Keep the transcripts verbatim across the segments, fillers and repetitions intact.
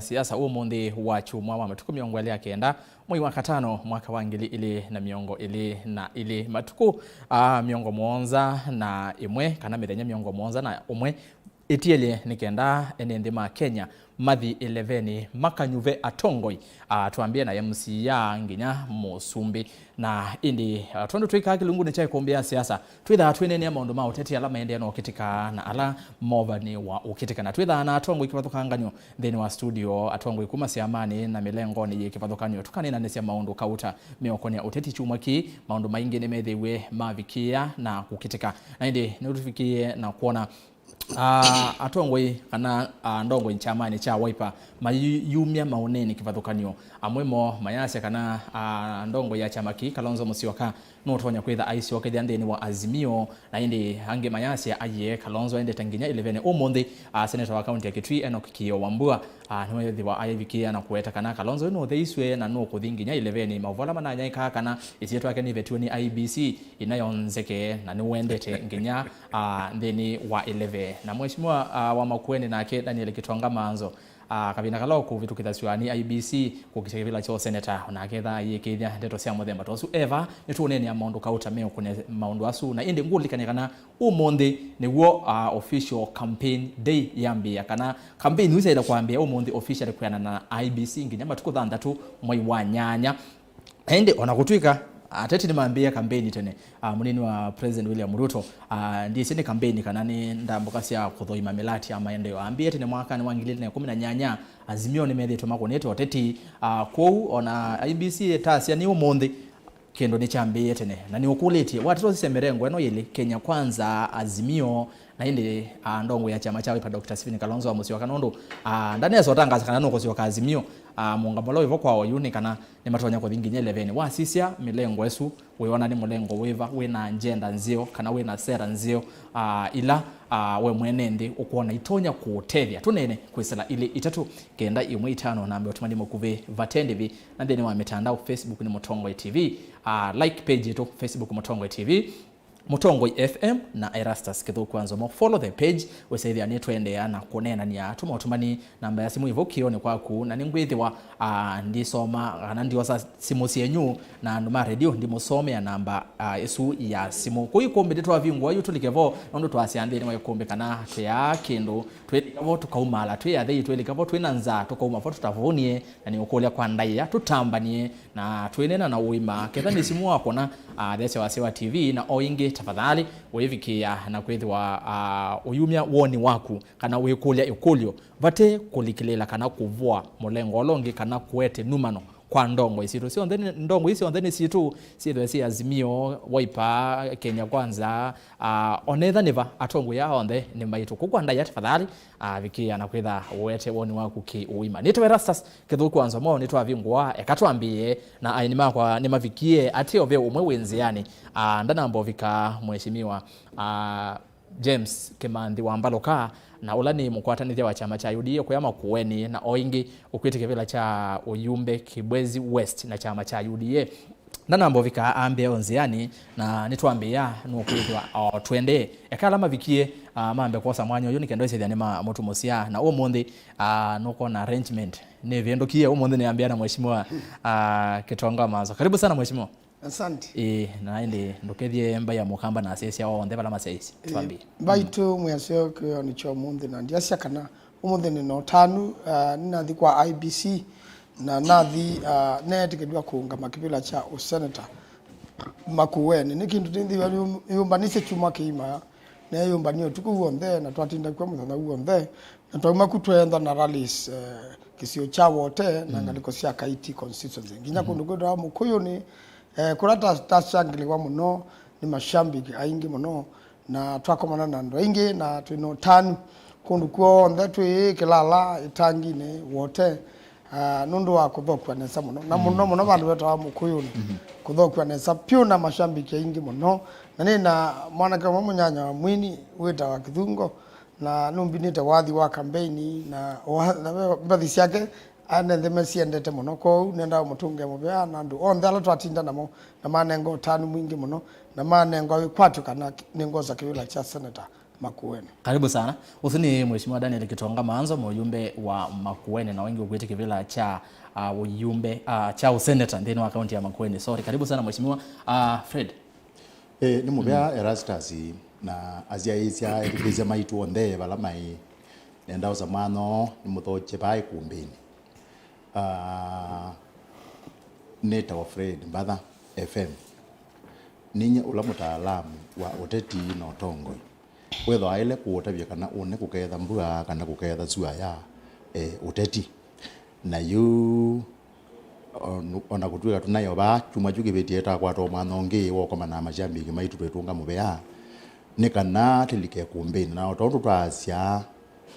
siasa ũmũnthĩ wa kyumwa wa matukũ mĩongo ĩlĩ na kenda, mwei wa katano, mwaka wa ngili ilĩ na mĩongo ĩlĩ na ilĩ, matukũ, ah, mĩongo mũonza na ĩmwe, kana mĩthenya mĩongo mũonza na ũmwe ĩtielye, nĩ kenda ene nthĩ ma Kenya mathi ĩleveni makanyuve atongoi, ah, twambie na M C A nginya mũsumbĩ. Na ĩndĩ, ah, tondũ twĩkaa kĩlungunĩ kya ĩkũmbĩ ya siasa, twĩthaa twĩneenea maũndũ ma ũteti ala maendee na ũkĩtĩka na ala movani wa ũkĩtĩka, na twĩthaa na atongoi kĩvathũkanganyo nthĩnĩ wa studio, atongoi kuma syamanĩ na mĩlengonĩ yĩ kĩvathũkanyo. Tũkaneenanĩsya maũndũ kauta meũkonĩa ũteti kyumwa kĩĩ. Maũndũ maingĩ nĩmethĩiwe mavikĩĩa na kũkĩtĩka, na ĩndĩ nĩtũvikĩĩe na kwona, ah, atongoi kana, ah, ndongoi kyamanĩ kya Wiper mayumya maũneenĩ kĩvathũkanyo. Amwe moo mayasya kana, ah, ndongoi ya kyama kĩĩ, Kalonzo Musyoka, nũtonya kwĩtha aisyokethya nthĩnĩ wa Azimio, na ĩndĩ angĩ mayasya aiee Kalonzo aendete nginya ĩleveni. Ũmũnthĩ, ah, seneta wa kaunti ya Kitui, Enock Kĩĩo Wambua, ah, nĩwethĩwa aivikĩĩa na kũweta kana Kalonzo nũtheisw'e na nũkũthi nginya ĩleveni. Maũvoo ala mananyaĩĩkaa kana ĩsyĩtwa yake nĩvetiwe nĩ I E B C, ĩnayo nzeke, na nĩwendete nginya, ah, nthĩnĩ wa ĩleve. Na Mheshimiwa, ah, wa Makueni nake, Daniel Gitonga Manzo, ah, kavinda kala ũkũvĩtũkĩthasw'a nĩ I E B C kũkita kĩvĩla kya ũseneta, onake ethaa ayĩkĩĩthya ndeto sya mũthemba ta ũsu. Eva, nĩtũũneenea maũndũ kauta meũkonĩa maũndũ asu, na ĩndĩ ngũlikany'a kana ũmũnthĩ nĩw'o, ah, official campaign day yambĩĩa, kana campaign ĩu syaĩle kwambĩĩa ũmũnthĩ officially kwĩanana na I E B C nginya matukũ thanthatũ mwei wa nyanya. Na ĩndĩ, o na kũtw'ĩka ateti nĩmambĩĩe kampeni tene, ah, mũnini wa President William Ruto, ah, ndyĩsĩ nĩ kampeni kana nĩ ndambũka sya kũthoima mĩlati ya maendeeo, ambĩĩe tene mwakanĩ wa ngili ilĩ na ĩkũmi na nyanya, Azimio nĩmethĩĩtwe makũnĩte ũteti, ah, kwoou o na I E B C ĩtasya nĩ ũmũnthĩ, kĩndũ nĩkyambĩĩe tene. Na nĩũkũlĩtye, watata ũsisya mĩrengo ĩno yĩlĩ, Kenya Kwanza, Azimio, na ĩndĩ, ah, ndongoi ya kyama kya Wiper, Doctor Stephen Kalonzo wa Musyoka, nũndũ, ah, ndaneesa ũtangaasa kana nũkũsyoka Azimio. Ah, mũũngamo ũla wĩvo kwa oyu nĩ kana nĩmatonya kũthi nginya ĩleveni. Wasisya mĩlengo ĩsu, wĩona nĩ mũlengo wĩva wĩ na agenda nzeo kana wĩ na sera nzeo, ah, ila, ah, we mwene nthĩ ũkwona itonya kũũtethya? Tũneene kwĩsĩla ilĩ itatũ kenda ĩmwe itano, namba ũtũmani mũkuvĩ vate ndĩvi, na nthĩnĩ wa mĩtandao, Facebook nĩ Mũtongoi T V, ah, like page yitũ Facebook Mũtongoi T V, Mũtongoi F M na Erastus Kĩthũku wa Nzomo. Follow the page, wĩsĩthĩa nĩtũendeea na kũneenany'a. Tũma ũtũmani namba ya simũ ĩvo kĩonĩ kwaku, na nĩngwĩthĩwa, ah, ndisoma kana ndiosa simũ syenyu, na andũ ma redio ndimũsomea namba, ah, ĩsu ya simũ. Kũu ĩkũmbĩ nĩtwavingũa yu tũlike vo, nũndũ twasya nthĩnĩ wa ĩkũmbĩ kana twĩaa kĩndũ, twĩlika vo tũkaumaala twĩ athei, twĩlika vo twĩ na nzaa tũkauma vo tũtavũnie, na nĩũkũlya kwa ndaĩa tũtambanie. Na twĩneena na ũima, ketha nĩ simũ wakũna, ah, thesya wasya wa T V na o ĩngĩ, tafadhali, ũivikĩĩa na kwĩthĩwa, ah, ũyumya woni waku kana wĩkũlya ĩkũlyo vate kũlikĩlĩĩla kana kũvũa mũlengo ũla ũngĩ kana kũete numano kwa ndongoi sitũ syonthe. Nĩ, ndongoi syonthe nĩ sitũ, syĩthwe syĩ Azimio, Wiper, Kenya Kwanza, ah, onetha nĩva atongoi aa onthe nĩ maitũ. Kũu kwa ndaĩa, tafadhali, ah, vikĩĩa na kwĩtha ũete woni waku kĩ ũima. Nĩtwe Erastus Kĩthũku wa Nzomo, nĩtwavingũa, eka twambĩĩe na aeni makwa nĩmavikie ateo ve ũmwe wĩ nzĩanĩ, ah, ndanamba ũvika, Mheshimiwa, ah, James Kĩmanthi wa Mbalũka, na ũla nĩ mũkwatanĩthya wa kyama kya U D A kũya Makueni, na o ĩngĩ ũkwĩtĩ kĩvĩla kya ũyumbe Kibwezi West na kyama kya U D A. Ndanamba ũvika ambĩa o nzĩanĩ, na nĩtwambĩĩa nũkwĩthĩwa o twendee. Eka ala mavikie, ah, mambe kwosa mwanya ũyũ nĩ kenda ũsĩthya nĩmamũtumũsya. Na ũmũnthĩ, ah, nũkwona arrangement nĩvĩndũkie. Ũmũnthĩ nĩambĩa na Mheshimiwa, ah, Kĩtonga Manzo. Karibu sana, Mheshimiwa. Asante. Ĩĩ, na ĩndĩ ndũkethye mbai ya Mũkamba na asyaĩsya onthe vala masyaĩsye. Ĩĩ, twambie. Mbaitũ, mm, mwĩaseo kĩonĩ kya ũmũnthĩ, na ndiasya kana ũmũnthĩ nĩ na ũtanu, ah, nĩnathi kwa I E B C, na nathi, ah, neetĩkĩlw'a kũũngama kĩvĩla kya ũseneta Makueni. Nĩ kĩndũ nĩthĩwa yũmbanĩsye kyumwa kĩima, neeyũmbanie ũtukũ w'onthe, na twatinda kw'o mũthenya w'onthe, na twauma ku tweenda na rallies, eh, kĩsio kya Wote na, mm, ngalĩko sya Kaiti constituency, nginya, mhm, kũndũ kwĩtawa Mũkũyũnĩ, eh, kũla ta-, tasyangĩlĩwa mũno nĩ mashabiki aingĩ mũno, na twakomana na andũ aingĩ, na twĩ na ũtanu kũndũ kw'onthe twĩ, Kĩlala, Ĩtanginĩ, Wote, ah, nũndũ wa kũthokw'a nesa mũno, na, mm, mũno mũno vandũ vetawa Mũkũyũnĩ, mhm, kũthokw'a nesa vyũ na mashabiki aingĩ mũno. Na nĩ na mwanake ũmwe mũnyanya wa mwini wĩtawa Kĩthungo, na nũmbinĩte wathi wa kambeini, na wa-, na ve mbathi syake, ene nthĩ mesiendete mũno. Kwoou nenda ũmũtũngĩe mũvea na andũ onthe ala twatinda namo, na manenga ũtanu mwingĩ mũno, na manengwa wĩkwatyo kana nĩngosa kĩvĩla kya seneta Makueni. Karibu sana. Ũsu nĩ Mheshimiwa Daniel Kitonga Maanzo, mũyumbe wa Makueni, na wĩngĩ ũkwĩte kĩvĩla kya uh, ũyumbe uh, kya ũseneta nthĩnĩ wa kaunti ya Makueni. Sorry, karibu sana Mheshimiwa uh, Fred. E, nĩ mũvea Erastus na asyaĩĩsya ethukĩĩsya maitũ onthe vala maĩ. Nenda ũsa mwanya nĩ mũthokye vaa ikumbĩnĩ. Ah, nĩtawa Fred Mbatha F M. Ninyie ũla mũtaalamu wa ũteti na ũtongoi. Wĩthwa aĩle kũũtavya kana ũnĩ kũketha mbua kana kũketha sua ya e, ũteti. Na yu o- ona kũtw'ĩka tũnaĩ o vaa, kyumwa kyu kĩvĩtie twakwata o mwanya ũngĩ wa ũkomana na masyambiki maitũ twĩtũnga mũvea nĩ kana tũlike ikumbĩnĩ. Na o tondũ twaasya,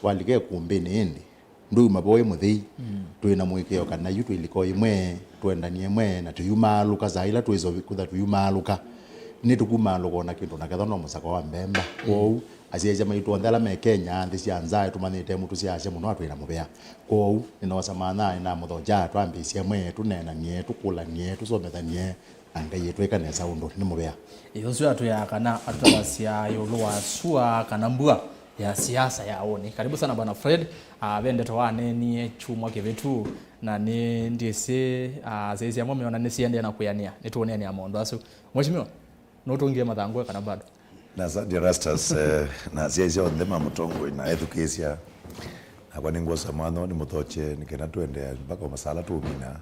walika ikumbĩnĩ ĩndĩ ndũuma vo wĩ mũthei. Twĩ na mũĩkĩĩo kana yu twĩlika o ĩmwe, twendanie ĩmwe, na tũyumaalũka saa ila twĩsa kwĩtha tũyumaalũka. Nĩtũkumaalũka o na kĩndũ na kethwa no mũsako wa mbemba. Kwoou, asyaĩĩsya maitũ onthe ala me Kenya, nthĩ sya nza, tũmanyĩte mũtũ syaasya mũno atwĩ na mũvea. Kwoou, nĩnoosa mwanya nĩnamũthokya twambĩĩsye ĩmwe, tũneenanie, tũkũlany'e, tũsomethany'e, na Ngai ĩtwĩka nesa ũndũ nĩ mũvea. Ĩ, ũsu atwĩaa kana atũtavasya ĩũlũ wa sua kana mbua ya siasa ya ũnĩ. Karibu sana Bwana Fred. Ah, ve ndeto waneenie kyumwa kĩvĩtu, na nĩ ndyĩsĩ ah, asyaĩĩsya amwe meona nĩsiendee na kwĩanĩa. Nĩtũũneenea maũndũ asu. Mheshimiwa, nũtũngie mathangũ kana bado? Na asante Erastus, eh, na asyaĩĩsya onthe ma mũtongoi na ethukĩĩsya. Nakwa nĩngwosa mwanya nĩ mũthokye nĩ kenda tũendee mpaka o masaa ala tũũmina.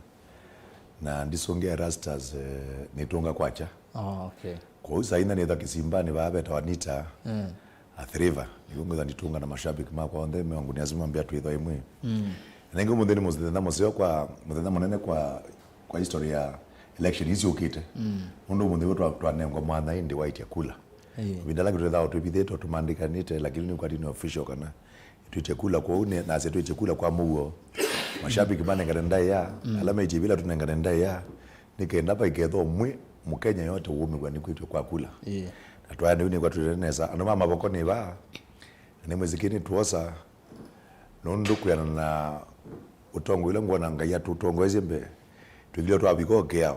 Na ndisũngĩa Erastus, eh, nĩtũnga kwakya. Oh, okay. Kwoou saa ina nĩtha kĩsimbanĩ vaa vetawa Nita, mm, Athi River. Nĩw'o ngwĩtha nditũnga na mashabiki makwa onthe meonguni asu mambĩa twĩthwa ĩmwe. Mm. Na nĩngĩ ũmũnthĩ nĩ mũthenya mũseo kwa, mũthenya mũnene kwa, kwa history ya election isu syũkĩte. Mm. Nũndũ ũmũnthĩ w'o twa- twanengwa mwanya ĩndĩ waĩtya kula. Ĩĩ. Ĩvinda ĩla twĩthaa twĩvithĩtwe tũmandĩkanĩte, lakini nĩkwati nĩ official kana twĩtye kula. Kwoou nĩ- nasya twĩtye kula kwa mũuo. Mashabiki manengane ndaĩa, mm, ala metie vila tũnengane ndaĩa, nĩ kenda vaikethwa ũmwe Mũkenya yote wũmĩw'a nĩ kwĩtw'e kwa kula. Ĩĩ. Na twaenda yu nĩkwatwĩte nesa. Andũ ma mavoko nĩ vaa, na nĩmwĩsĩkĩe nĩtwosa, nũndũ kwĩana na ũtongoi ũla ngwona Ngai atũtongoesye mbee, twĩkĩlwe twavika o kĩao.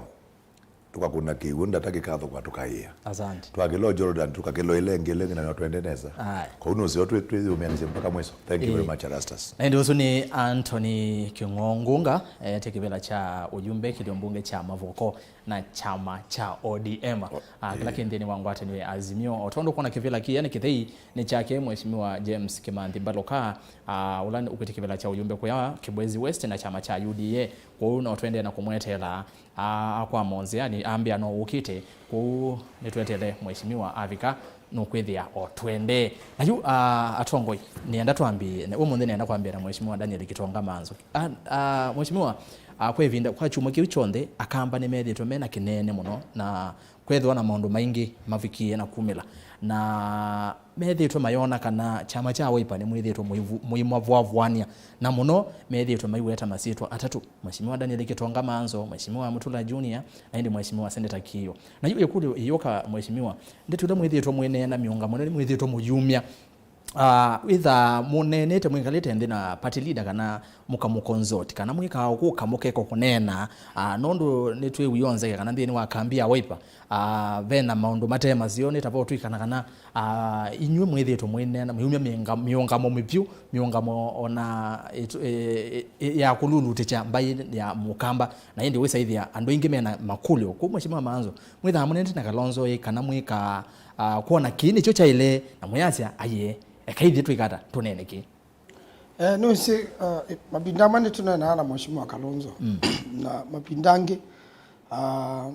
Tũkakũna kĩw'ũ ndata kĩkathũkwa tũkaĩa. Asante. Twakĩla o Jordan tũkakĩla ĩla ĩngĩ ĩla ĩngĩ na no twende nesa. Aye. Kwoou nũseo twĩ- twĩyũmĩanĩsye mpaka mwiso. Thank you very much Erastus. Na ĩndĩ ũsu nĩ Anthony Kĩng'ongũnga, eh, etĩ kĩvĩla kya ũyumbe kĩlio mbunge kya Mavoko na kyama kya O D M. Ah, kĩla kĩ nthĩnĩ wa ngwatanĩo ya Azimio. O tondũ kwona kĩvĩla kĩya nĩ kĩthei nĩ kyake Mheshimiwa James Kĩmanthi Mbaluka, ah, ũla ũkwĩtĩ kĩvĩla kya ũyumbe kũya Kibwezi West na kyama kya U D A. Kwoou no tũendee na kũmweteela. Aa, akwama o nzĩanĩ, ambĩa no ũkĩte, kwoou nĩtweteele Mheshimiwa avika, nũkwĩthĩa o twendee. Na yu, aa, atongoi, nĩenda twambĩĩe, na ũmũnthĩ nĩenda kwambĩĩa na Mheshimiwa Daniel Kitonga Manzo. A, a, Mheshimiwa, a, kwa ĩvinda, kwa kyumwa kĩu kyonthe, Akamba nĩmethĩĩtwe me na kĩneene mũno, na kwethĩwa na maũndũ maingĩ mavikie na kumĩla. Na methĩĩtwe mayona kana kyama kya Wiper nĩmwĩthĩĩtwe mũivu- mũimavũavũanĩa, na mũno methĩĩtwe maiweta masyĩtwa atatũ, Mheshimiwa Daniel Kitonga Manzo, Mheshimiwa Mutula Junior, na ĩndĩ Mheshimiwa Seneta Kiyo. Na yu ĩkũlyo ĩyũka, Mheshimiwa, ndeto ĩla mwĩthĩĩtwe mwĩneena mĩũngamo ĩla nĩmwĩthĩĩtwe mũyumya, ah, ĩtha mũneenete mwĩkalĩte nthĩ na party leader kana mũkamũkonzoti, kana mwĩkaa o kũka mũkeka kũneena, ah, nũndũ nĩtwĩw'ie o nzeke kana nthĩnĩ wa kambi ya Wiper, ah, ve na maũndũ mate maseo, nĩ ta vo twĩkana kana, ah, inyw'ĩ mwĩthĩĩtwe mwĩneena, mwĩumya mĩũnga- mĩũngamo mĩvyũ, mĩũngamo o na ĩtu- ĩ- ĩ- ĩ- ya kũlulutĩkya mbaĩ ya Mũkamba, na ĩndĩ wĩsaĩthĩa andũ aingĩ me na makũlyo. Kwoou Mheshimiwa Manzo, mwĩthaa mũneenete na Kalonzo ĩ kana mwĩkaa, ah, kwona kĩĩ nĩkyo kyaĩle, na mwĩasya, aiee, eka ithyĩ twĩka ata, tũneene kĩĩ? Eh, nĩwĩsĩ, uh, mavinda amwe nĩtũneenaa na Mheshimiwa Kalonzo. Mm. Na mavinda angĩ, uh,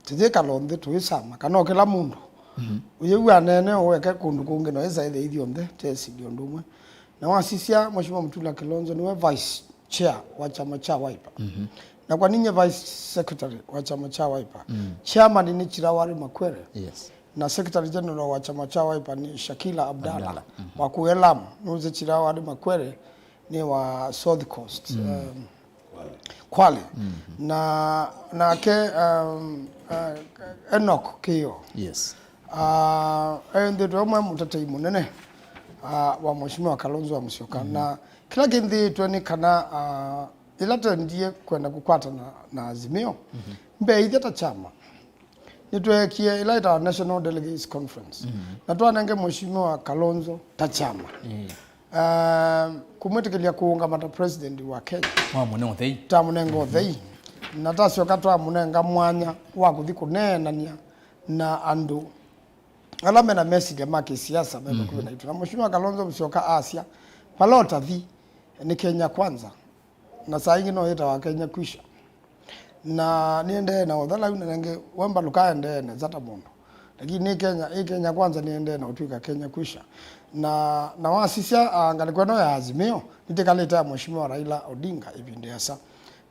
tũyĩkala nthĩ tũyĩsama, kana o kĩla mũndũ. Mm-hmm. Ũyĩw'a aneene ũeke kũndũ kũngĩ, no ĩsa ĩthe ithyonthe tesilye ũndũ ũmwe. Na wasisya, Mheshimiwa Mutula Kilonzo nĩwe vice chair wa kyama kya Wiper. Mm-hmm. Na kwa ninye vice secretary wa kyama kya Wiper. Mm. Chairman nĩ Chirawari Makwere. Yes. Na Secretary General wa kyama kya Wiper nĩ Shakila Abdallah. Abdallah. Mhm. Wa kũya Lamu, nũsĩ Chirawari Makwere nĩ wa South Coast. Mm. Um, Kwale. Mhm. Na nake, um, uh, Enoch Kĩo. Yes. Uh, enthĩtwe ũmwe mũtetei mũnene, uh, wa Mheshimiwa Kalonzo wa Musyoka. Mhm. Na kĩla kĩnthĩtwe nĩ kana, uh, ĩla tendie kwenda kũkwatana na Azimio, mhm, mbeithya ta kyama. Nĩtweekie ĩla ĩtawa National Delegates Conference. Mm. Na twanenge Mheshimiwa Kalonzo ta kyama. Mm. Um, kũmwĩtĩkĩlya kũũngama ta president wa Kenya. Mwamũne ũthei. Twamũnenga ũthei. Na twasyoka twamũnenga mwanya wa kũthi kũneenany'a na andũ ala mena mesilya ma kĩsiasa me vakuvĩ naitũ. Na Mheshimiwa Kalonzo Musyoka asya, vala ũtathi nĩ Kenya Kwanza. Na saa ingĩ no yĩtawa Kenya Kwisha. Na nĩendee na ũthalaũ na nengĩ we mbaluka endee nesa ta mũndũ. Lakini nĩ Kenya, ĩ Kenya Kwanza nĩendee na ũtw'ĩka Kenya Kwisha. Na, na wasisya, ah, ngalĩko ĩno ya Azimio, nĩtĩkalĩte ya Mheshimiwa Raila Odinga ĩvinda ĩasa.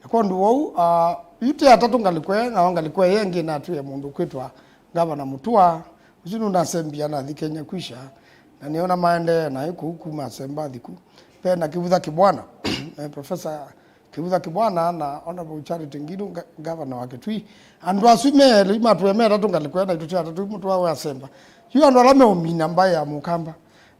Na kwondũ wou, ah, yu tĩ atatũ ngalĩko ĩyo, nao ngalĩko ĩyo ĩngĩ natwĩe mũndũ kwĩtwa Ngavana Mutua, ũsu nũnasembia nathi Kenya Kwisha, na nĩona maendee naĩ kũu kuma asemba athi ku. Ve na Kĩvutha Kĩbwana, eh, Professor Kĩvutha Kĩbwana na Honorable Charity Ngilu, nga-, Ngavana wa Kitui. Andũ asu me elĩ matũe me atatũ ngalĩko ĩyo, na itũ tĩ atatũ, Mutua we asemba. Yu andũ ala meũmina mbaĩ ya Mũkamba,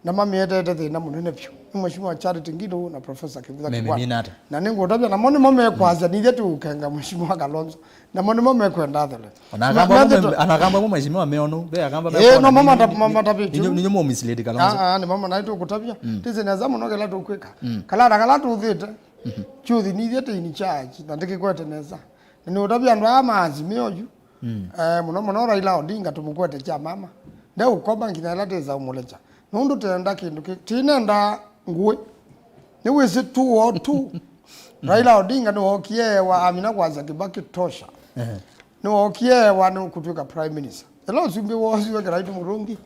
na mamĩetete thĩna mũnene vyũ. Nĩ Mheshimiwa Charity Ngilu na Professor Kĩvutha Kĩbwana. Memimina ata? Na nĩngũtavya, namo nĩmo mekwasya, nithyĩ tũũkenga Mheshimiwa Kalonzo. Namo nĩmo mekwenda athele. Ona Akamba mo methĩtwe- me-, ana Akamba mo Mheshimiwa meono, ve Akamba eh, mekwona no, mo nĩ- mata-, nĩ- mo matavĩtio. Nĩ- nĩ- nĩmo mislead Kalonzo. Ah, ah, nĩmo mana tũkũtavya. Mm. Tĩsĩ nesa mũno kĩla tũkwĩka. Mm. Kala na kala tũthĩte. Mhm. Kyũthi nithyĩ tĩ in charge, na ndĩkĩkwete nesa. Na nĩũtavya andũ aya ma Azimio yu. Mm. Eh, mũno mũno Raila Odinga tũmũkwete kya mama. Ndeũkoma nginya ĩla tĩsa ũmũlekya. Nũndũ tenda kĩndũ kĩ-, tinenda ngũĩ. Nĩwĩsĩ two oh two. Raila Odinga nĩwookie wa amina kwasya Kibaki tosha. Ehe. Nĩwookie wa nĩ kũtwĩka prime minister. Ĩla ũsumbĩ woosiwe Kiraitu Murungi,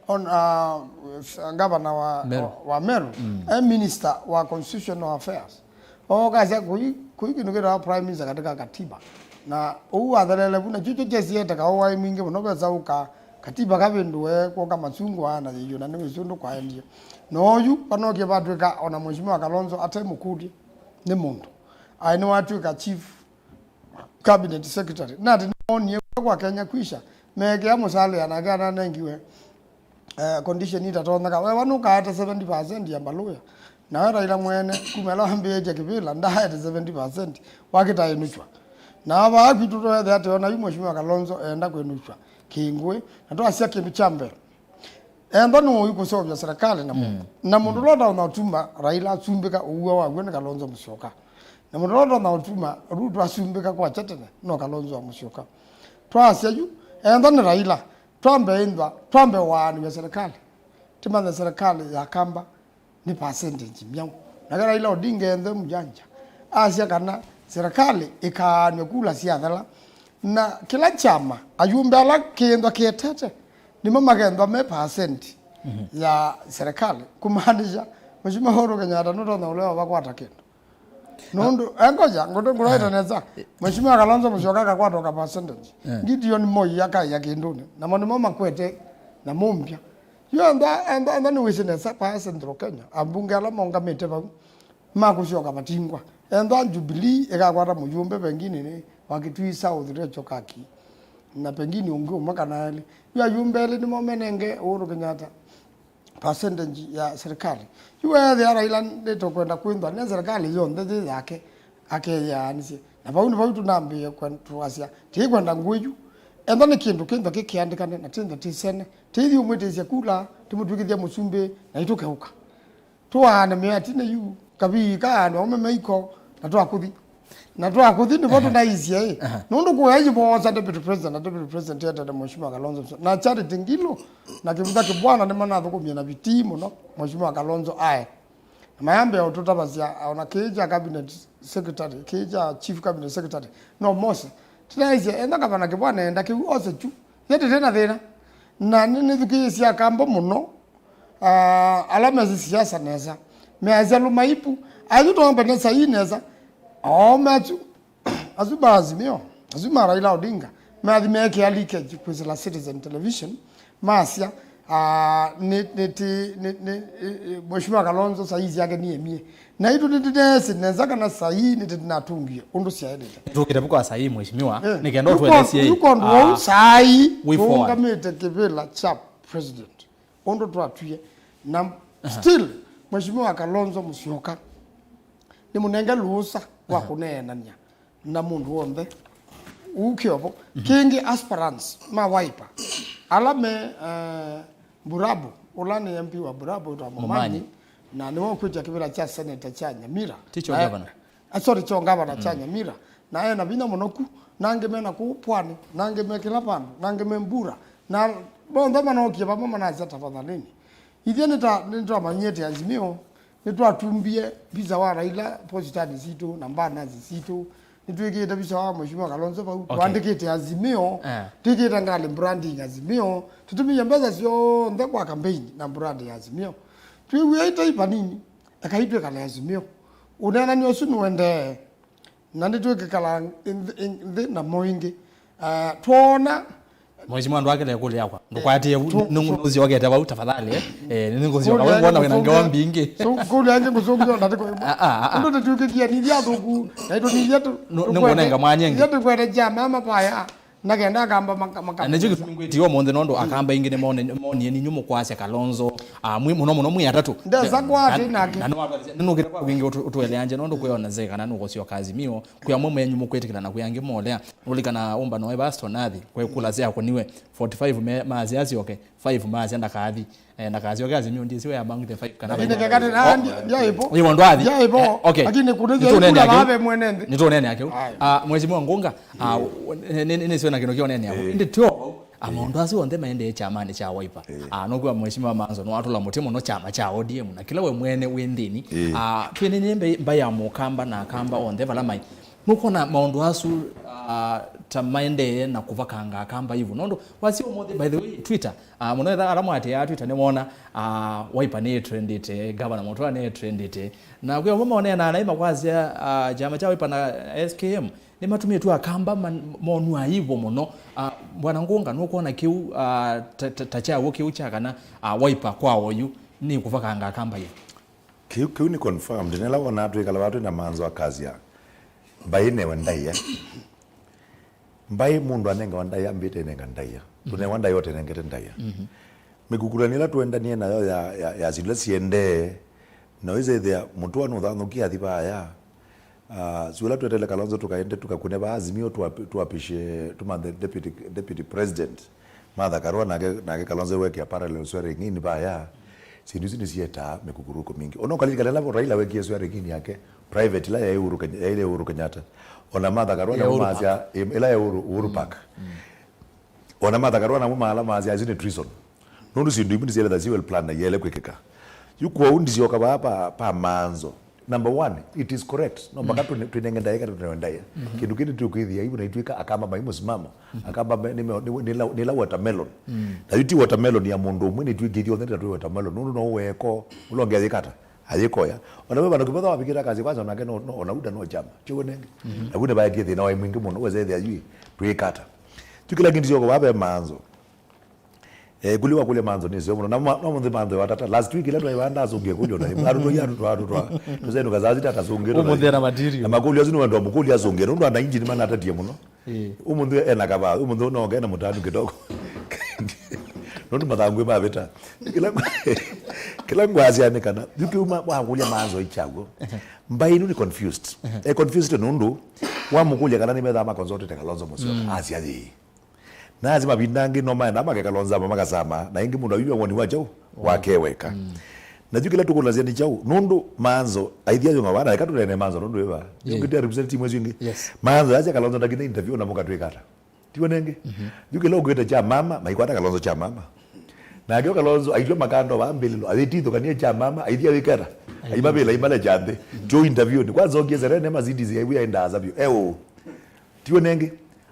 on, uh, ngavana wa, Meru. Wa, wa Meru, mm, e minister wa constitutional affairs. Okasya kũi, kũi kĩndũ kĩtawa prime minister katika katiba. Na ũu wathelele vu, na kyu kyo kyesiete kaũ waĩ mwingĩ mũno vesa ũka katiba kavĩndũe kwoka masungwa na yĩyo na nĩwĩsĩ ũndũ kwaendie. Na oyu vanokie vatwĩka ona Mheshimiwa Kalonzo ate mũkũlye nĩ mũndũ. Aĩ nĩwatwĩka chief cabinet secretary. Na atĩ nĩmoonie kwa Kenya Kwisha, meekĩa mũsalĩa nake ananengiwe eh, condition itatonyeka. Wewa nũkaete seventy percent ya mbalũya. Nawe Raila mwene, kuma ĩla wambĩĩtye kĩvĩla, ndaaete seventy percent. Wakĩta ĩnũsw'a. Na vaa kwitũ tweethĩa atĩ ona yu Mheshimiwa Kalonzo eenda kwĩnũsw'a kĩngũĩ. Na twasya kĩndũ kya mbee. Enda nũĩ kũseũvya serikali na mũndũ. Mm. Na mũndũ ũla ũtaona ũtuma Raila asumbĩka ũw'o waw'o nĩ Kalonzo Musyoka. Na mũndũ ũla ũtaona ũtuma Ruto asumbĩka kwakya tene no Kalonzo wa Musyoka. Twasya yu, enda nĩ Raila. Twambe ĩnthwa, twambe waanĩw'a serikali. Tĩmanye serikali ya Kamba nĩ percentage myaũ. Nake Raila Odinga enthe mjanja. Asya kana serikali ĩkaanw'a kula syathela. Na kĩla kyama, ayumbe ala kĩĩnthwa kĩetete, nĩmo makenthwa me percent, mhm, ya serikali. Kumaanisha, Mheshimiwa Uhuru Kenyatta nũtonya ũlea ũvakwata kĩndũ. Nũndũ, engoja, ngũtũ ngũraita nesa. Mheshimiwa Kalonzo Musyoka akakwatwa ka percentage. Eh. Gideon Moi akaia kĩndũnĩ. Namo nĩmo makwete na mũmbya. Yu enda, enda, enda nĩwĩsĩ nesa pa Central Kenya. Ambunge ala maũngamĩte vau, makũsyoka vatingwa. Enda Jubilee ĩkakwata mũyũmbe pengine nĩ wa Kitui South Rachel Kaki. Na pengine ũngĩ ũmwe kana elĩ. Yu ayumbe elĩ nĩmo menenge Uhuru Kenyatta percentage ya serikali. Yu weethĩa Raila nĩtũkwenda kwĩnthwa nĩ serikali yonthe yĩ yake, akeyĩaanĩsye. Na vau nĩ vau tũnambĩĩe kwen-, twasya, tĩkwenda ngũĩ yu. Enda nĩ kĩndũ kĩnthwa kĩkĩandĩkane, na tĩnthwa tĩsene. Tĩithi ũmwĩtĩsya kula, tĩmũtw'ĩkĩthya mũsumbĩ, na itũkeũka. Tũaane mĩatĩnĩ yu, kavii ka andũ aũme maiko, na twakũthi. Na twakũthi nĩvo tũnaisye, ĩ. Aha. Nũndũ kũya yĩvoosa deputy president, na deputy president etete Mheshimiwa Kalonzo Musyoka. Na Charity Ngilu, na Kĩvutha Kĩbwana nĩmanathũkũmie na vitii mũno, Mheshimiwa Kalonzo ae. Na mayambĩa ũtũtavasya, ona kĩĩ kya cabinet secretary, kĩĩ kya chief cabinet secretary, no mose. Tũnaisye, enda Kavana Kĩbwana enda kĩu, ose kyu. Yetete na thĩna. Na nĩ-, nĩthukĩĩsye Akamba mũno, ah, ala mesĩ siasa nesa. Measya lũmaipu. Ayu tombe nesa ii nesa. Aome asu, asu ma Azimio, asu ma Raila Odinga, meathi meekĩa leakage kwĩsĩla Citizen Television, masya, ah, nĩ, nĩ, ti, nĩ, nĩ, ĩ, ĩ, Mheshimiwa Kalonzo saii syake niemie. Na itũ nĩtĩneesĩ nesa kana saii nĩtĩnatungie ũndũ syaĩlĩte. Tũkĩte vukwa saii, Mheshimiwa, eh, nĩ kenda ũtũelesye, yu kwondũ wau, ah, saii way forward. Tũũngamĩte kĩvĩla kya president. Ũndũ twatwie. Na still, Mheshimiwa Kalonzo Musyoka, nĩmũnenge lũũsa wa kũneenany'a na mũndũ w'onthe. Ũu kĩovo. Kĩngĩ, aspirants ma Wiper ala me, eh, Mburabu, ũla nĩ M P wa Mburabu wĩtwa Momanyi, Momanyi, na nĩwe ũkwĩtya kĩvĩla kya seneta kya Nyamira. Ti kyo Na- gavana. Ah, sorry, kyo gavana kya Nyamira. Na ena vinya mũno ku, na angĩ mena kũu pwani, na angĩ me kĩla vandũ, na angĩ me Mbura. Na monthe manookie vamwe manasya, "Tafadhalini." Ithyĩ nĩta-, nĩtwamanyĩte Azimio, nĩtwatumbie visa wa Raila positani sitũ na banners sitũ. Nĩtwĩkĩte visa wa Mheshimiwa Kalonzo vau. Okay. Twandĩkĩte Azimio, Eh. twĩkĩte ngalĩ branding Azimio. Tũtũmĩie mbesa syonthe kwa campaign na brand ya Azimio. Twĩw'ĩe ĩtai vanini, ekai twĩkale Azimio. Ũneenani ũsu nũendee. Na nĩtwĩkĩkala nthĩ, nthĩ namo ĩngĩ. Ah, twoona Mheshimiwa, ndwakĩle ĩkũlyo yakwa. Ndũkwatĩe vu, tu- nĩ- tu- nũsiokete vau, tafadhali, eh. Eh, nĩngũsioka vau, ngwona wĩna ngewa mbingĩ. So, kũlyo angĩ ngũsũngĩa ona tiko. Ah, ah, ah, ah. Ũndũ tũtwĩkĩkia nithia thũku, na ĩtũ nithia tũ-, Nũ-, nũkwende, nĩngũnenga mwanya ĩngĩ. Nithia tũkwende kya mama vaya, na kenda akamba maka-, maka- Na nĩkyo kĩtumi ngwĩtie ũmũnthĩ, nũndũ akamba aingĩ nĩmone-, monie ninyu mũkwasya Kalonzo, ah, mwĩ mũno mũno mwĩ atatũ. Ndesa kwatĩ nake. Na nũkĩte kwa kwingĩ ũtũ-, ũtũeleanje, nũndũ kwĩona nzee kana nũkũsyoka Azimio, kwĩ amwe menyu mũkwĩtĩkĩla na kwĩ angĩ molea. Nũlikana ũmbano wa Evasto Nathi, kwĩ kula syakũniwe, forty-five me-, maasya asyoke, five maasya ndakathi. Eh, ndakasyoke Azimio, ndisiwe among the five kana Lakini five. Kekate, ah, ndi-, ndiaipo. Iwo ndwathi. Ndiaipo. Eh, okay. Lakini kuna Nĩtũnene kula akĩu. Vabe mwene nthĩ. Nĩtũnene akĩu. Aye. Ah, Mheshimiwa Ngunga, ah, nĩ, nĩ, nĩ, nĩsio na kĩndũ kĩonene hapo. Eh. Ĩndĩ tyo, ah, maũndũ asu onthe maendee kyamanĩ kya Wiper. Eh. Ah, nokuwa Mheshimiwa Manzo nĩwatũla mũtĩ mũno kyama kya O D M, na kĩla we mwene wĩ nthĩnĩ. Eh. Ah, twĩnĩnĩe mbai, mbai ya Mũkamba na Akamba onthe vala mai. Nũkwona maũndũ asu, ah, ta maendee na kũvakanga Akamba ivu? Nũndũ wasya ũmũnthĩ, by the way, Twitter, ah, mũno etha ala mwatĩaa Twitter nĩmwona, ah, Wiper nĩtrendĩte, Governor Mũtũa nĩtrendĩte. Na kwĩ amwe moneenaa naĩ makwasya, ah, kyama kya Wiper na S K M nĩmatũmĩtwe Akamba man-, monw'a ivu mũno. Ah, Bwana Ngunga, nũkwona kĩu, ah, ta, ta, ta kyaw'o kĩu kya kana, ah, Wiper kwa oyu nĩkũvakanga Akamba ivu? Kĩu, kĩu nĩ confirmed. Nĩla wonaa twĩkala vaa twĩ na Manzo akasya, mbaĩ newe ndaĩa. Mbaĩ mũndũ anengawa ndaĩa, mbĩte ĩnenga ndaĩa. Tũnewa ndaĩa ũtenengete ndaĩa. Mhm. Mĩkukulanĩ ĩla tũendanie nayo ya, ya, ya syĩndũ ila siendee, na wĩsethĩa Mũtũa nũthanũkie athi vaya. Ah, si ũla twetele Kalonzo tũkaende tũkakune vaa Azimio tuapi-, tuapishe, tũmanthe deputy, deputy president. Martha Karua nake, nake Kalonzo wekĩa parallel swearing in vaya. Syĩndũ isu nĩsietaa mĩkukuruko mingĩ. Ona ũkalilikana ĩla Raila wekie swearing in yake private, ĩla yaĩ Uhuru Keny-, yaĩle Uhuru Kenyatta. Ona Martha Karua Ya namo Uhuru maasya, Park. Ĩ, ĩla ya Uhuru, Uhuru Park. Ona Martha Karua namo maala maasya, isu nĩ treason. Nũndũ syĩndũ imwe nĩsyeletha si well planned na iyaĩle kwĩkĩka. Yu kwoou ndisyoka vaa pa, pa Manzo. Number one, it is correct. No mpaka tũne-, twĩnenge ndaĩa kana tũnewe ndaĩa. Kĩndũ kĩĩ nĩtũkwĩthĩa ivu na itwĩka Akamba mai mũsimamo. Akamba me-, nĩ me-, nĩ, nĩ la, nĩ la watermelon. Na yu ti watermelon ya mũndũ ũmwe, nĩtwĩkĩthya onthe ta twĩ watermelon. Nũndũ no ũeko, ũla ũngĩ ayĩkata, ayĩkoya. Ona we vandũ kĩvatha wavikĩra kasi kwanza, onake no, no, ona uda no chama. Tiw'o nenge. Na vu nĩvaetie thĩna waĩ mwingĩ mũno, wesethĩa yu twĩkata. Yu kĩla kĩndũ kyoko vaa ve Manzo. Eh, kũlya wakũlya Manzo nĩ seo mũno. Na ma-, no mũnthĩ Manzo watata. Last week ĩla twaĩ vaa ndasũngĩe kũlya na arutwo ya arutwa arutwa. Tũsenũka saa sita atasũngĩe. Ũmũnthĩ ena material. Na makũlya asu nĩ wendo wa mũkũlya asũngĩe. Nũndũ ana inji nĩmanatatĩe mũno. Ĩĩ. Ũmũnthĩ ena kavaa. Ũmũnthĩ ũnoke ena mũtanu kidogo. Nũndũ mathangũ mavĩta. Kĩla ngwa-, kĩla ngwasya nĩ kana. Yu kĩu ma-, wakũlya Manzo ikyaw'o. Mbaĩ ĩno nĩ confused. E confused nũndũ wamũkũlya kana nĩmethaa makonsultĩte Kalonzo Musyoka. Asya yĩĩ. Na asi mavinda angĩ no maenda makekalonza makasama, na ĩngĩ mũndũ ayumya woni wa kyaũ? Wake weka. Na yu kĩla tũkũlasya nĩ kyaũ? Nũndũ Manzo, aithia yũng'a vana, eka tũnene Manzo, nũndũ wĩva. Ĩĩ. Yũngĩte represent imwe isu ingĩ. Yes. Manzo yasya Kalonzo ndakine interview na mũkatwĩka ata. Tiw'o nengĩ? Yu kĩla ũkwĩta kya mama, maikwata Kalonzo kya mama. Nake Kalonzo, aitwa makando vaa mbĩlĩlo, ayĩtithũkanie kya mama, aithia wĩkata. Aimavĩla, aimalecha nthĩ. Kyo interview, nĩ kwanza okie Serene, Mercedes, aivu yaendaa savyo. Eũ. Tiw'o nengĩ?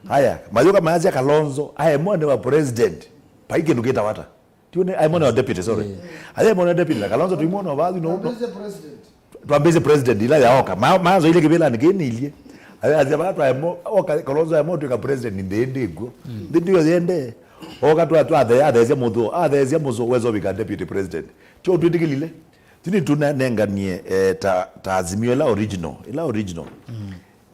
Haya, mayũka mayasya Kalonzo aemwa nĩ wa president. Vai kĩndũ kĩtawa ata? Tiw'o nĩ aemwa nĩ wa deputy, sorry. Aemwa nĩ wa deputy, na Kalonzo tũimwona vaa, no, no. Twambĩsye president. Twambĩsye president ila yaoka. Ma-, Manzo ile kĩvĩlanĩ kĩnĩilye. Ayasya vaa twaemwa, oka Kalonzo aemwa twĩka president nthĩ ndĩ ngwo. Nthĩ ndiyo yende. Oka twa, twathea, atheesya mũthũ, atheesya mũthũ, wesa ũvika deputy president. Kyo twĩtĩkĩlile. Tini tunanenganie, eh, ta, ta Azimio ila original, ila original.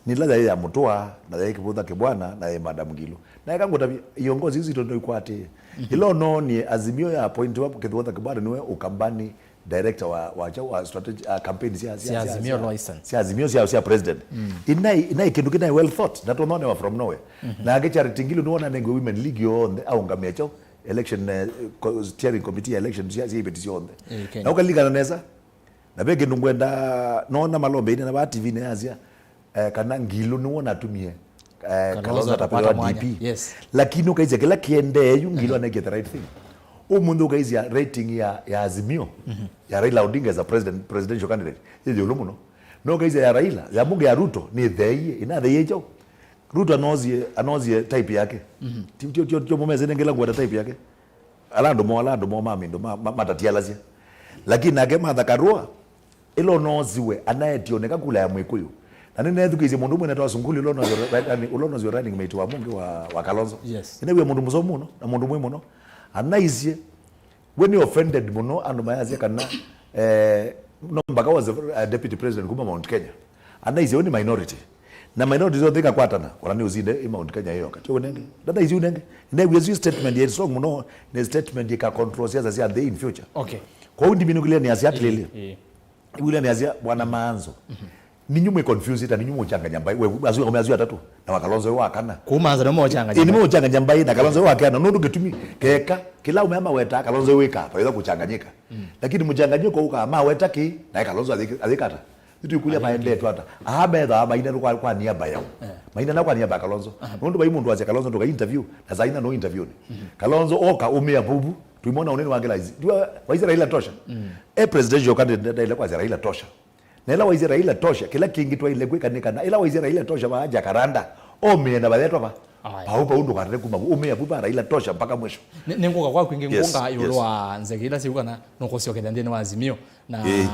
Nĩ ĩla yaĩ ya Mũtũa, na yaĩ Kĩvũtha Kĩbwana, na yaĩ Madam Ngilu. Na eka ngũtavye, iongozi isu sitũ noikwatĩĩe. Ĩla ũnoonie Azimio ya appointiwa Kĩvũtha Kĩbwana nĩwe Ukambani director wa, wa, wa strategy, uh, campaign cia, cia, cia, cia, cia Azimio cia president. Inai, inai kĩndũ kĩnai well thought, natononewa from nowhere. Nake Charity Ngilu nĩwona nengwe Women League yonthe aũngamĩa kyaũ election, eh, co-, steering committee ya election cia, cia iveti syonthe. Na ũkalikana nesa, na ve kĩndũ ngwenda, nona malombeine na vaa T V-inĩ yasya, eh, kana Ngilu nĩwe ũnatumie, eh, Kalonzo Kalonzo atapata atapata mwanya. D P. Lakini ũkaisya kĩla kĩendee yu, Ngilu anekĩte the right thing. Ũmũnthĩ ũkaisya rating ya, ya Azimio, ya Raila Odinga as a president, presidential candidate, yĩ ĩũlũ mũno. No ũkaisya ya Raila, ya mbunge ya Ruto, nĩ theie, ĩnatheie kyaũ? Ruto anosie, anosie type yake. Ti, ti, ti, ti mũmesĩ nengela ngwenda type yake. Ala andũ moo, ala andũ moo ma mĩndũ ma, ma, matatialasya. Lakini nake Martha Karua, ĩla ũnoosiwe, anaetioneka kula ya Mwĩkũyũ. Na nĩneethukĩĩsye mũndũ ũmwe netawa Sunguli, ũla ũnoosiwe ra-, ra-, ũla ũnoosiwe running mate wa mbunge wa, wa Kalonzo. Ĩnewie mũndũ mũsomu mũno, na mũndũ mwĩ mũno. Anaisye, we nĩ offended mũno andũ mayasya kana, eh, no mpaka was a, a deputy president kuma Mount Kenya. Anaisye we nĩ minority. Na minority zonthe ikakwatana, ona nĩ ũsinde ĩ Mount Kenya ĩyoka. Tio ũnenge. Ndata ici ũnenge. Ndewie isu statement ya strong mũno, nĩ statement ĩka control siasa sya nthĩ in future. Okay. Kwa hiyo ndiminũkĩlya nĩ asia atĩlĩlĩ. Ĩĩ. Iwile nĩ asia bwana Maanzo. Ninyu mwĩ confused, na ninyu mũchanganya mbai. We, asu, asu atatu. Na wa Kalonzo wa kana. Kuma Maanzo nĩ mũchanganya mbai. Ni mũchanganya mbai na Kalonzo wa kana. Nũndũ kĩtumi keka, kĩla umema weta, Kalonzo wĩka, paweza kuchanganyika. Lakini mchanganyiko uka, maweta ki, na Kalonzo athikata. Nĩtwĩkũlya maendee twata. Aa methaa maina kwa, kwa niaba yaũ? Maina na kwa niaba ya Kalonzo. Nũndũ vai mũndũ wasya Kalonzo ndũka interview, na saa ina no interview nĩ. Kalonzo oka ũmĩa vuvu, twimona ũnene wake laizi. Ndiwa waisye Raila tosha. E presidential candidate ndaile kwasya Raila tosha. Na ĩla waisye Raila tosha, kĩla kĩngĩ twaile kwĩka nĩ kana, ĩla waisye Raila tosha vaa Jacaranda, omĩe na vathetwa va. Aya. Pau, pau ndũkatate kuma vu, ũmĩa vu va Raila tosha mpaka mwisho. Nĩ, nĩngũka kwaku ĩngĩ. Yes, ngũka ĩũlũ wa nzeke ila syĩu kana nũkũsyokethya nthĩnĩ wa Azimio. Na, eh,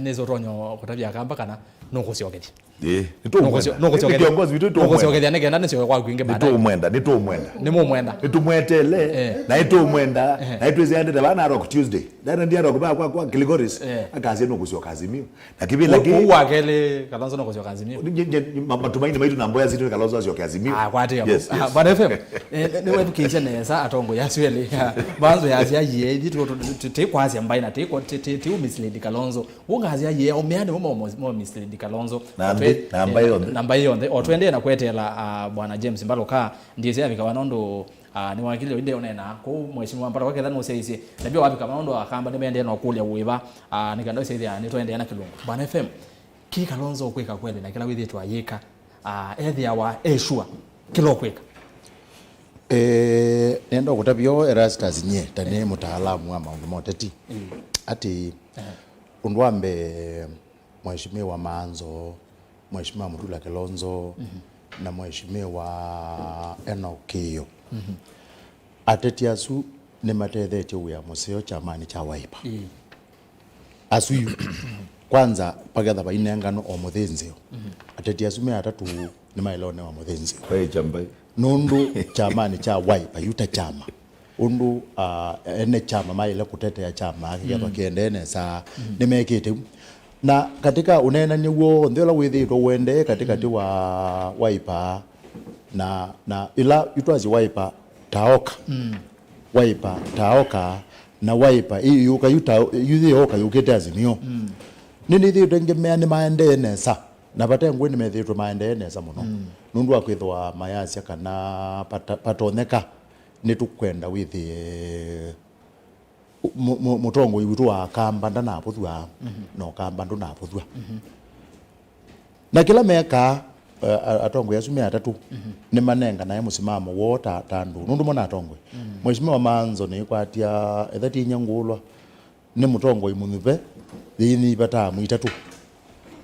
nĩsĩ ũtonya kũtavya Akamba kana nũkũsyokethya. Ĩĩ, nĩtũũmwenda. Nũkũsyo-, nũkũsyokethya. Nĩ kĩongozi witũ, nĩtũũmwenda. Nũkũsyokethya nĩ kenda nĩsyoke kwaku ĩngĩ baadaye. Nĩtũũmwenda, nĩtũũmwenda. Nĩmũmwenda. Nĩtũmwetele, na nĩtũũmwenda, na nĩtwĩsĩ aendete vaa Narok Tuesday. Ndaenda Narok vaa kwa, kwa Kilgoris, akasya nũkũsyoka Azimio. Na kĩvĩla kĩĩ. Kũu wa kelĩ, Kalonzo nũkũsyoka Azimio. Nĩ, nĩ, nĩ, ma-, matumaini maitũ na mboya sitũ nĩ Kalonzo asyoke Azimio. Ah, kwatĩĩa. Yes, yes. Bwana F M, eh, nĩ, nĩwethukĩĩsye nesa atongoi asu elĩ. Vanzo yasya yĩĩ, ithyĩ tũ-, tũ-, tũ-, tĩkwasya mbai na tĩkwa-, tĩ-, tĩ-, tĩũmislead Kalonzo. Ũkasya yĩĩ, aũmĩa nĩmo mo-, mo-, mo mislead Kalonzo. Na mbai, na mbai yonthe. Na mbai yonthe. O tũendee na kweteela, ah, Bwana James Mbaluka, ndiĩsĩ avikawa nũndũ, ah, nĩwakilile ĩndĩ ũneena kũu Mheshimiwa Mbaluka ketha nũsyaisye. Na pia wavika maũndũ Akamba nĩmaendee na ũkũlya wĩva, ah, nĩ kana ũsyaithĩa nĩtũendee na kĩlungu. Bwana F M, kĩĩ Kalonzo ũkwĩka kweli na kĩla wĩthĩĩtwe ayĩka? Ah, ethĩawa e sure kĩla ũkwĩka? Eh, nenda kũtavya Erastus nyie, ta nĩ mũtaalamu wa maũndũ ma ũteti, atĩ ũndũ wa mbee, Mheshimiwa Maanzo, Mheshimiwa Mutula Kilonzo, na Mheshimiwa Enoch Kĩĩo, ateti asu nĩmatethetye wĩa mũseo kyamanĩ kya Wiper. Asu yu, kwanza, paketha vainengano o mũthĩnzĩo, ateti asu me atatũ nĩmaĩle ũnewa mũthĩnzĩo. Kwaĩkya mbai. Nũndũ kyamanĩ kya Wiper yu ta kyama, ũndũ, ah, ene kyama maĩle kũtetea kyama kĩkethwa kĩendee nesa, nĩmekĩte u. Na katika ũneenany'a w'onthe ũla wĩthĩĩtwe ũendee katĩkatĩ wa Wiper na, na ĩla yu twasye Wiper taoka, Wiper taoka, na Wiper ĩyũka yu ta, yu yĩoka yũkĩte Azimio. Nĩnĩthĩĩtwe ngĩmea nĩmaendee nesa, na vate ngũĩ nĩmethĩĩtwe maendee nesa mũno. Nũndũ wa kwĩthĩwa mayasya kana pata-, patonyeka nĩtũkwenda wĩthĩe mũ-, mũ-, mũtongoi witũ wa Akamba ndanavũthw'a, na Ũkamba ndũnavũthw'a. Na kĩla mekaa, a-, a-, atongoi asu me atatũ, nĩmanenganae mũsimamo woo ta, ta andũ, nũndũ mo na atongoi. Mheshimiwa Maanzo nĩkwatya, etha ti inya ngũlwa, nĩ mũtongoi mũnyuve, yĩinyiva taamu itatũ.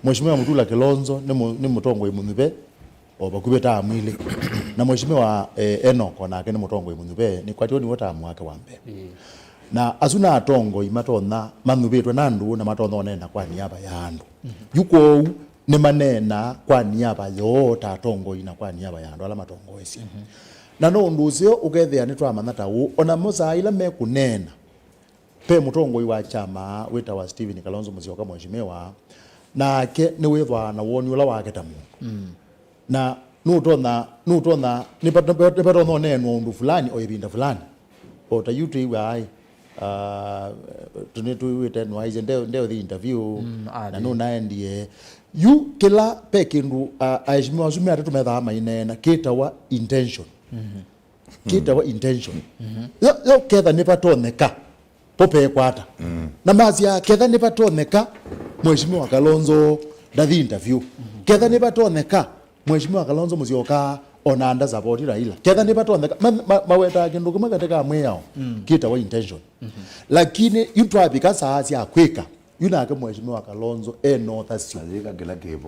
Mheshimiwa Mutula Kilonzo nĩ mũ-, nĩ mũtongoi mũnyuve, o vakuvĩ taamu ilĩ. Na Mheshimiwa, eh, Enoch onake nĩ mũtongoi mũnyuve, nĩkwatyo nĩwe taamu wake wa mbee. Na asu na atongoi matonya, manyuvĩtwe na andũ na matonya ũneena kwa niava ya andũ. Yu kwoou nĩmaneenaa kwa niava yoo ta atongoi na kwa niava ya andũ ala matongoesye. Na no ũndũ ũseo ũkethĩa nĩtwamanya ta ũũ, onamo saa ila mekũneena, ve mũtongoi wa kyama wĩtawa Stephen Kalonzo Musyoka, Mheshimiwa, nake nĩwĩthwaa na woni ũla wake ta mũndũ. Na nũtonya, nũtonya, nĩpa-, nĩpa-, nĩpatonya ũneenwa ũndũ fulani o ĩvinda fulani. O ta yu twĩw'aa, Ah, tũnĩ tũiwĩte nĩwaisye nde, ndeũthi interview, mm, na nũnaendie. Yu kĩla pe kĩndũ, ah, aheshimiwa asu me atatũ methaa maineena kĩtawa intention. Mm-hmm. Kĩtawa intention. Mm-hmm. Yo, yo ketha nĩvatonyeka, popekwata. Mm. Na masya ketha nĩvatonyeka, Mheshimiwa Kalonzo ndathi interview. Mm-hmm. Ketha nĩvatonyeka, Mheshimiwa Kalonzo Musyoka ona ndasapoti Raila. Ketha nĩvatonyeka, ma, ma, mawetaa kĩndũ kĩmwe katĩ ka mwĩao, mm, kĩtawa intention. Mm-hmm. Lakini yu twavika saa sya kwĩka, yu nake Mheshimiwa Kalonzo ena ũthasyo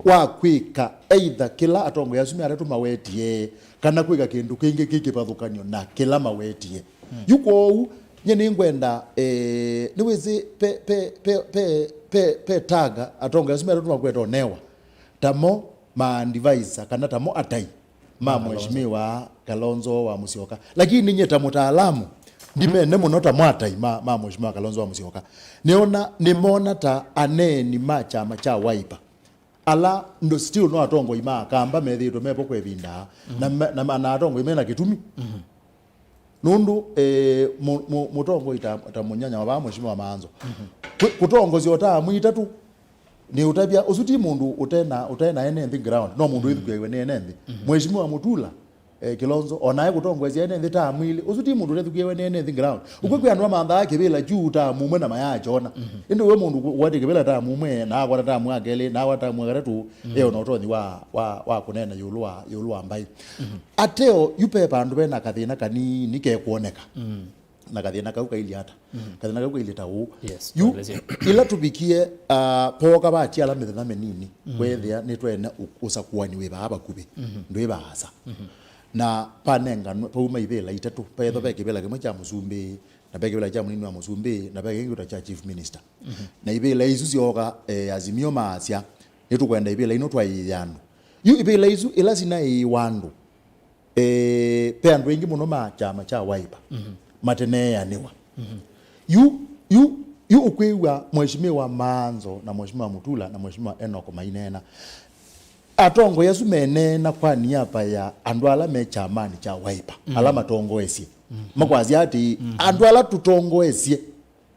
wa kwĩka either kĩla atongoi asu me atatũ mawetie, kana kwĩka kĩndũ kĩngĩ kĩ kĩvathũkany'o na kĩla mawetie. Mm. Yu kwoou, nye nĩngwenda, eh, nĩwĩsĩ pe, pe, pe, pe, pe, pe tag atongoi asu me atatũ makweta ũnewa tamo ma advisor kana tamo atai ma Mheshimiwa Kalonzo wa Musyoka. Lakini nye ta mũtaalamu, ndimene mũno tamo atai ma, ma Mheshimiwa Kalonzo wa Musyoka. Nĩona, nĩmona ta aneeni ma kyama kya Wiper, ala ndo still no atongoi ma Akamba methĩĩtwe mevo kwa ĩvinda, mm, na, ma, na, ma, na atongoi mena kĩtumi. Mm-hmm. Nũndũ, eh, mũ-, mũ-, mũtongoi ta, ta mũnyanya wa vaa Mheshimiwa Maanzo. Mhm. Kũ-, kũtongosya ũtaa mwĩ itatũ, nĩ ũtavya, ũsu ti mũndũ ũtena, ũtena ene nthĩ ground, no mũndũ, mhm, wĩthukĩĩwe nĩ ene nthĩ. Mhm. Mheshimiwa Mutula, eh, Kilonzo, onae kũtongoesya ene nthĩ ta mwĩlĩ, ũsu ti mũndũ ũtethukĩĩwe nĩ ene nthĩ ground. Ũkw'e, mhm, kwĩ andũ amanthaa kĩvĩla kyu ta mumwe na mayakyona. Mhm. Ĩndĩ we mũndũ ũkwatĩ kĩvĩla ta mumwe, na akwata ta mwa kelĩ, na akwata ta mwa katatũ, mhm, e ona ũtonyi wa, wa, wa kũneena ĩũlũ wa, ĩũlũ wa mbaĩ. Mhm. Ateo, yu pe vandũ vena kathĩna kanini kekwoneka. Mm. Na kathĩna kau kailyĩ ata? Mm. Kathĩna kau kailyĩ ta ũũ. Yes, yu, tueleze. Ĩla tũvikie, ah, pooka vatiala mĩthenya mĩnini, mm, kwethĩa nĩtwene ũ-, ũsakũani wĩ vaa vakuvĩ, mm-hmm, ndwĩ vaasa. Mm-hmm. Na vanenganwe, vauma ivĩla itatũ, vethwa, mm, ve kĩvĩla kĩmwe kya mũsumbĩ, na ve kĩvĩla kya mũnini wa mũsumbĩ, na ve kĩngĩ ta kya chief minister. Mm-hmm. Na ivĩla isu syooka, eh, Azimio maasya, nĩtũkwenda ivĩla ino twaĩĩe andũ. Yu ivĩla isu ila sinaĩĩwa andũ, eh, ve andũ aingĩ mũno ma kyama kya Wiper, mhm, mateneeanĩwa. Mhm. Yu, yu, yu ũkwĩw'a Mheshimiwa Maanzo na Mheshimiwa Mutula na Mheshimiwa Enoch maineena. Atongoi asu meneena kwa niaba ya andũ ala me kyamanĩ kya Wiper, mhm, ala matongoesye. Mhm. Makwasya atĩĩ, mhm, andũ ala tũtongoesye,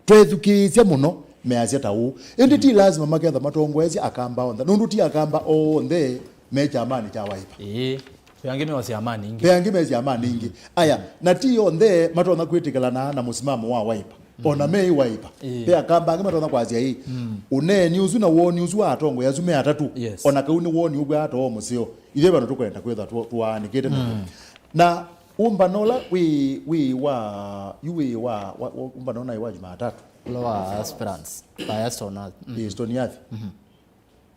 twethukĩĩsya mũno, measya ta ũũ. Ĩndĩ ti, mm, lasima maketha matongoesye Akamba onthe, nũndũ ti Akamba onthe me kyamanĩ kya Wiper. Ĩĩ, ve angĩ me o syamanĩ ingĩ. Ve angĩ me syamanĩ ingĩ. Aya, na ti onthe matonya kwĩtĩkĩlana na mũsimamo wa Wiper. O na, mm, me Wiper. Ĩĩ. Ve Akamba angĩ matonya kwasya ĩĩ, mm, ũneeni ũsu na woni ũsu wa atongoi asu me atatũ, yes, o na kau nĩ woni ũkw'aa ta o mũseo. Ithyĩ vandũ tũkwenda kwĩthwa tũ-, tũaanĩkĩte naw'o. Mm. Na ũmbano ũla wĩ, wĩ wa, yu wĩ wa, wa, wa, ũmbano ũnaĩ wa Jumatatu. Ũla wa aspirants, by Aston Earth. Mhm. Ĩ, Stony Earth. Mhm.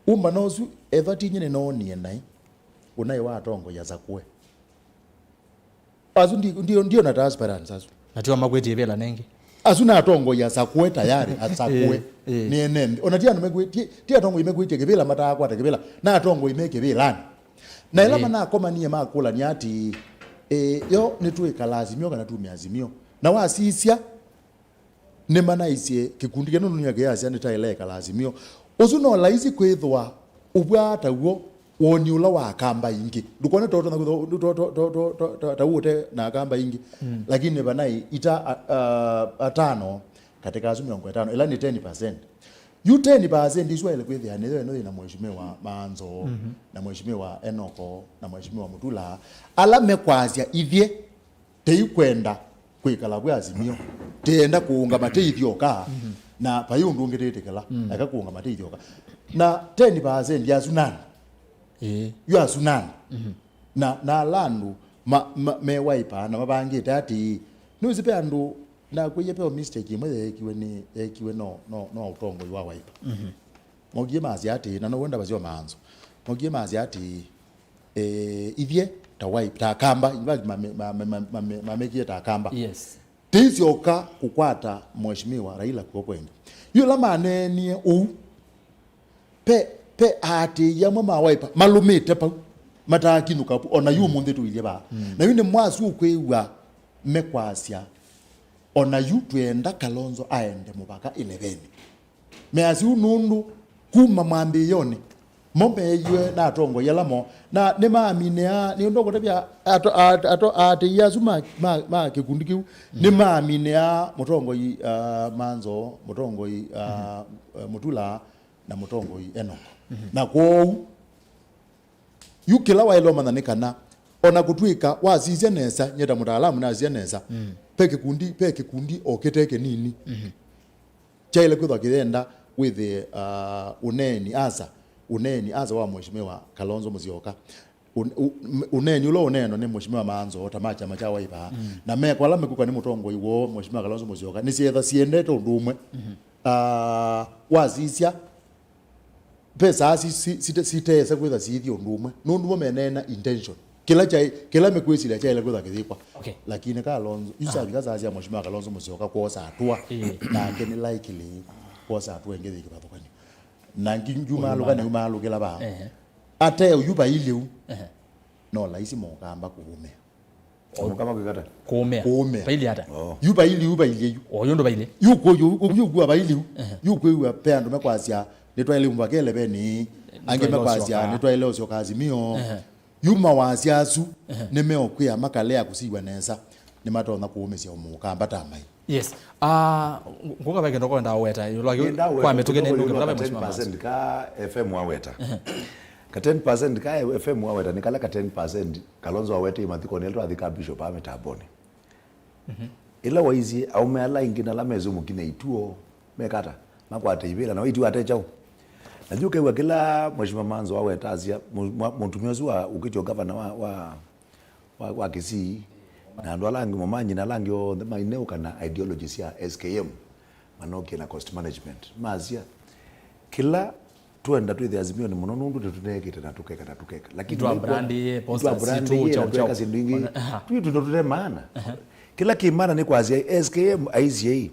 Ũmbano ũsu, ethwa ti nyie nĩnoonie naĩ, ũnaĩ wa atongoi asakũe. Asu ndi, ndi, ndiona ta aspirants asu. Na tio makwĩtie ĩvĩla nengĩ. Asu na atongoi asakũe tayari, asakũe. Ĩ, ĩ. Nĩ ene nthĩ. Ona ti andũ mekwĩ-, ti, ti atongoi mekwĩtie kĩvĩla mataakwata kĩvĩla. Na atongoi me kĩvĩlanĩ. Na ĩla, ĩ, manakomanie makũlany'a atĩĩ, ĩ, yo nĩtwĩkala Azimio kana tume Azimio? Na wasisya, nĩmanaisye kĩkundi kĩno nũnyia kĩyasya nĩtaĩle ĩkala Azimio. Ũsu no laisi kwĩthwa ũvw'aa ta w'o woni ũla wa Akamba ingĩ. Ndũkone to ũtonya kwĩthwa, to, to, ta w'o ũte na Akamba ingĩ. Mm. Lakini vanaĩ ita, a, a, atano katĩ ka asu mĩongo ĩtano, ĩla nĩ ten percent. Yu ten percent isu aĩle kwĩthĩa nĩyo ĩno yĩ na Mheshimiwa Maanzo, mhm, na Mheshimiwa Enoch, na Mheshimiwa Mutula, ala mekwasya ithyĩ tĩikwenda kwĩkala kwĩ Azimio, tĩenda kũũngama tĩithyoka, mhm, na vai ũndũ ũngĩ tĩtĩkĩla, mm, eka kũũngama tĩithyoka. Na ten percent ya asu nani? Ĩĩ. Yu asu nani? Mhm. Na, na ala andũ ma, ma, me Wiper na mavangĩte atĩĩ, nĩwĩsĩ ve andũ, nakwĩie ve o mistake ĩmwe yeekiwe nĩ, yeekiwe no, no, no ũtongoi wa Wiper. Mhm. Mokie masya atĩĩ, na now'o ndavasya o Maanzo. Mokie masya atĩĩ, eh, ithyĩ ta Wiper, ta Akamba, in fact, mame-, mame-, mame-, mame-, mamekie ta Akamba. Yes. Tĩisyoka kũkwata Mheshimiwa Raila kw'oko ĩngĩ. Yu ĩla maneenie ũu, ve, ve aatĩĩi amwe ma Wiper malũmĩte vau, mataakinyũka vu, o na yu, mm, ũmũnthĩ tũilye vaa. Mm. Na yu nĩ mwasu ũkwĩw'a mekwasya, o na yu twĩenda Kalonzo aende mũvaka ĩleveni. Measya ũu nũndũ kuma mwambĩĩonĩ, Mo meeiwe na atongoi ala mo, na nĩmaaminĩaa, nĩ ũndũ ngũtavya ato-, at-, ato-, aatĩĩi asu ma, ma, ma kĩkundi kĩu, nĩmaaminĩaa mũtongoi, ah, Manzo, mũtongoi, ah, eh, Mutula, na mũtongoi Enoch. Na kwoou, yu kĩla waĩle ũmanya nĩ kana, o na kũtw'ĩka wasisya nesa, nyie ta mũtaalamu nasisya nesa, ve kĩkundi, ve kĩkundi o kĩte kĩnini. Kyaĩle kwĩthwa kĩyenda wĩthĩe, ah, ũneeni asa, ũneeni asa wa Mheshimiwa Kalonzo Musyoka. Ũ-, ũ-, ũneeni ũla ũneenwa nĩ Mheshimiwa Manzo ta ma kyama kya Wiper, na meko ala mekwĩkwa nĩ mũtongoi woo Mheshimiwa Kalonzo Musyoka, nĩsyeetha siendete ũndũ ũmwe. Ah, wasisya, ve saa si-, si-, site-, siteesa kwĩtha siithi ũndũ ũmwe, nũndũ mo meneena intention. Kĩla kyaĩ, kĩla mekwĩsilya kyaĩle kwĩtha kĩyĩkwa. Okay. Lakini Kalonzo, yu savika saa sya Mheshimiwa Kalonzo Musyoka kwosa hatua, nake nĩ likely kwosa hatua ĩngĩ yĩ kĩvathũkany'o. Na ngi-, ngiumaalũka, niumaalũkĩla vaa. Ehe. Ate yu vailyĩ u, no laisi Mũkamba kũũmĩa. Mũkamba kwĩka ata? Kũũmĩa. Kũũmĩa. Vailyĩ ata? Oh. Yu vailyĩ, yu vailyĩ yu. O, yu ndũ vailyĩ. Yu kũ-, yu, yu, yu kwa vailyĩ yu. Ehe. Yu kwĩw'a ve andũ mekwasya, "Nĩtwaĩle umva keleveni." Angĩ mekwasya, "Nĩtwaĩle ũsyoka Azimio." Ehe. Yu mawasya asu nĩmeũkwĩa makalea kũsiw'a nesa, nĩmatonya kũũmĩsya Mũkamba ta mai. Yes. Ah, ngũka ve kĩndũ kwenda weta, ĩũlũ wa kĩ-, kwa mĩtũkĩ nĩ nũkĩ mũtave Mheshimiwa Manzo. Ka F M waweta. Ka ten percent ka F M waweta, nĩ kala ka ten percent Kalonzo wawete mathikoni ĩla twathika Bishop a mĩtamboni. Ĩla waisye, aũme ala aingĩ na ala mesũmũki na ituo, mekata, makwate ivĩla, na ituo ate kyaũ. Na yu kew'a kĩla Mheshimiwa Manzo waweta asya, mu-, mwa-, mũtumĩa ũsu wa ũkĩtyo gavana wa, wa, wa, wa Kisii, na andũ ala angĩ, Momanyi na ala angĩ onthe maineũka na ideology sya S K M, manokie na cost management. Masya, kĩla twenda twĩthe Azimio nĩ mũno nũndũ nĩtũneekĩte na tũkeka na tũkeka. Lakini twa brand ĩĩ, posta sitũ, chao, chao. Tweka syĩndũ ingĩ. Aha. Twĩ tũtũ tũte maana. Aha. Kĩla kĩ maana nĩ kwasya S K M aisye ĩ,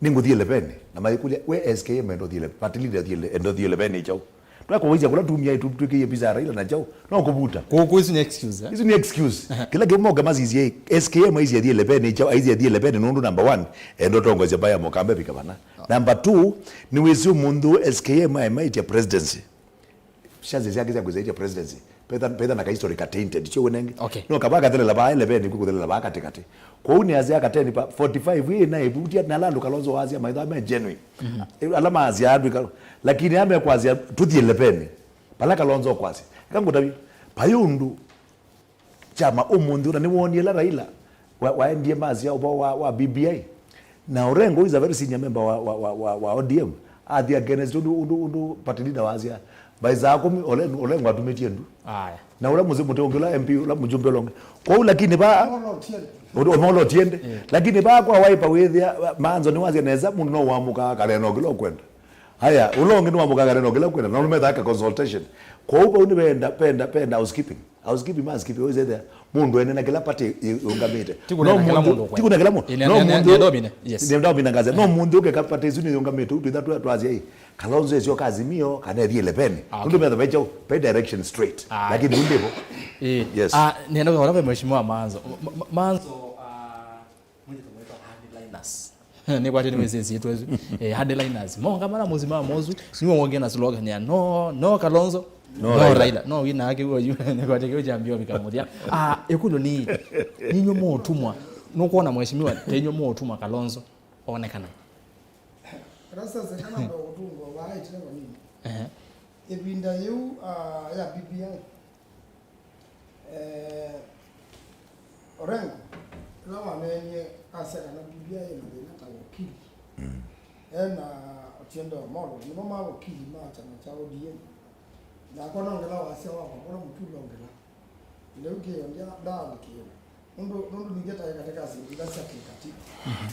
nĩngũthiĩ leveni. Na maikũlya, we S K M enda ũthiĩ leveni. Party leader enda ũthiĩ leveni kyaũ. Twakũwaisya kũla tumia ĩtu twĩkĩie pizza ya Raila na kyaũ. No kũvuta. Kũ-, kũ-, isu nĩ excuse, eh? Isu nĩ excuse. Aha. Kĩla kĩu moke masisye, S K M aisye athiĩ leveni kyaũ, aisye athiĩ leveni nũndũ number one, enda ũtongoesya mbaĩ ya Mũkamba ĩvika vana. Number two, nĩwĩsĩ ũmũnthĩ ũũ S K M aemaĩtya presidency. Chances syake sya kwĩsĩtya presidency, petha, petha na ka history ka tainted, sio wĩnenge. Okay. No kava kathelela vaa eleveni kwĩ kũthelela vaa katĩkatĩ. Kwoou nĩ asya kateni pa forty-five ĩ na ĩvutia na ala andũ Kalonzo wasya maithaa me genuine. Mhm. Ala maasya andũ ika-, lakini ame kwasya tũthiĩ leveni. Pala Kalonzo kwasya. Eka ngũtavye, vai ũndũ kyama ũmũnthĩ ũna nĩwoonie ĩla Raila wa-, waendie masya ũvoo wa, wa B B I. Na Orengo is a very senior member wa, wa, wa, wa, wa O D M. Athi against ũndũ, ũndũ, ũndũ party leader wasya. Mbaĩ saa kũmi, Ole-, Orengo atumĩtie ndu. Aya. Na ũla mũsĩ mũtĩ ũngĩ, ũla M P, ũla mũjumbe ũla ũngĩ. Kwoou lakini va, Omolo Otiende. Ũndũ, Omolo Otiende. Yeah. Lakini va kwa Wiper wĩthĩa, Manzo nĩwasya nesa, mũndũ no wamũkaa kaneno kĩla ũkwenda. Haya, ũla ũngĩ nĩwamũkaa kaneno kĩla ũkwenda. Na ũndũ methaa ka consultation. Kwoou vau nĩ venda, venda, venda housekeeping. Housekeeping, housekeeping, always there. Mũndũ ene na kĩla party ĩ-, ĩũngamĩte. Ti kũnena kĩla mũndũ ũkwenda. Ti kũnena kĩla mũndũ. Ĩne-, no ĩne-, mũndũ, ĩne-, ĩne-, yes. Ĩne ndomina ngazi. No mũndũ ũke ka party isu nĩ ĩũngamĩte, ũtwĩtha twa-, twasya, "Ĩ, Kalonzo esyo ka Azimio, kana ethie leveni." Ah, okay. Ũndũ metha ve kyaũ, ve direction straight. Ah. Lakini ndĩvo. Ĩ. Yes. Ah, nenda kwa Mheshimiwa Manzo. Ma-, ma-, Manzo, ah, Mwĩthĩwa wĩtwa hardliners. Nĩkwatĩ nĩwĩsĩsĩtwe ĩsu. Eh, hardliners. Maũngamano mũsyĩ ma Mosu, nĩw'o wongie na slogan ya no, no Kalonzo, no, no Raila. Raila. No wina ake uo yu, nĩkwatĩ kĩu kyambio vika mũthya. Ah, ĩkũlyo nĩ, ninyu mũũtumwa, nũkwona mheshimiwa, tenyu mũũtumwa Kalonzo, onekana. Rasta sekana ndo kutungwa wa itire kwa nini? Ehe. Ĩvinda yĩu, ah, ya B B I, Eh, Orengo, ĩla waneenie asya kana B B I ĩna thĩna ta wakili, mm, e na Otiende Omolo, nĩmo ma wakili ma kyama kya O D M. Nakwa no ngela wasya wakwa, kũla mũtula ongela. Lĩu kĩyo ndya-, ndaalikĩĩla. Nũndũ, nũndũ ningĩ taĩ katĩ ka syĩndũ ila sya kĩkatiba. Mhm.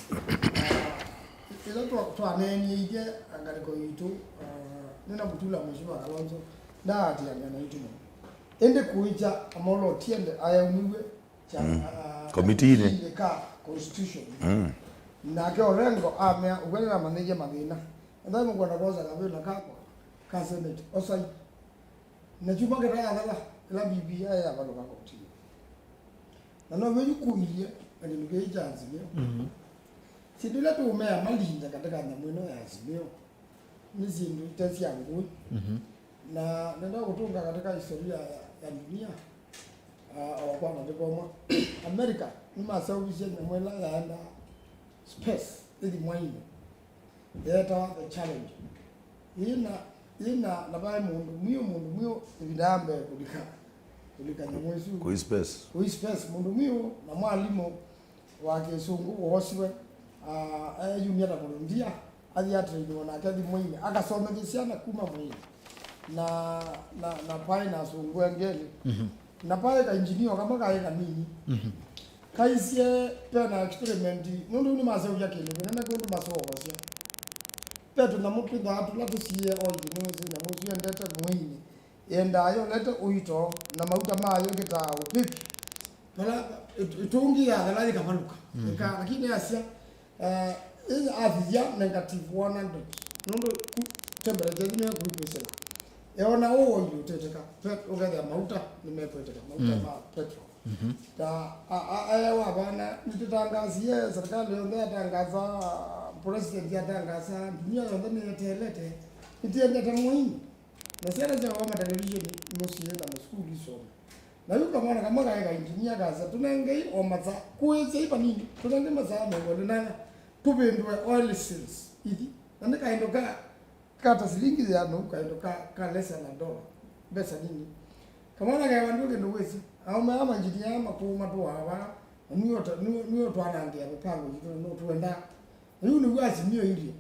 Ah, ĩla twa-, twaneenie ithyĩ ngalĩko yitũ, ah, nĩna mũtula Mheshimiwa Kalonzo, ndaatĩanĩa naitũ mũno. Ĩndĩ kũĩkya Amolo Otiende ayauniw'e kya, mm, ah, komitiinĩ, komitiinĩ ka constitution. Mm. Nake Orengo amea, "Ũw'o nĩnamanyĩie mathĩna. Ethĩwa nũkwenda kwosa kavĩla kakwa ka senate, osai." Na kyumwa kĩtayathela, ĩla B B I yavalũka kotinĩ. Na no yu kũilyĩ, na kĩndũ kĩĩ kya Azimio. Mhm. Syĩndũ ila tũũmea malinda katika nyamũ ĩno ya Azimio, nĩ syĩndũ ite sya ngũĩ. Mhm. Na nenda kũtũnga katika historia ya, ya dunia, ah, o kwa matukũ amwe. America nĩmaseũvisye nyamũ ĩla yaendaa space, ĩthi mwainĩ. Yeetawa The Challenger. Yĩna, yĩna, na vaĩ mũndũ mwiũ, mũndũ mwiũ ĩvinda ya mbee kũlika, kũlika nyamũ ĩsu. Kũi space. Kũi space, mũndũ mwiũ na mwalimũ wa kĩsũngũ woosiwe, ah, eyumya ta volunteer, athi atrainiwe nake athi mwĩinĩ, akasomethye syana kuma mwĩinĩ. Na, na, na paĩ na asũngũ angĩ elĩ. Mhm. Na paĩ ka engineer kamwe kaĩ kanini. Mhm. Kaisye pena experiment, nũndũ nĩmaseũvya kĩndũ kĩnene kũndũ masoovasya. Ve tũnyamũ twĩthaa tũla tũsiĩe oil, nĩwĩsĩ nyamũ ĩsu yendete mwĩinĩ. Yendaa yolete ũito na mauta mayo ĩkĩtaa ũvĩvi. Vala ĩt-, ĩtũngi yathela yĩkavalũka. Mhm. Ĩka, lakini yasya, eh, ĩya athithya negative one hundred. Nũndũ ku-, temperature ĩsu nĩyo kũikwĩsĩla. Eona ũũ oil ũtetĩka, pet-, ũkethĩa mauta nĩmekwĩtĩka, mauta, mhm, ma petrol. Mhm. Ta, a, a, aya wa vana, nĩtũtangaasie, serikali yonthe yatangaasa, president yatangaasa, dunia yonthe nĩyeteelete, nĩtĩendete mwĩinĩ. Na syana syawa matelevisheni mũsyĩ na masukulu isoma. Na yu kamwana kamwe kaĩ ka engineer kasa, tũnengei o masaa, kũĩsyai vanini, tũnengei masaa mĩongo ĩlĩ na ana, tũvĩndũe oil sills ithi. Na nĩ kaĩndũ ka, ka ta silingi ĩana, kaĩndũ ka, ka less than a dollar, mbesa nini. Kamwana kaĩ vandũ kĩndũ wĩsĩ, aũme aa ma engineer makũũ matũaa vaa, na nĩwe ũta-, nĩwe, nĩwe ũtwanangĩa mĩpango yitũ, na nũtũendaa. Yu nĩw'o Azimio irie.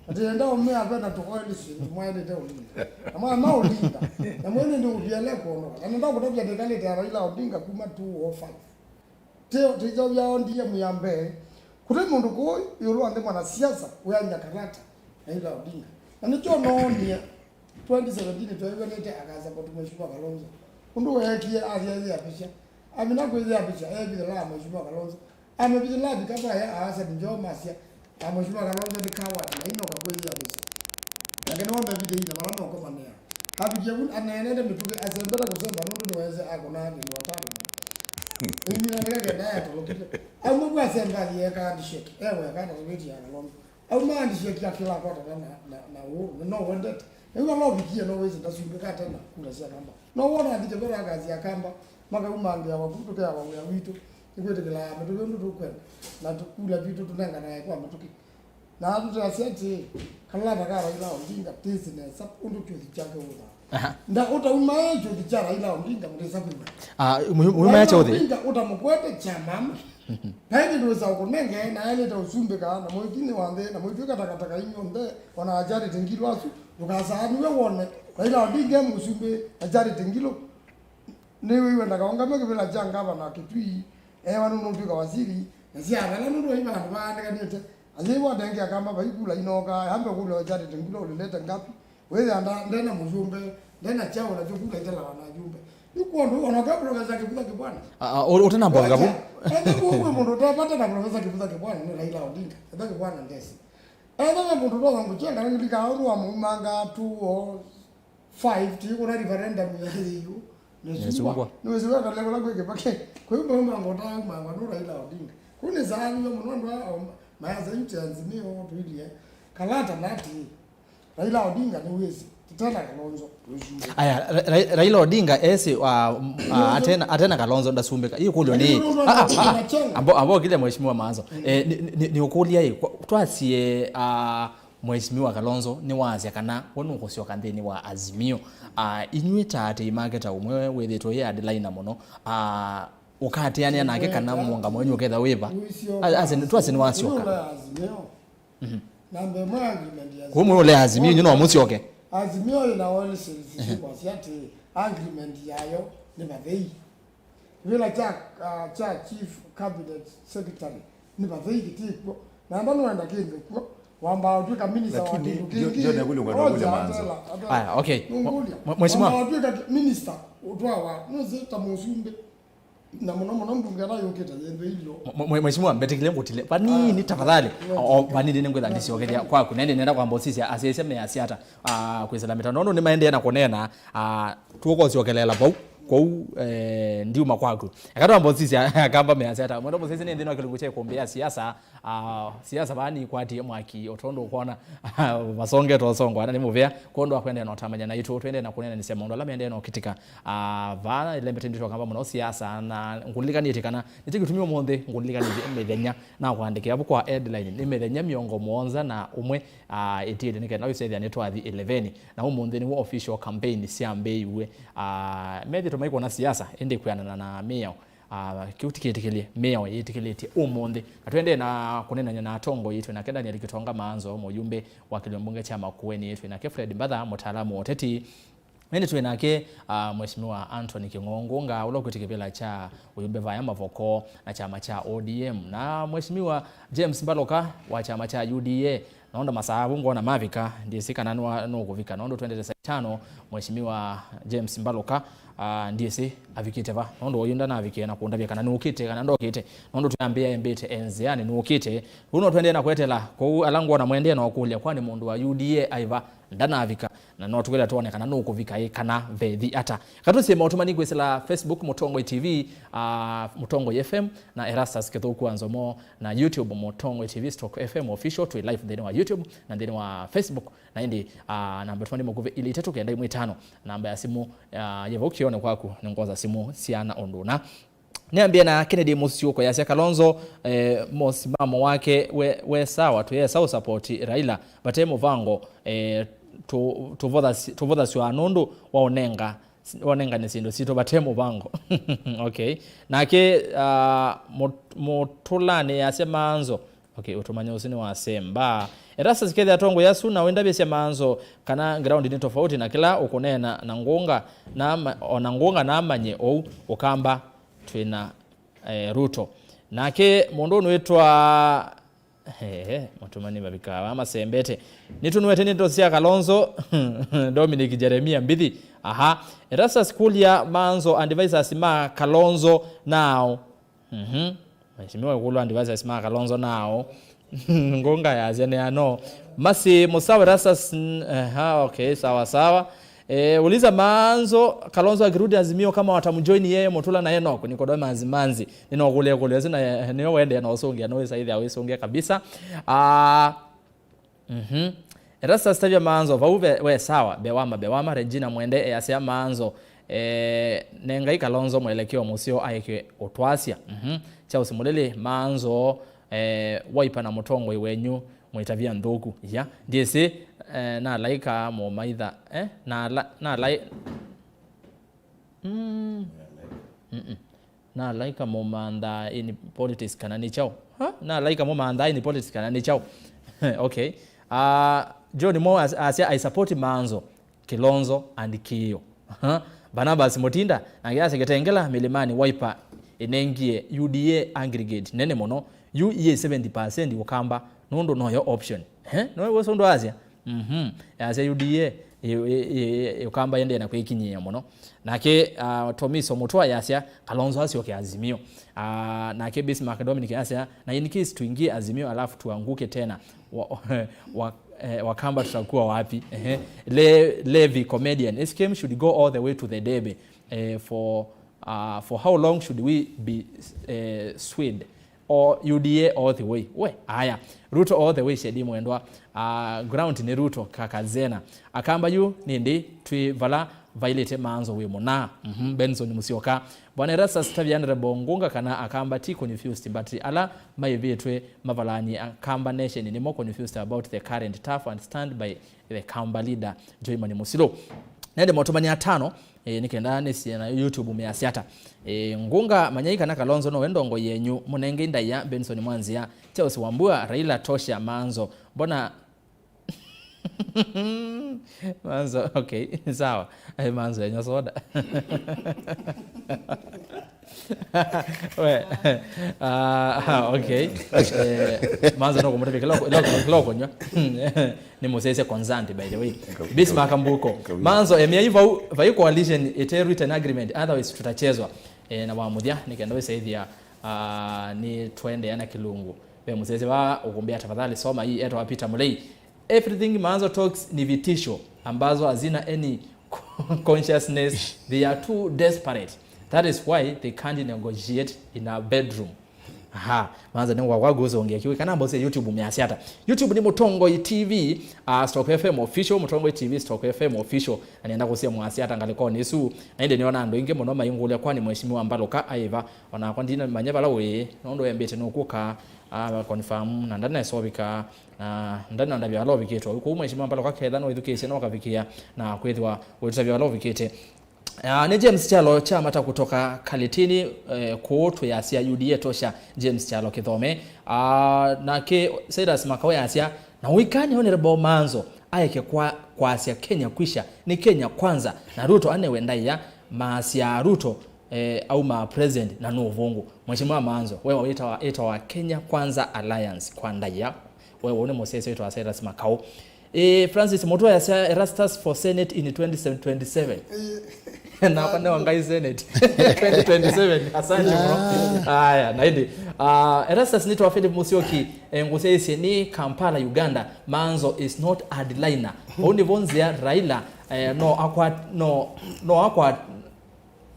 Atĩ enda ũmea ve na tũkoelisi mwaĩlĩte ũlinga. Na mwa maũlinga. Na mwene nĩ ũviele kuondoka. Na nenda kũtavya nĩkalĩte ya Raila Odinga kuma two oh five. Teo, teo ya O D M ya mbee. Kũte mũndũ kũũ ĩũlũ wa nthĩ mwanasiasa wĩany'a karata Raila Odinga. Na nĩkyo noonie twenty seventeen tweew'anĩte akasapoti Mheshimiwa Kalonzo. Ũndũ weekie athi eyĩapisya. Amina kwĩyĩapisya, eevithĩla Mheshimiwa Kalonzo. Amevithĩla avika vaya aasya nĩ nzeo masya, a Mheshimiwa Kalonzo nĩ coward na inoka kwĩyĩapisya. Nake nĩwambevithĩile vala maũkomanĩa. Avikie vu aneenete mĩtũkĩ asembete kũsemba nũndũ nĩweesĩ akũnaa kĩndũ atano. Ĩmina nĩka kenda yatolokile. Auma vu asemba athi eka handshake, eweka na siviti ya Kalonzo. Auma handshake ya kĩla kwatana na, na, na Uhuru, na no wendete. Ĩu vala ũvikie no wĩsĩ ndasumbĩka tena kula sya kamba. No wona athi kĩvera akazi ya kamba, makaumangĩa waku tũkeawa wĩa witũ. Nĩkwĩtĩkĩlaa mĩtũkĩ ũndũ tũkwenda, na tũkula twitũ tũnenganae kwa mĩtũkĩ. Na tũteasya atĩĩ, kalata ka Raila Odinga tĩsĩ nesa ũndũ kyothi kyake ũthaa. Aha. Nda ũtaumae kyothi kya Raila Odinga mũtĩsa kwĩw'a. Ah, mũyumae kyothi. Raila Odinga ũtamũkwete kya mama. Vai kĩndũ wĩsa ũkũnenge, na aĩlĩte ũsumbĩka, na mũikinĩ wa nthĩ, na mũitw'ĩka takataka inyuonthe, o na acharĩte ngilo asu, ndũkasaanĩw'e wone Raila Odinga e mũsumbĩ, acharĩte ngilo. Nĩwĩw'e ndakaũngame kĩvĩla kya ngavana Kitui, ewa nũndũ ũtw'ĩka wasili, na syathela nũndũ vai vandũ vaandĩkanĩte, ayĩw'a atenge akamba vai kula inookaa, ambe kũlya acharĩte ngilo ũlĩlete ngapi, wĩthĩa nda-, ndena mũyũmbe, ndena kyaũ nakyo kula itelawa na ayũmbe. Yu kwondũ, ona ũka Profesa Kivutha Kibwana. A, a, ũ-, ũtanamba kũvika vu. Ethĩwa kwĩ mũndũ ũtevata na Profesa Kivutha Kibwana nĩ Raila Odinga. Etha Kibwana ndesĩ. Ethĩwa mũndũ ũtonya kũkyenga nĩ lika ũndũ wa mũmanga two oh five, ti kũna referendum ya yĩu. Nĩsungwa. Nĩsungwa. Nĩwĩsĩ wekalekũla kwĩ Kĩvake. Kwĩ maũmanga ũtaũmangwa nĩ Raila Odinga. Kũu nĩsaanĩw'e mũno andũ aa, o, mayasa yu ti Azimio tũilie. Kalata nati. Raila Odinga nĩwĩsĩ, tũtena Kalonzo, tũisumbĩka. Aya, Ra-, Ra-, Raila Odinga esĩ, ah, m-, ah, atena, atena Kalonzo ndasumbĩka. Ĩ kũlyo nĩ, ah, ah, ah, ah. Ambo, ambo kile mheshimiwa Maanzo. Eh, nĩ, nĩ, nĩ ũkũlya ĩ, kwa, twasie, ah, mheshimiwa Kalonzo nĩwaasya kana we nũkũsyoka nthĩnĩ wa Azimio. Ah, inyuĩ ta atei make ta ũmwe wĩthĩtwe yĩ adliner mũno. Ah, ũkateanĩa nake kana mũũngamo wenyu ũketha wĩva? Ase, twase nĩwasyoka. Mhm. Namba ĩmwe agreement ya Kũu mũyũlea Azimio, inyu no mũsyoke. Azimio ĩna oil sales, ehe, sikwasya atĩ agreement yayo nĩ vathei. Kĩvĩla kya, ah, kya chief cabinet secretary nĩ vathei kĩtĩkw'o. Na anda nũenda kĩndũ kw'o, wambaa ũtw'ĩka minister wa kĩndũ kĩngĩ. Lakini, ndio, ndio, ndio, ndio, ndio, Maanzo. Aya, okay. Nũngũlya. Mwe-, mwe-, mheshimiwa. Wambaa ũtw'ĩka minister ũtwawa, nũsĩ ta mũsumbĩ. Na mũno mũno mbunge ĩla yũkĩte yĩndũ ilo. Mwe-, mwe-, mheshimiwa, mbetĩkĩle ngũtile vanini, ah, tafadhali. No, o, vanini nĩngwĩtha ndĩsyokelia kwaku. Na ĩndĩ nenda kwamba ũsisya asyaĩsya measya ata, ah, kwĩsĩla mĩtandao nũndũ nĩmaendee na kũneena, ah, tũkũsyokelela vau. Kwoou, eh, ndiuma kwaku. Eka twambe ũsisya Akamba measya ata. Mwendwa mũsyaĩĩsya, nĩ nthĩnĩ wa kĩlungu kya ĩkũmbĩ ya siasa. Ah, siasa vaa nĩkwatie mwaki, o tondũ ũkwona masongete ũsongo, ana nĩ mũvea. Kwondũ wa kũendeea na ũtamany'a naitũ, tũendee na kũneenanĩsya maũndũ ala maendee na ũkĩtĩka. Ah, vaa ĩlembete nditũ Akamba mũno siasa, na ngũlilikanĩtye kana nĩkyo kĩtumi ũmũnthĩ ngũlilikanĩtye mĩthenya na kũandĩkĩa vu kwa headline nĩ mĩthenya mĩongo mũonza na ũmwe, ah, ĩtiĩte nĩ kenda wĩsethĩa nĩtwathi ĩleveni. Na ũmũnthĩ nĩw'o official campaign syambĩĩiw'e. Ah, methĩtwe maikwona siasa, ĩndĩ kwĩanana na mĩao. Ah, kĩu ti kĩtĩkĩlye, mĩao yĩtĩkĩlĩtye ũmũnthĩ. Na tũendee na kũneenany'a na atongoi, twĩ nake Daniel Kitonga Maanzo, mũyumbe wa kĩlĩo mbunge kya Makueni, twĩ nake Fred Mbatha, mũtaalamu wa ũteti. Ĩndĩ twĩ nake, ah, Mheshimiwa Anthony Kĩng'ũng'ũ Ngunga, ũla ũkwĩtĩ kĩvĩla kya ũyumbe vaya Mavoko na kyama kya O D M, na Mheshimiwa James Mbaluka wa kyama kya U D A. Nũndũ masaa vu ngwona mavika, ndyĩsĩ kana nwa-, nũkũvika. Nũndũ twendete saa itano, Mheshimiwa James Mbaluka, ah, ndyĩsĩ avikĩte va. Nũndũ oyu ndanavikie na kũndavya kana nũkĩte kana ndokĩte. Nũndũ twĩambĩa embĩte e nzĩanĩ nũkĩte. Rĩu no tũendee na kweteela. Kwoou ala ngwona mwendee na ũkũlya, kwani mũndũ wa U D A aĩ va? Ndanavika. Na no tũkwĩla twone kana nũkũvika ĩ kana vethi ata. Katũsie maũtũmani kwĩsĩla Facebook Mũtongoi T V, ah, Mũtongoi F M, na Erastus Kĩthũku wa Nzomo, na YouTube Mũtongoi T V stroke F M official. Twĩ live nthĩnĩ wa YouTube na nthĩnĩ wa Facebook. Na ĩndĩ, ah, namba tũmani mũkuvĩ ilĩ itatũ kenda ĩmwe itano, namba ya simũ, ah, yĩ vau kĩonĩ kwaku, nĩngwosa simũ syana ũndũ na. Nĩambie na Kennedy Mũsyũko yasya Kalonzo, eh, mũsimamo wake we, we sawa, twĩesa ũsapoti Raila, vate mũvango, eh, tũ-, tũvũthas-, tũvũthasw'a nũndũ wa ũnenga, wa ũnengane syĩndũ sitũ vate mũvango. Okay. Nake, ah, Mũ-, Mũtũlanĩ yasya Maanzo, okay, ũtũmanya ũsu nĩ wa Semba. Erastus kethĩa atongoi asu na wĩndavĩsya Maanzo kana ground nĩ tofauti na kĩla ũkũneena na Ngunga na ma-, o na Ngunga na amanye ũu ũkamba twĩ na, eh, Ruto. Nake mũndũ ũnwĩtwa, ehe, mũtũmani mavikaa masembete. Nĩtũnwete ndeto sya Kalonzo, Dominic Jeremia Mbithi. Aha. Erastus kũlya Maanzo advisors ma Kalonzo nao. Mhm. Mheshimiwa Ikulu advisors ma Kalonzo nao. Ngunga yasya nĩ ano. Masi Musawe Rasas, n-, aha, okay, sawa sawa. Eh, uliza Maanzo, Kalonzo akirudi Azimio kama watamjoin yeye Mutula na Enoch, Nicodemus Manzi. Nĩnokũlya kũlya sina nĩyo wende na ũsũngĩa, no wĩsaithia wĩsũngĩa kabisa. Ah, Mhm. Erastus tavya Maanzo vau ve, we sawa, Bewama, Bewama, Regina Mwende easya Maanzo, eh, nengai Kalonzo mwelekeo mũseo aeke ũtwasya. Mhm. Charles Mulili, Maanzo, eh, Wiper na mũtongoi wenyu mwĩtavya nthũku. Ya, ndyĩsĩ, eh, nalaika mũmaitha, eh, nala-, nalai-, Mm. Mm-mm. Nalaika mũmanthaa in politics kana nĩ kyaũ? Ha? Nalaika mũmanthaa in politics kana nĩ kyaũ? Okay. Ah, John Moore as-, asya, "I support Maanzo, Kilonzo and Kĩĩo." Ha? Barnabas Mutinda, nake asya, "Kitengela Milimani, Wiper ĩnengie U D A aggregate nene mũno. Yu ĩĩ seventy percent Ũkamba, nũndũ noyo option." He? Nĩwe wĩsĩ ũndũ asya? Mhm. Yasya U D A, ĩ-, ĩ-, ĩ-, ĩ-, Ũkamba ĩendee na kwĩkinyĩĩa mũno. Nake, ah, Tomiso Mũtũa yasya, "Kalonzo asyoke Azimio." Ah, nake Bismarck Dominic yasya, "Na in case tuingie Azimio alafu tuanguke tena, wa, wa, eh, Wakamba tutakuwa wapi?" Ehe. Le-, Levi Comedian, "S K M should go all the way to the Debe, eh, for, ah, for how long should we be, eh, swayed?" O U D A all the way. We, aya. Ruto all the way, Shedi mwendwa. Ah, ground nĩ Ruto, kaka Zena. Akamba yu, nĩndĩ, twĩ vala vailĩte Maanzo wĩ mũna. Mhm, Benson Musyoka. Bwana Erastus Tavian Rebo Ngunga kana Akamba ti confused, but ala maivĩtwe mavalani Akamba Nation nĩmo confused about the current turf and stand by the Kamba leader, Joiman Musilu. Nende maũtũmani atano, eh, nĩ kenda nĩsie na YouTube measya ata. Eh, Ngunga, manyai kana Kalonzo nowe ndongo yenyu, mũnengei ndaĩa Benson Mwanzia, Charles Wambua, Raila tosha, Maanzo. Mbona Maanzo, okay, sawa. Eh, Maanzo yenyu soda. We, ah, ah, okay. Eh, Maanzo no kũmũtavya kĩla, kĩla, kĩla ũkũnywa. Nĩ mũsyaĩĩsya concerned, by the way. Bismarck Mbuko. Maanzo, eh, emyai vau, vai coalition ĩte written agreement, otherwise tutachezwa. Eh, na wa mũthya, nĩ kenda wĩsaithia, ah, nĩ twendeea na kĩlungu. Ve mũsyaĩĩsya wa ũkũmbĩa, tafadhali soma hii, etwa Peter Mulei. Everything Maanzo talks ni vitisho ambazo hazina any consciousness, they are too desperate. That is why they can't negotiate in a bedroom. Aha, manza nĩ ngwakwa ngũsũngĩa kĩu. Kana mbosi ya YouTube measya ata? YouTube nĩ Mũtongoi T V, uh, Stock F M Official, Mũtongoi T V, Stock F M Official. Na nĩenda kũsya mwasya ata ngalĩkonĩ ĩsu. Na ĩndĩ nĩona andũ aingĩ mũno maingũlya, kwani Mheshimiwa Mbaluka aiva? Onakwa ndinamanya vala ũĩ, nũndũ embĩte nũkũka, uh, confirm, na ndanesa ũvika, na ndanandavya vala ũvikĩtwe. Kwoou Mheshimiwa Mbaluka ketha nũĩthukĩĩsye no kavikĩa na kwĩthĩwa ũtũtavya vala ũvikĩte. Ah, nĩ James Kyalo Kyamata kutoka Kalitini, eh, kũũ twĩasya U D A tosha, James Kyalo Kĩthome. Ah, nake Cyrus Makau yasya, na ũikani Honorable Manzo aeke kwa, kwasya Kenya kwisha, nĩ Kenya kwanza, na Ruto anewe ndaĩa, maasya Ruto, eh, aumaa president na nũvũngũ. Mheshimiwa Manzo, we wĩtawa, ĩtawa Kenya Kwanza Alliance kwa ndaĩa. We ũũ nĩ mũsese wĩtawa Cyrus Makau. Eh, Francis Mutua yasya Erastus for Senate in twenty twenty-seven. Nakwa nĩ wangai Senate twenty twenty-seven. Asante bro. Aya, na ĩndĩ. Ah, Erastus nĩtawa Philip Musyoki, eh, ngũsyaĩsye nĩ Kampala, Uganda. Manzo is not hardliner. Ũu nĩvo nzĩa Raila, eh, no akwat-, no, no akwat-,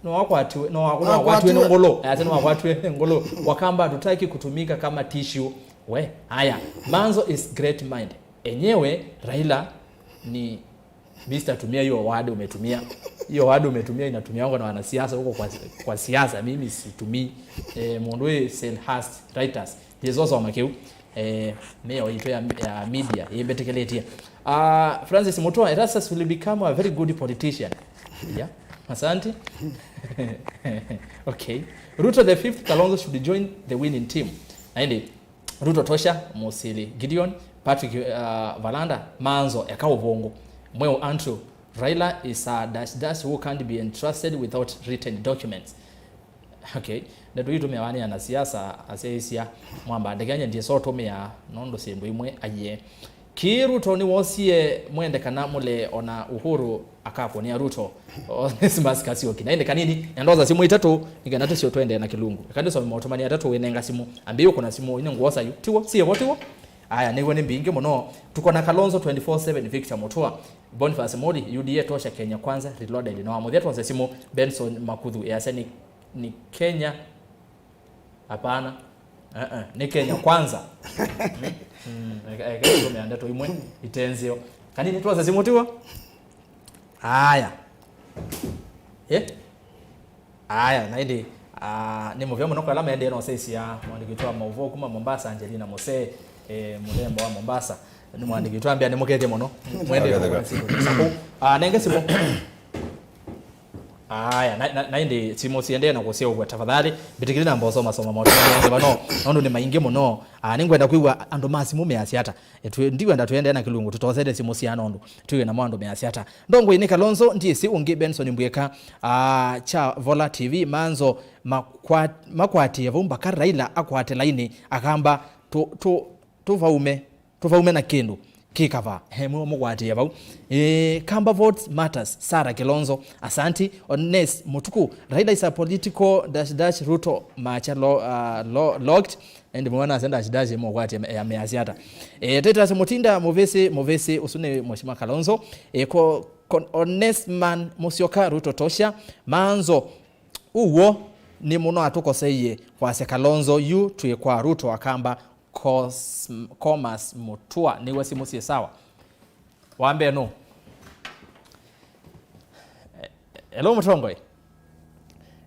no akwatiwe, no akwa-, no akwatiwe nĩ ngũlũ. Ati no akwatiwe nĩ ngũlũ. Wakamba hatutaki kutumika kama tissue. We, haya. Manzo is great mind. Enyewe, Raila ni Mister Tumia hiyo word umetumia. Hiyo word umetumia inatumiwa na wanasiasa huko kwa, kwa siasa. Mimi situmii. Eh, mũndũ wĩ sell has writers. Yesu asoma kĩu. Eh, mĩao itũ ya, ya media yĩmbĩtĩkĩlĩtye. Ah, Francis Mutua, Erastus will become a very good politician. Yeah. Asante. Okay. Ruto the fifth, Kalonzo should join the winning team. Na ĩndĩ, Ruto tosha, Musili Gideon, Patrick, uh, Valanda, Manzo, eka ũvũngũ. Mweu Andrew, Raila is a dash dash who can't be entrusted without written documents. Okay. Ndeto ii tũmĩawa nĩ anasiasa, asyaĩĩsya, mwamba ndeke nyendie so tũmĩaa nũndũ syĩndũ imwe aiee. Kĩĩ Ruto nĩwosie mwende kana mũle ona Uhuru akakũnĩa Ruto. Onesmus Kasioki. Na ĩndĩ kanini, nĩndosa simũ itatũ, nĩkenda tũsyo twendee na kĩlungu. Eka ndĩsome maũtũmani atatũ wĩnenga simũ. Ambĩĩ ũkũna simũ, ine ngwosa yu. Tiwo, siĩvo, tiwo. Aya, nĩw'o nĩ mbingĩ mũno. Tuko na Kalonzo twenty-four seven, Victor Mutua, Boniface Mori, U D A tosha, Kenya Kwanza, Reloaded. Na wa mũthya twose simũ, Benson Makuthu, easya nĩ, nĩ Kenya. Hapana. Eh, eh, nĩ Kenya Kwanza. Mm, eka, eka tũmĩa ndeto imwe itenzeo. Kanini twose simũ tiwo? Aya. Eh? Aya, na ĩndĩ, ah, nĩ mũvea mũno kwa ala maendee na ũsyaĩĩsya mwandĩki witũ wa maũvoo kuma Mombasa, Angelina Mose, eh, mũthemba wa Mombasa. Nĩ mwandĩki witũ ambĩa nĩ mũkethye mũno. Mwendee na kũona syĩndũ nesa kũu. Ah, nenge simũ. Aya, na, na, na ĩndĩ simũ siendee na kũseũvw'a, tafadhali mbĩtĩkĩlya namba ũsomasoma maũtũmani vano, nũndũ nĩ maingĩ mũno. Ah, nĩngwenda kwĩw'a andũ ma simũ measya ata. E, twi-, ndikwenda tũendee na kĩlungu, tũtosete simũ sya nũndũ twĩw'e namo andũ measya ata. Ndongoi nĩ Kalonzo, ndiĩsĩ ũngĩ Benson Mbwĩka, ah, kya Vola T V, Manzo makwa-, makwatie vau mpaka Raila akwate laini, akamba tũ-, tũ-, tũvaume. Tũvaume na kĩndũ kĩ kavaa. He, mwe mũkwatĩe vau. Eh, Kamba Votes Matters, Sarah Kilonzo, asanti. Ones Mutuku, Raila is a political dash dash Ruto macha lo-, uh, lo-, locked. Ĩndĩ mwana ase dash dash mũkwatĩe ya measya ata. Eh, Titus Mutinda, Muvisi, Muvisi, ũsu nĩ Mheshimiwa Kalonzo. Eh, ko-, kon-, Honest Man Musyoka, Ruto tosha. Manzo, ũw'o nĩ mũno atũkoseie kwasya Kalonzo yu twĩ kwa Ruto akamba. Cos-, Comas Mutua, nĩw'o simũ syĩ sawa. Wa mbee nũ? Hello, mũtongoi.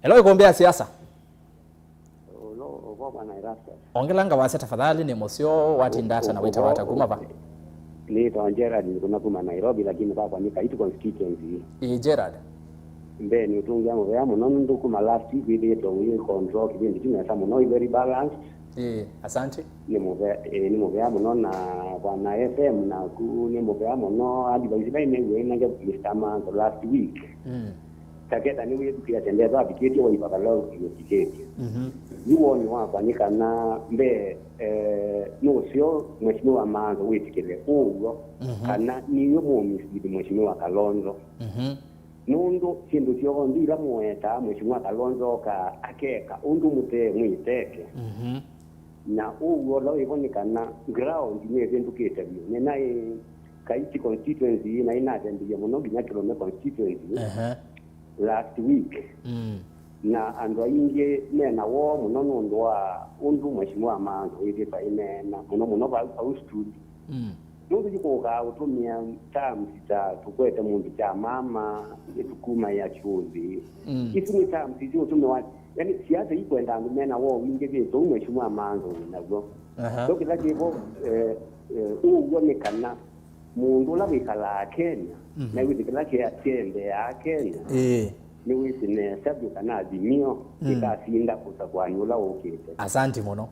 Hello, ĩkũmbĩ ya siasa. Hello, ũvoo bwana Erastus. Ongelanga wasya tafadhali, nĩ mũseo, watinda ata na wĩtawa ata kuma va? Nĩtawa Gerard, nĩkũna kuma Nairobi, lakini vakwa nĩ Kaitu constituency. Ĩĩ, Gerard. Mbee nĩũtũngĩa mũvea mũno nũndũ kuma last week wĩthĩĩtwe wĩ control kĩvĩndĩ kyu nesa mũno, i very balanced. Ĩĩ, asante. Nĩ mũvea, ĩĩ, nĩ mũvea mũno na bwana F M naku nĩ mũvea mũno. Advice ĩla ĩnew'e ĩnenge Mister Manzo last week. Mm. Taketa nĩwĩthukĩĩasya ndetho avikĩtye waiva vala ũkiũkĩkĩtye. Mhm. Yu woni wakwa nĩ kana mbee, eh, nũseo Mheshimiwa Manzo wĩtĩkĩle ũw'o, mhm, kana nĩw'o mũũmisili Mheshimiwa Kalonzo. Mhm. Nũndũ syĩndũ syonthe ila mũwetaa Mheshimiwa Kalonzo okaa akeka ũndũ mũtemwĩteke. Mhm. Na ũw'o ũla wĩvo nĩ kana ground nĩvĩndũkĩte vyũ. Nĩnaĩ Kaiti constituency, na inatembie mũno nginya Kilome constituency Ehe. last week. Mm. Na andũ aingĩ mena woo mũno nũndũ wa ũndũ Mheshimiwa Maanzo wĩthĩĩtwe aineena mũno mũno vau, vau studio. Mm. Nũndũ yu kũkaa ũtũmĩa terms ta tũkwete mũndũ kya mama, nĩtũkumaĩa kyũthi. Mm. Isu nĩ terms isu ũtũmĩwa, yani siasa ikwenda andũ mena woo wingĩ vyĩ tũu Mheshimiwa Maanzo wĩ naw'o. Aha. So kĩla kĩvo, eh, eh, ũw'o nĩ kana mũndũ ũla wĩkalaa Kenya, Mhm. na wĩsĩ kĩla kĩa-, kĩendeeaa Kenya, Ĩĩ. nĩwĩsĩ nesa vyũ kana Azimio Mm. ĩkasinda kũsakũanĩ ũla ũkĩte. Asanti mũno.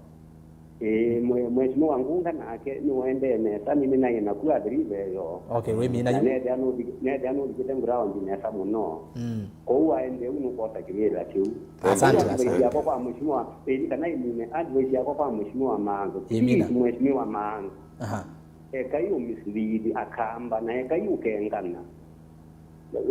Ĩĩ, mwe-, Mheshimiwa Ngunga nake nĩwaendee nesa, nĩnĩnaĩ naku athiri veyo. Okay, wĩmina Na yu. nethĩa nũthi-, nethĩa nũthikĩte ground nesa mũno. Mm. Kwoou waendee u nũkwosa kĩvĩla kĩu. Asante, Kwoou advice asante. yakwa kwa Mheshimiwa, ĩĩ, kana ĩmine advice yakwa kwa Mheshimiwa Maanzo. Ĩmina. Please, Mheshimiwa Maanzo. Aha. Ekai ũmislead Akamba na ekai ũkengana.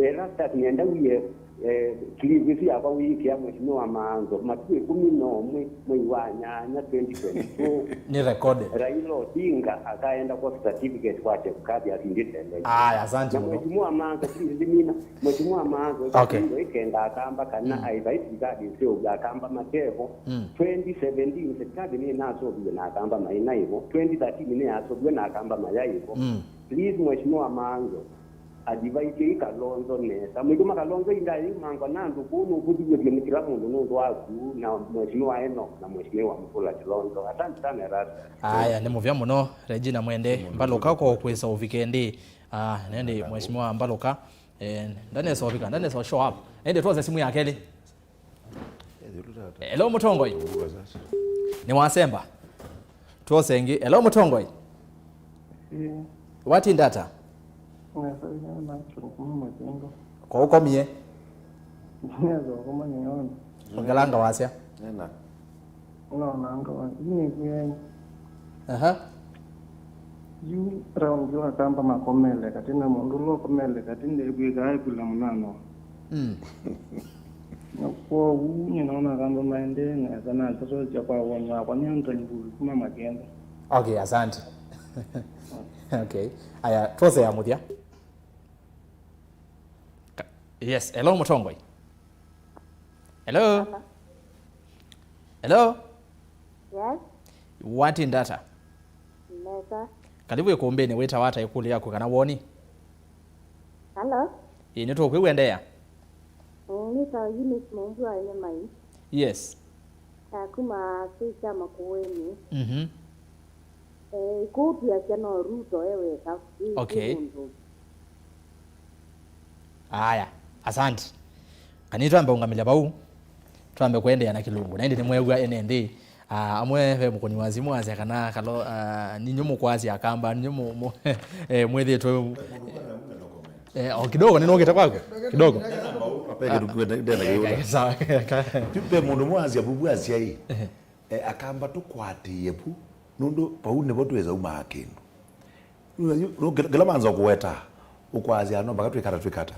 Erastus nĩenda wĩe, eh, clip ĩsu yakwa wĩĩkĩa Mheshimiwa Maanzo, matukũ ĩkũmi na ũmwe mwei wa nyanya twenty twenty-two, Nĩ recorded. Raila Odinga akaenda kwa certificate kwa Chebukati asindĩte election. Aya, asante Na mũno. Mheshimiwa Maanzo, please, ndimina. Mheshimiwa Maanzo, Okay. ĩkenda Akamba kana Mm. aĩvai thirikali ĩseũvya Akamba matevo. Mm. Twenty seventeen, thirikali nĩnaseũvie na Akamba maĩ naivo. Twenty thirteen nĩyaseũvie na Akamba mayaivo. Mm. Please, Mheshimiwa Maanzo, advise Kalonzo nesa. Mwĩtũma Kalonzo inda yĩu mangwa na andũ kũu nũkũthĩw'e nĩ kĩla mũndũ nũndũ waku na Mheshimiwa Enoch na Mheshimiwa Mutula Kilonzo. Asante sana, Erastus. Aya, nĩ mũvea mũno, Regina Mwende. Mbalũka kwa kwĩsa ũvike ndi. Ah, nendi Mheshimiwa Mbalũka. Eh, ndanesa ũvika, ndanesa show up. Ende tuoze simu ya kelĩ. Hello, Mũtongoi. Nĩ wasemba. Tuose ĩngĩ. Hello, Mũtongoi. Ĩĩ. Watinda ata? Nesa, ĩĩ, na kuma Majengo. Kwa ũkomie? Nesa, ũkoma nĩona. Ongelanga wasya. Nena. Nonanga wa, yu nĩkwĩaĩ. Aha. Yu round yu Akamba makomele katĩ na mũndũ ũla ũkomele katĩ ndĩkwĩkaa ĩkula mũnano. Mm. Na kwoou nĩnaona Akamba maendee nesa na ndeto sya kwa woni wakwa nĩ Anthony Mburu kuma Makende. Okay, asante. Okay. Aya, tuose ya mũthya. Ka-, yes, hello, Mũtongoi. Hello? Hello? Hello? Yes? Watinda ata? Nesa. Karibu ĩkũmbĩnĩ, wĩtawa ata, ĩkũlyo yaku kana woni? Hello? Ĩĩ, nĩtũkwĩw'a, endeea. Mm, nĩtawa Eunice Mũmbu wa Nyamai. Yes. Na kuma state ya Makueni. Mhm. Eh, ĩkũũ twĩasya no Ruto e weka. Ĩ, Okay. ĩ mũndũ. Aya, asante. Kana twambe ũngamĩlya vau, twambe kũendeea na kĩlungu. Na ĩndĩ nĩmweew'a ene nthĩ, ah, amwe ve mũkũni wa simũ asya kana kalo, ah, ninyu mũkwasya Akamba, ninyu mũ-, mũ-, eh, mwĩthĩtwe, eh, o kidogo, nĩnũkĩte kwaku. Kidogo. Ve kĩndũ kwenda, ndenda kĩũla. Sawa. Yu ve mũndũ ũmwe asya vuvu asya ĩ, Ehe. eh, Akamba tũkwatĩĩe vu, nũndũ vau nĩvo twĩsa umaa kĩndũ. Yu, yu, kĩla, kĩla manza kũweta, ũkwasya no mpaka twĩkata, twĩkata.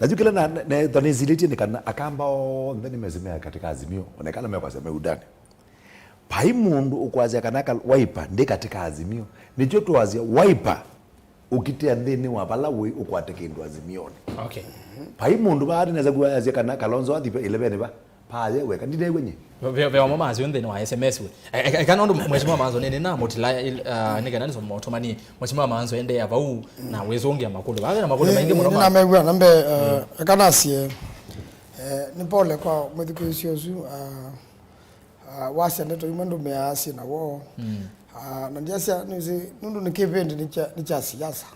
Na yu kĩla na, na, na, nĩsilĩtie nĩ kana Akamba onthe nĩmesimea katika Azimio, onekana mekwasya me UDA-nĩ. Vai mũndũ ũkwasya kana Kal-, Wiper ndĩ katika Azimio. Nĩkyo twasya Wiper ũkitĩa nthĩnĩ wa vala ũĩ ũkwate kĩndũ Azimio-nĩ. Okay. Vai mũndũ vaa nĩnesa kuasya kana Kalonzo athi eleven va. Paye weka, ndinew'a nye. Ve, ve, ve wamo Maanzo nthĩnĩ wa S M S we. E, e, e, kana ũndũ Mheshimiwa Maanzo nĩ, nĩ na mũtila, il-, ah, nĩ kana nĩsome ũtũmani. Mheshimiwa Maanzo endeea vau na wĩsũngĩa makũlyo. Vave na makũlyo maingĩ mũno ma- Nĩnamew'a na mbee, eh, eka nasye, eh, nĩ pole kwa mwĩthukĩĩsya ũsu, ah, ah, wasya ndeto imwe ndũmĩaa syĩ na woo. Mm. Ah, na ndiasya, nĩwĩsĩ, nũndũ nĩ kĩvĩndĩ nĩ kya, nĩ kya siasa.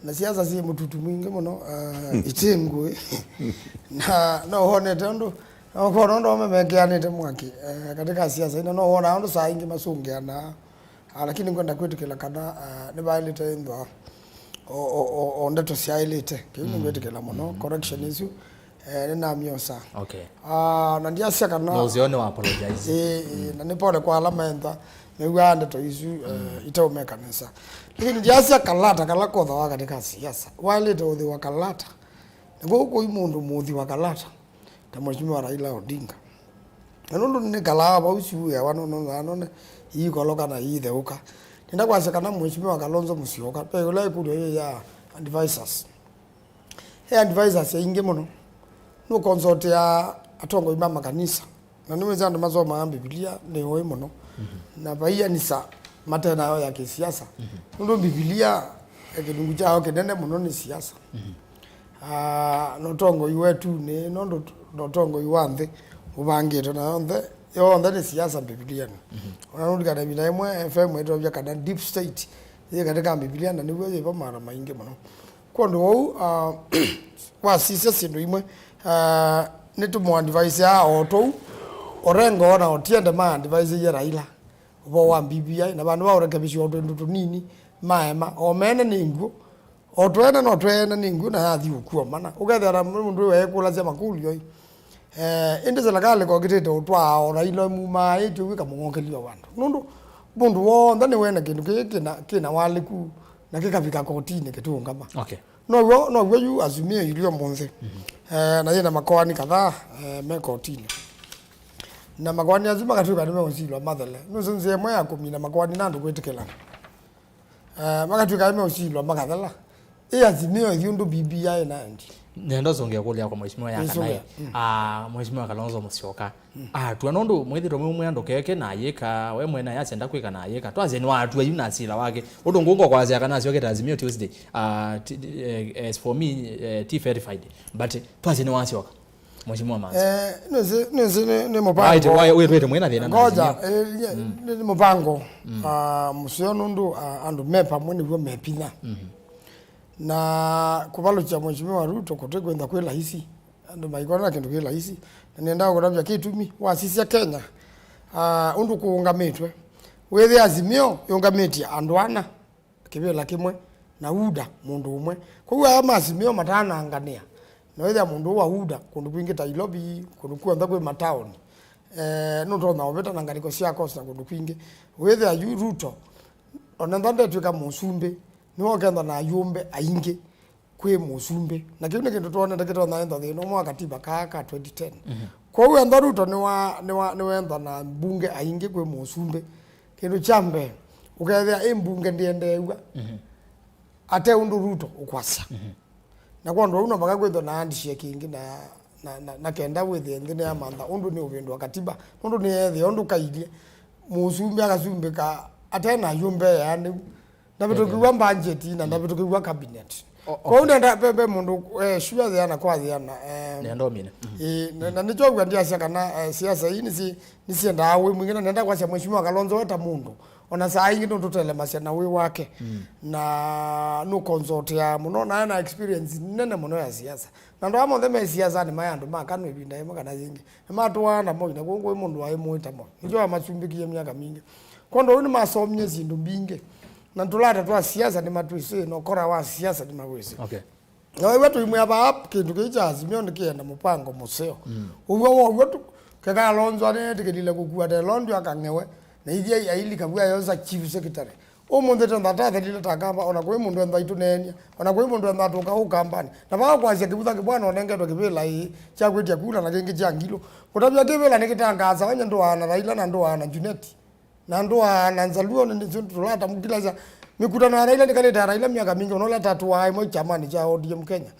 Na siasa syĩ mũtutu mwingĩ mũno, ah, itĩ ngũĩ. Na no wonete ũndũ, no kwona ũndũ ome mekeanĩte mwaki, eh, katika siasa ino, no wona ũndũ saa ingĩ masũngĩanaa. Ah, lakini ngwenda kwĩtĩkĩla kana, ah, nĩvaĩlĩte ĩndwa o, o, o, o ndeto syaĩlĩte. Kĩu nĩngwĩtĩkĩla mũno. Correction isu, eh, nĩnamyosa. Okay. Ah, na ndiasya kana No, ũseo nĩ wa apologize. Ĩĩ, ĩĩ, na nĩ pole kwa ala maentha mew'aa ndeto isu, eh, iteũmeka nesa. Lakini ndiasya kalata kala kothawa katika siasa. Waĩlĩte ũthi wa kalata. Nĩkw'o ũkũi mũndũ mũthi wa kalata ta Mheshimiwa Raila Odinga. Na nũndũ nĩkalaa vau siuĩawa nũnũnaa none iikoloka na iitheũka. Nenda kwasya kana Mheshimiwa Kalonzo Musyoka, ve ũla ĩkũlyo yĩ ya advisors. He advisors aingĩ mũno. Nũkonsotea atongoi ma makanisa. Na nĩwĩsĩ andũ masomaa Mbivilia nĩ ũĩ mũno. Na vaianisa matenayo ya kĩsiasa. Nũndũ Mbivilia, eh, kĩlungu kyayo kĩnene mũno nĩ siasa. Ah, na ũtongoi wetu nĩ nũndũ na ũtongoi wa nthĩ ũvangĩtwe na yonthe, yonthe nĩ siasa Mbivilianĩ. Ona nũlikana ĩvinda ĩmwe F M ĩtwavya kana deep state yĩ katĩ ka Mbivilia na nĩw'o yĩvo maana maingĩ mũno. Kwondũ wou, ah, wasisya syĩndũ imwe, ah, nĩtũmũadvisaa o tũu, Orengo na Otiende maadviseie Raila ũvoo wa B B I, na vandũ va ũrekebisya o twĩndũ tũnini, maema, o mene nĩ ngw'ũ, o twene no tweene nĩ ngw'ũ na yathi ũkua mana. Ũkethĩa na mũndũ ũyũ eekũlasya makũlyo ĩ. Eh, ĩndĩ selekalĩ kokĩtĩte ũtwaa o Raila ĩmumaaĩtye ũu ĩkamũng'okelia vandũ. Nũndũ mũndũ w'onthe nĩwene kĩndũ kĩĩ kĩna, kĩna walĩku na kĩkavika kotinĩ kĩtũũngama. Okay. Now'o, now'o yu Azimio ĩlĩ ũmũnthĩ. Eh, na yĩna makoani kadhaa, eh, me kotinĩ. Na makoani asu makatw'ĩka nĩmeũsilwa mathele. Nũsĩ nzĩa ĩmwe ya kũmina makoani na andũ kwĩtĩkĩlana. Eh, makatw'ĩka nĩmeũsilwa makathela. Ĩ Azimio ĩthi ũndũ B B I ĩnaendi. Nenda ũsũngĩa kũlya kwa Mheshimiwa ya kana ĩ. Ah, Mheshimiwa Kalonzo Musyoka. Atua nũndũ mwĩthĩtwe mwĩ ũmwe andũ keke na ayĩka, we mwene ayasya ndakwĩka na ayĩka. Twasye nĩwatua yu na sila wake. Ũndũ ngũngwa kwasya kana asyokete Azimio Tuesday. Ah, ti- eh, as for me, eh, ti verified. But twasye nĩwasyoka. Mheshimiwa Manzo. Eh, nĩsĩ, nĩsĩ nĩ, nĩ mũvango. Wĩtwĩte mwĩna thĩna na Azimio. Ngoja, eh, ye- nĩ, nĩ mũvango. Ah, mũseo nũndũ, ah, andũ me pamwe nĩw'o mepinya. Na kũvalũkya Mheshimiwa Ruto kũtĩ kwĩntha kwĩ laisi. Andũ maikona kĩndũ kĩ laisi. Na nĩendaa kũtavya kĩtumi wasisya Kenya, ah, ũndũ kũũngamĩtwe. Wĩthĩa Azimio yũngamĩtye andũ ana kĩvĩla kĩmwe, na UDA mũndũ ũmwe. Kwoou aya ma Azimio matananganĩa, na wĩthĩa mũndũ ũũ wa UDA kũndũ kwingĩ ta Nairobi, kũndũ kw'onthe kwĩ mataoni, eh, nũtonya ũvĩta na ngalĩko sya Coast na kũndũ kwingĩ. Wĩthĩa yu Ruto, ona ethwa ndetw'ĩka mũsumbĩ, nĩwe ũkethwa na ayũmbe aingĩ kwĩ mũsumbĩ. Na kĩu nĩ kĩndũ twonete kĩtonya ĩntha thĩna ũmwe wa katiba kaa ka twenty ten. Kwoou ethwa Ruto nĩwa, nĩwa, nĩwentha na mbunge aingĩ kwĩ mũsumbĩ, kĩndũ kya mbee, ũkethĩa ĩ mbunge ndĩendeew'a ate ũndũ Ruto ũkwasya. Na kwondũ ũu no vaka kwĩthwa na handshake ĩngĩ na, na, na, na kenda wĩthĩe nthĩ nĩyamantha ũndũ nĩũvĩndũa katiba, nũndũ nĩyeethĩa ũndũ kailye mũsumbĩ akasumbĩka ate na ayũmbe eanĩu. Ndavĩtũkĩw'a mbanjeti na ndavĩtũkĩw'a cabinet. O- Kwoou okay. Nenda ve, ve mũndũ eh, sure thĩana kwa thĩana eh, Nenda ũmine. Ĩĩ, na, na nĩkyo w'a ndiasya kana eh, siasa ii nĩsi- nĩsiendaa wĩ mwingĩ, na nenda kwasya Mheshimiwa Kalonzo we ta mũndũ, ona saa ingĩ nũtũtelemasya na wĩ wake. Na nũkonsotea mũno, na ena experience nene mũno ya siasa. Na andũ aa monthe me siasanĩ maĩ andũ ma kanũ ĩvinda yĩmwe kana yĩngĩ. Nĩmatũaa na Moi, na kwoou kũĩ mũndũ waĩ mũĩ ta Moi. Nĩkyo wamasumbĩkie myaka mingĩ. Kwondũ ũu nĩmasomie syĩndũ mbingĩ. Na tũlata twa siasa nĩmatwĩsĩ, na ũkora wa siasa nĩmawĩsĩ. Okay. Na wew'a tũimwĩa vaa kĩndũ kĩĩ kya Azimio nĩkĩenda mũpango mũseo. Ũw'o wow'o tu, keka Kalonzo aneetĩkĩlile kũkua ta ĩlondu akang'ewe, na ithyĩ ailika vu ayosa chief secretary. Ũmũnthĩ tenda tathelile ta kamba, ona kũi mũndũ entha itũneenia, ona kũi mũndũ entha tũka ũkambanĩ. Na vaa kwasya kĩvutha kĩbwana ũnengetwe kĩvĩla ĩĩ kya kwĩtya kula na kĩngĩ kya ngilũ. Kũtavya kĩvĩla nĩkĩtangaasa, onye ndũaa na Raila na ndũaa na Juneti. Na ndũaa na Nzaluo nĩ nĩsyo tũlata mũkilasya. Mĩkutano ya Raila nĩkalĩte ya Raila myaka mingĩ, ona ũla tatũaa ĩmwe kyamanĩ kya O D M Kenya.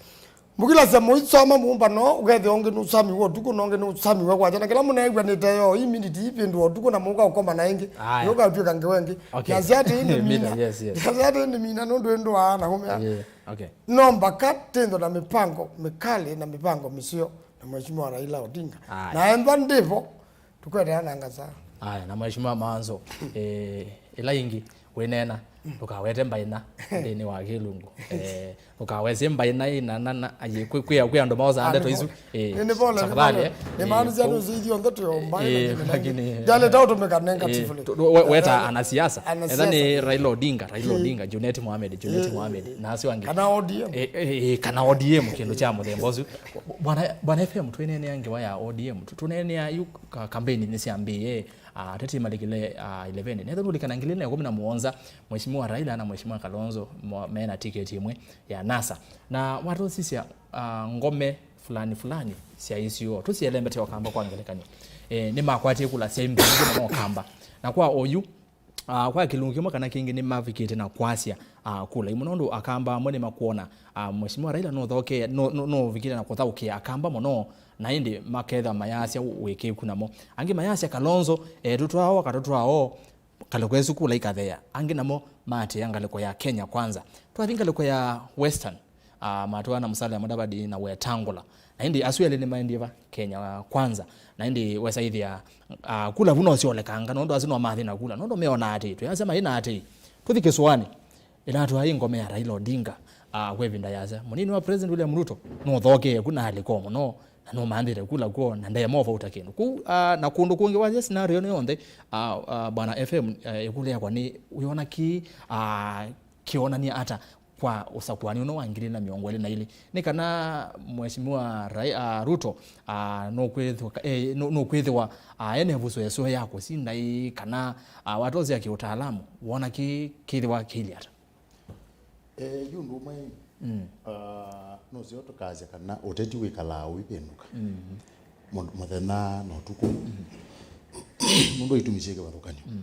Mũkilasya mũisoma mũmbano, ũkethĩa ũngĩ nũsamiwe ũtukũ, na ũngĩ nũsamiwe kwakya, na kĩla mũneew'a nĩ teo, ii miniti ivĩndũa ũtukũ, na mũka ũkomana ĩngĩ, Aya. Nũkatw'ĩka ngewa ĩngĩ. Okay. Na siatĩ ĩndĩ Mina, mina. Yes, yes. Na siatĩ ĩndĩ mina, nũndũ ĩndũaa na ũmea. Yeah, okay. No mbaka tĩntho na mĩpango mĩkalĩ na mĩpango mĩseo na Mheshimiwa Raila Odinga. Aya. Na ethwa ndĩvo, tũkwendeea na ngasa. Aya, na Mheshimiwa Manzo, eh, ĩla ĩngĩ wĩneena, ndũkawete mbaina nthĩnĩ wa kĩlungu. Eh, ndũkawesye mbaina ĩ na, na, na, aye, kwĩ, kwĩ, kwĩ andũ maosaa ndeto isu. Eh, nĩ, nĩ pole, nĩ tafadhali, pole. Eh, nĩmaanisya nĩ ũsĩ ithyonthe twĩ o mbaina, eh, lakini, lakini, ndaleta ũtũmĩka negatively. Eh, tu-, we-, weta anasiasa. Etha nĩ Raila Odinga, Raila Odinga, Junet Mohamed, Junet Mohamed, na asu angĩ. Kana O D M. Eh, eh, eh, kana O D M, kĩndũ kya mũthemba ũsu. Bwana, Bwana F M, twĩneenea ngewa ya O D M. Tu-, tũneenea yu ka-, campaign nĩsyambĩĩe, ah, ateti malikile, ah, eleven. Netha nũlikana ngili na ĩkũmi na mũonza, Mheshimiwa Raila na Mheshimiwa Kalonzo mo-, mena tiketi ĩmwe ya NASA. Na watũsisya, ah, ngome fulani fulani sya isio. Tũsielembete o kamba kwa ngelekany'o. Eh, nĩmakwatie kula sya mbingĩ mũno kamba. Na kwa oyu, Ah, kwa kĩlungu kĩmwe kana kĩngĩ nĩmavikĩte na kwasya, ah, kula imwe, nũndũ Akamba amwe nĩmakwona, ah, Mheshimiwa Raila nũthokee, nũ-, nũ-, nũvikĩte na kũthaũkĩa Akamba mũno, na ĩndĩ makethwa mayasya wĩkĩĩku namo. Angĩ mayasya Kalonzo, eh, tũtwaa o, katũtwaa o, ngalĩko ĩsu kula ikathea. Angĩ namo maatĩĩa ngalĩko ya Kenya Kwanza. Twathi ngalĩko ya Western, ah, matwaa na Musalia Mudavadi na Wetangula. Na ĩndĩ asu elĩ nĩmaendie va? Kenya Kwanza. Na ĩndĩ wesaĩthĩa, ah, kula vu no syolekanga, nũndũ asu no mathi na kula, nũndũ meona atĩĩ, twĩasya mai na atĩĩ. Tũthi kĩsũanĩ, ĩla atwaie ngome ya Raila Odinga, ah, kwa ĩvinda yasya, mũnini wa President William Ruto nũthokee ku na alĩko mũno, na nũmanthĩte kula kwoo, na ndeema ũvauta kĩndũ. Kũu, ah, na kũndũ kũngĩ wasya scenario ĩno yonthe, ah, ah, Bwana F M, eh, ĩkũlya yakwa nĩ, wĩona kĩĩ, ah, kĩonany'a ata kwa ũsakũani ũno wa ngili ilĩ na mĩongo ĩlĩ na ilĩ? Nĩ kana Mheshimiwa Rai-, ah, Ruto, ah, nũkwĩthĩwa, eh, nũ-, nũkwĩthĩwa, ah, ene vuso ĩseo ya kũsinda ĩĩ, kana, ah, watosea kĩũtaalamu, wona kĩ-, kĩthĩwa kĩilyĩ ata? Eh, yu ũndũ ũmwe, mm, ah, nũseo tũkasya kana ũteti wĩkalaa ũivĩndũka. Mm. Mũnd-, mũthenya na ũtukũ. Mm. Nũndũ itumi syĩ kĩvathũkany'o. Mm.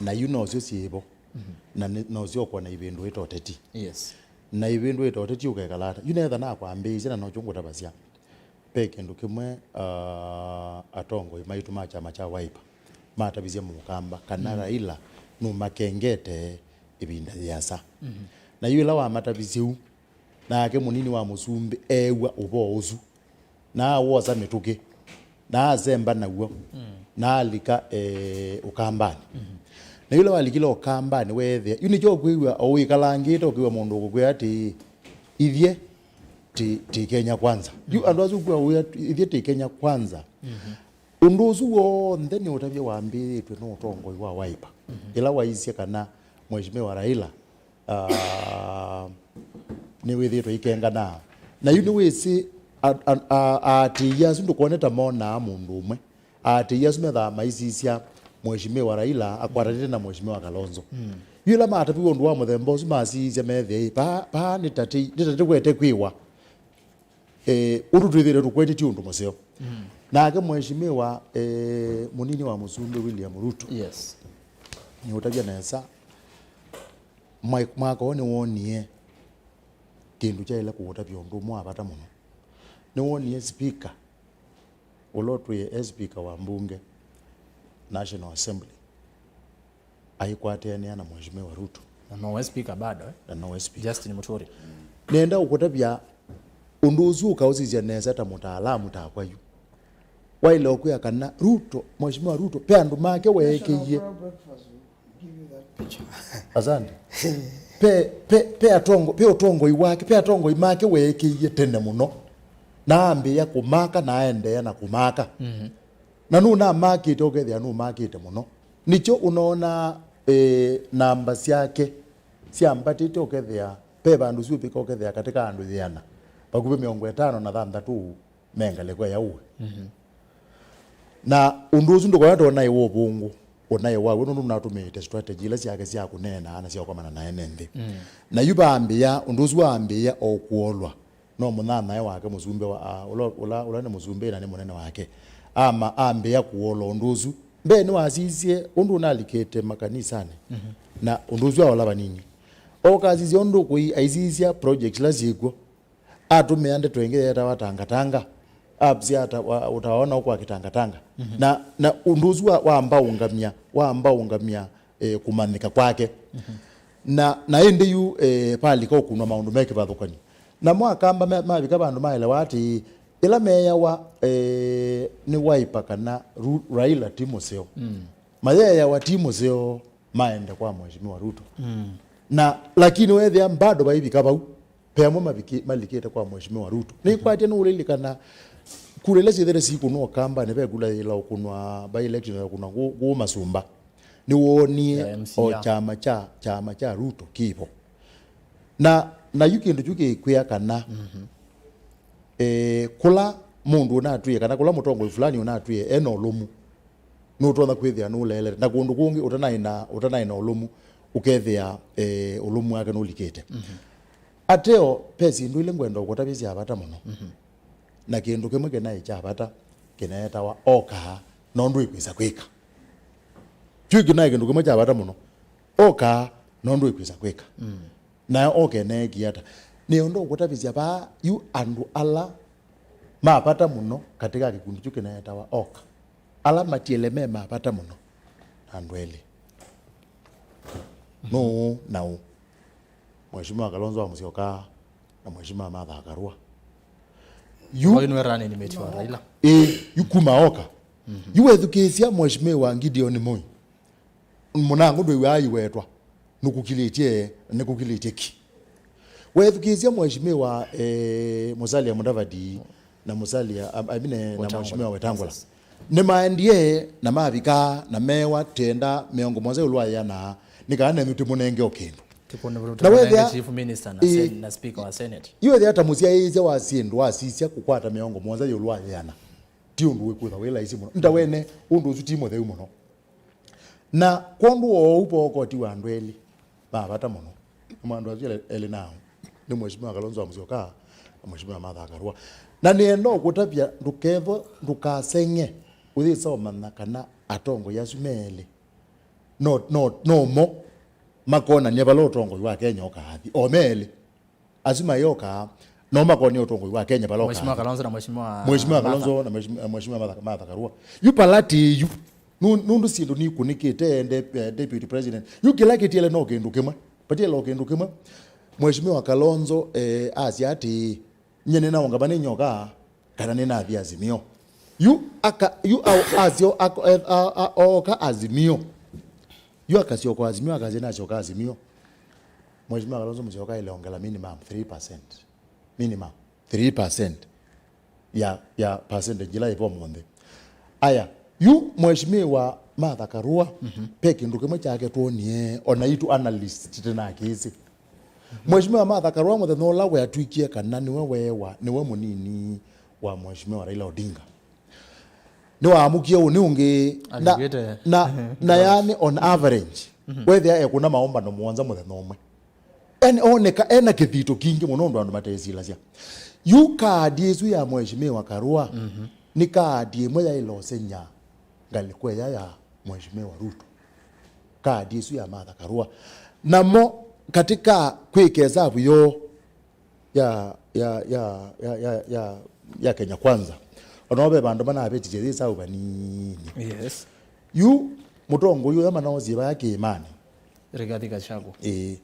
Na yu nosyo syĩvo. Mm. Na nĩ-, nosyo ũkwona ivĩndũĩte ũteti. Yes. Na ivĩndũĩte ũteti ũkekala ata? Yu netha nakwambĩĩsya na nokyo ngũtavasya. Ve kĩndũ kĩmwe, ah, atongoi maitũ ma kyama kya Wiper matavisye Mũkamba kana, mm, Raila nũmakengete ĩvinda yĩasa. Mhm. Na yu ĩla wamatavisye u, nake mũnini wa mũsumbĩ eew'a ũvoo ũsu, na awosa mĩtũkĩ, na asemba naw'o, mm, na alika, eh, Ũkambanĩ. Mhm. Na yu ĩla walikile Ũkambanĩ, weethĩa, yu nĩkyo ũkwĩw'a o wĩkalangĩte, ũkĩw'a mũndũ ũkũkwĩa atĩĩ, ithyĩ ti, ti Kenya Kwanza. Yu, mhm, andũ asu kwa wĩa, ithyĩ ti Kenya Kwanza. Mhm. Ũndũ ũsu w'onthe nĩ ũtavya wambĩĩtwe nĩ ũtongoi wa Wiper. Mhm. Ĩla waisye kana Mheshimiwa Raila, ah, nĩwĩthĩĩtwe ikengana. Na yu nĩwĩsĩ a-, a-, a-, aatĩĩi asu ndũkone ta monaa mũndũ ũmwe. Aatĩĩi asu methaa maisisya Mheshimiwa Raila akwatanĩte na Mheshimiwa Kalonzo. Mm. Yu ĩla mataviw'e ũndũ wa mũthemba ũsu, masisya methĩa, "Ĩ, paa, paa nĩ ta tĩ-, nĩ ta tĩkwete kwĩwa." Eh, ũndũ twĩthĩĩtwe tũkwetĩtye ũndũ mũseo. Mm. Nake Mheshimiwa, eh, mũnini wa mũsumbĩ William Ruto, yes, nĩũtavya nesa. Mwa-, mwaka ũũ nĩwonie kĩndũ kyaĩle kũũtavya ũndũ ũmwe wa vata mũno. Nĩwonie speaker ũla ũtwĩe e speaker wa mbunge, National Assembly, aikwatĩanĩa na Mheshimiwa Ruto. Na nowe speaker bado, eh? Na nowe speaker. Justin Muturi. Nenda ũkũtavya ũndũ ũsu ũkaũsisya nesa ta mũtaalamu takwa yu. Waĩle ũkwĩa kana Ruto, Mheshimiwa Ruto, ve andũ make weekĩie. National Pro Breakfast. Asante. Pe, pe, pe atongo-, pe ũtongoi wake, pe atongoi make weekĩie tene mũno. Na ambĩĩa kũmaka, na aendeea na kũmaka. Mhm. Na nũnamakĩte, ũkethĩa nũmakĩte mũno. Nĩkyo ũnoona, eh, namba syake syambatĩte, ũkethĩa pe vandũ syũvika, ũkethĩa katĩ ka andũ yĩana, vakuvĩ mĩongo ĩtano na thanthatũ me ngalĩko ya ũĩ. Mhm. Na ũndũ ũsu ndũkoya ta ũnaĩ wa ũvũngũ, ũnaĩ wa w'o, nũndũ nũnatũmĩĩte strategy ila syake sya kũneenaa na sya ũkomana na ene nthĩ. Mm. Na yu vaambĩĩa, ũndũ ũsu waambĩĩa o kũolwa, no mũnyanyae wake mũsumbĩ wa, a, ũla, ũla, ũla nĩ mũsumbĩ na nĩ mũnene wake. Ama, ambĩĩa kũolwa ũndũ ũsu. Mbee nĩwasisye ũndũ ũnalikĩte makanisanĩ. Mhm. Na ũndũ ũsu aola vanini. Okasisya ũndũ kũi, aisisya project ila syĩkw'o. Atũmĩa ndeto ĩngĩ yeetawa tangatanga. Apps ya ta-, wa-, ũtaona ũkwa kĩtangatanga. Mhm. Na, na ũndũ ũsu wa, wamba ũngamya, wamba ũngamya, eh, kũmanyĩka kwake. Mhm. Na, na ĩndĩ yu, eh, palika ũkunwa maũndũ me kĩvathũkany'o. Namo Akamba me-, mavika vandũ maelewa atĩ ĩla meeawa, eh, nĩ Wiper kana Ru-, Raila ti mũseo. Mm. Mayeeawa ti mũseo, maende kwa Mheshimiwa Ruto. Mm. Na, lakini weethĩa bado vaivika vau, ve amwe maviki-, malikĩte kwa Mheshimiwa Ruto. Nĩkwatya nũũlilikana kula ila syĩthĩte sikunwa Ũkambanĩ, ve kula yĩla ũkunwa by election ya ũkunwa ngũ-, ngũ Masumba. Nĩwoonie ya M C A o kyama kya, kyama kya Ruto kĩvo. Na, na yu kĩndũ kyu kĩkwĩa kana, mhm, eh, kũla mũndũ ũnatwĩe, kana kũla mũtongoi fulani ũnatwĩe ena ũlũmu, nũtonya kwĩthĩa nũleelete, na kũndũ kũngĩ ũtanaĩ na, ũtanaĩ na ũlũmu, ũkethĩa, eh, ũlũmu wake nũlikĩte. Mhm. Ateo, ve syĩndũ ilĩ ngwenda ũkũtavya sya vata mũno. Mhm. Na kĩndũ kĩmwe kĩnaĩ kya vata kĩneetawa okaa, nũndũ ĩkwĩsa kwĩka. Kyu kĩu naĩ kĩndũ kĩmwe kya vata mũno. Oka, nũndũ ĩkwĩsa kwĩka. Mm. Nayo oka ĩneekie ata? Nĩ ũndũ ũkũtavĩsya vaa, yu andũ ala ma vata mũno katika kĩkundi kyu kĩneetawa oka. Ala matiele me ma vata mũno. Andũ elĩ. Nũũ na ũ? Mheshimiwa Kalonzo wa Musyoka na Mheshimiwa Martha Karua. Yu Ũyũ nĩwe running mate wa Raila. Ĩ, yu kuma oka. Mhm. Yu wethukĩĩsya Mheshimiwa Gideon Moi. Mũnango ndwĩw'aa iwetwa. Nũkũkilĩtye, nĩkũkilĩtye ki. Wethukĩĩsya Mheshimiwa, eh, Musalia Mudavadi na Musalia, I mean, na Wetangula. Mheshimiwa Wetangula. Yes. Nĩmaendie na mavika na mewa tenda mĩongo mũonza ĩũlũ wa ĩana, nĩ kana nenyu tĩmũnenge o kĩndũ. Na wethĩa, chief minister na ĩ, sen-, na speaker wa senate. Yu ethĩa ta mũsyaĩĩsya wa syĩndũ wasisya kũkwata mĩongo mũonza ĩũlũ wa ĩana. Ti ũndũ wĩkwĩtha wĩ laisi mũno. Nda wene, ũndũ ũsu ti mũtheu mũno. Na kwondũ wa ũu, po koti wa andũ elĩ ma vata mũno. Nĩmo andũ asu elĩ, elĩ nao nĩ Mheshimiwa Kalonzo wa Musyoka na Mheshimiwa Martha Karua. Na nĩenda ũkũtavya ndũkethwe, ndũkaseng'e, ũyĩsa ũmanya kana atongoi asu me elĩ no, no, no mo makonany'a vala ũtongoi wa Kenya ũkaathi. O me elĩ. Asu mayoka, no makonia ũtongoi wa Kenya vala Mheshimiwa ũkaathi. Kalonzo na Mheshimiwa Mheshimiwa Martha. Kalonzo na Mheshimiwa, Mheshimiwa Martha, Martha Karua. Yu palati yu. Nu-, nũndũ syĩndũ nikunĩkĩte de-, eh, deputy president. Yu kĩla kĩtiele no kĩndũ kĩmwe. Patiele o kĩndũ kĩmwe. Mheshimiwa Kalonzo, eh, asya atĩ, "Nye nĩnaũngama nĩ nyoka, kana nĩnathi Azimio." Yu aka, yu au, asyo, ako, eh, a, a, oka Azimio. Yu akasyoka Azimio, akasya nasyoka Azimio. Mheshimiwa Kalonzo Musyoka ile ongela minimum three percent. Minimum three percent ya, ya percentage ila ipo mũnthĩ. Aya, yu Mheshimiwa Martha Karua, mhm, pe kĩndũ kĩmwe kyake twonie, ona itu analyst tĩnakĩsĩ. Mheshimiwa Martha Karua mũthenya ũla weatwikie kana nĩwe wewa, nĩwe mũnini wa Mheshimiwa Raila Odinga. Nĩwaamũkie ũnĩ ũngĩ, na, na, na yani on average, mhm, wethĩa ekũna maũmbano mũonza mũthenya ũmwe. Yani oneka ena kĩthito kingĩ mũno ũndũ andũ matesilasya. Yu kaadi ĩsu ya Mheshimiwa Karua, mhm, nĩ kaadi ĩmwe yaĩle ũsenya ngalĩko ĩya ya Mheshimiwa Ruto. Kaadi ĩsu ya Martha Karua. Namo katika kwĩka esavu yoo, ya, ya, ya, ya, ya, ya, ya Kenya Kwanza. Ona ve vandũ manavĩtisye yĩ saũ vanini. Yes. Yu mũtongoi ũya manaosie vaya kĩĩmanĩ. Rigathi Gachagua. Ĩĩ.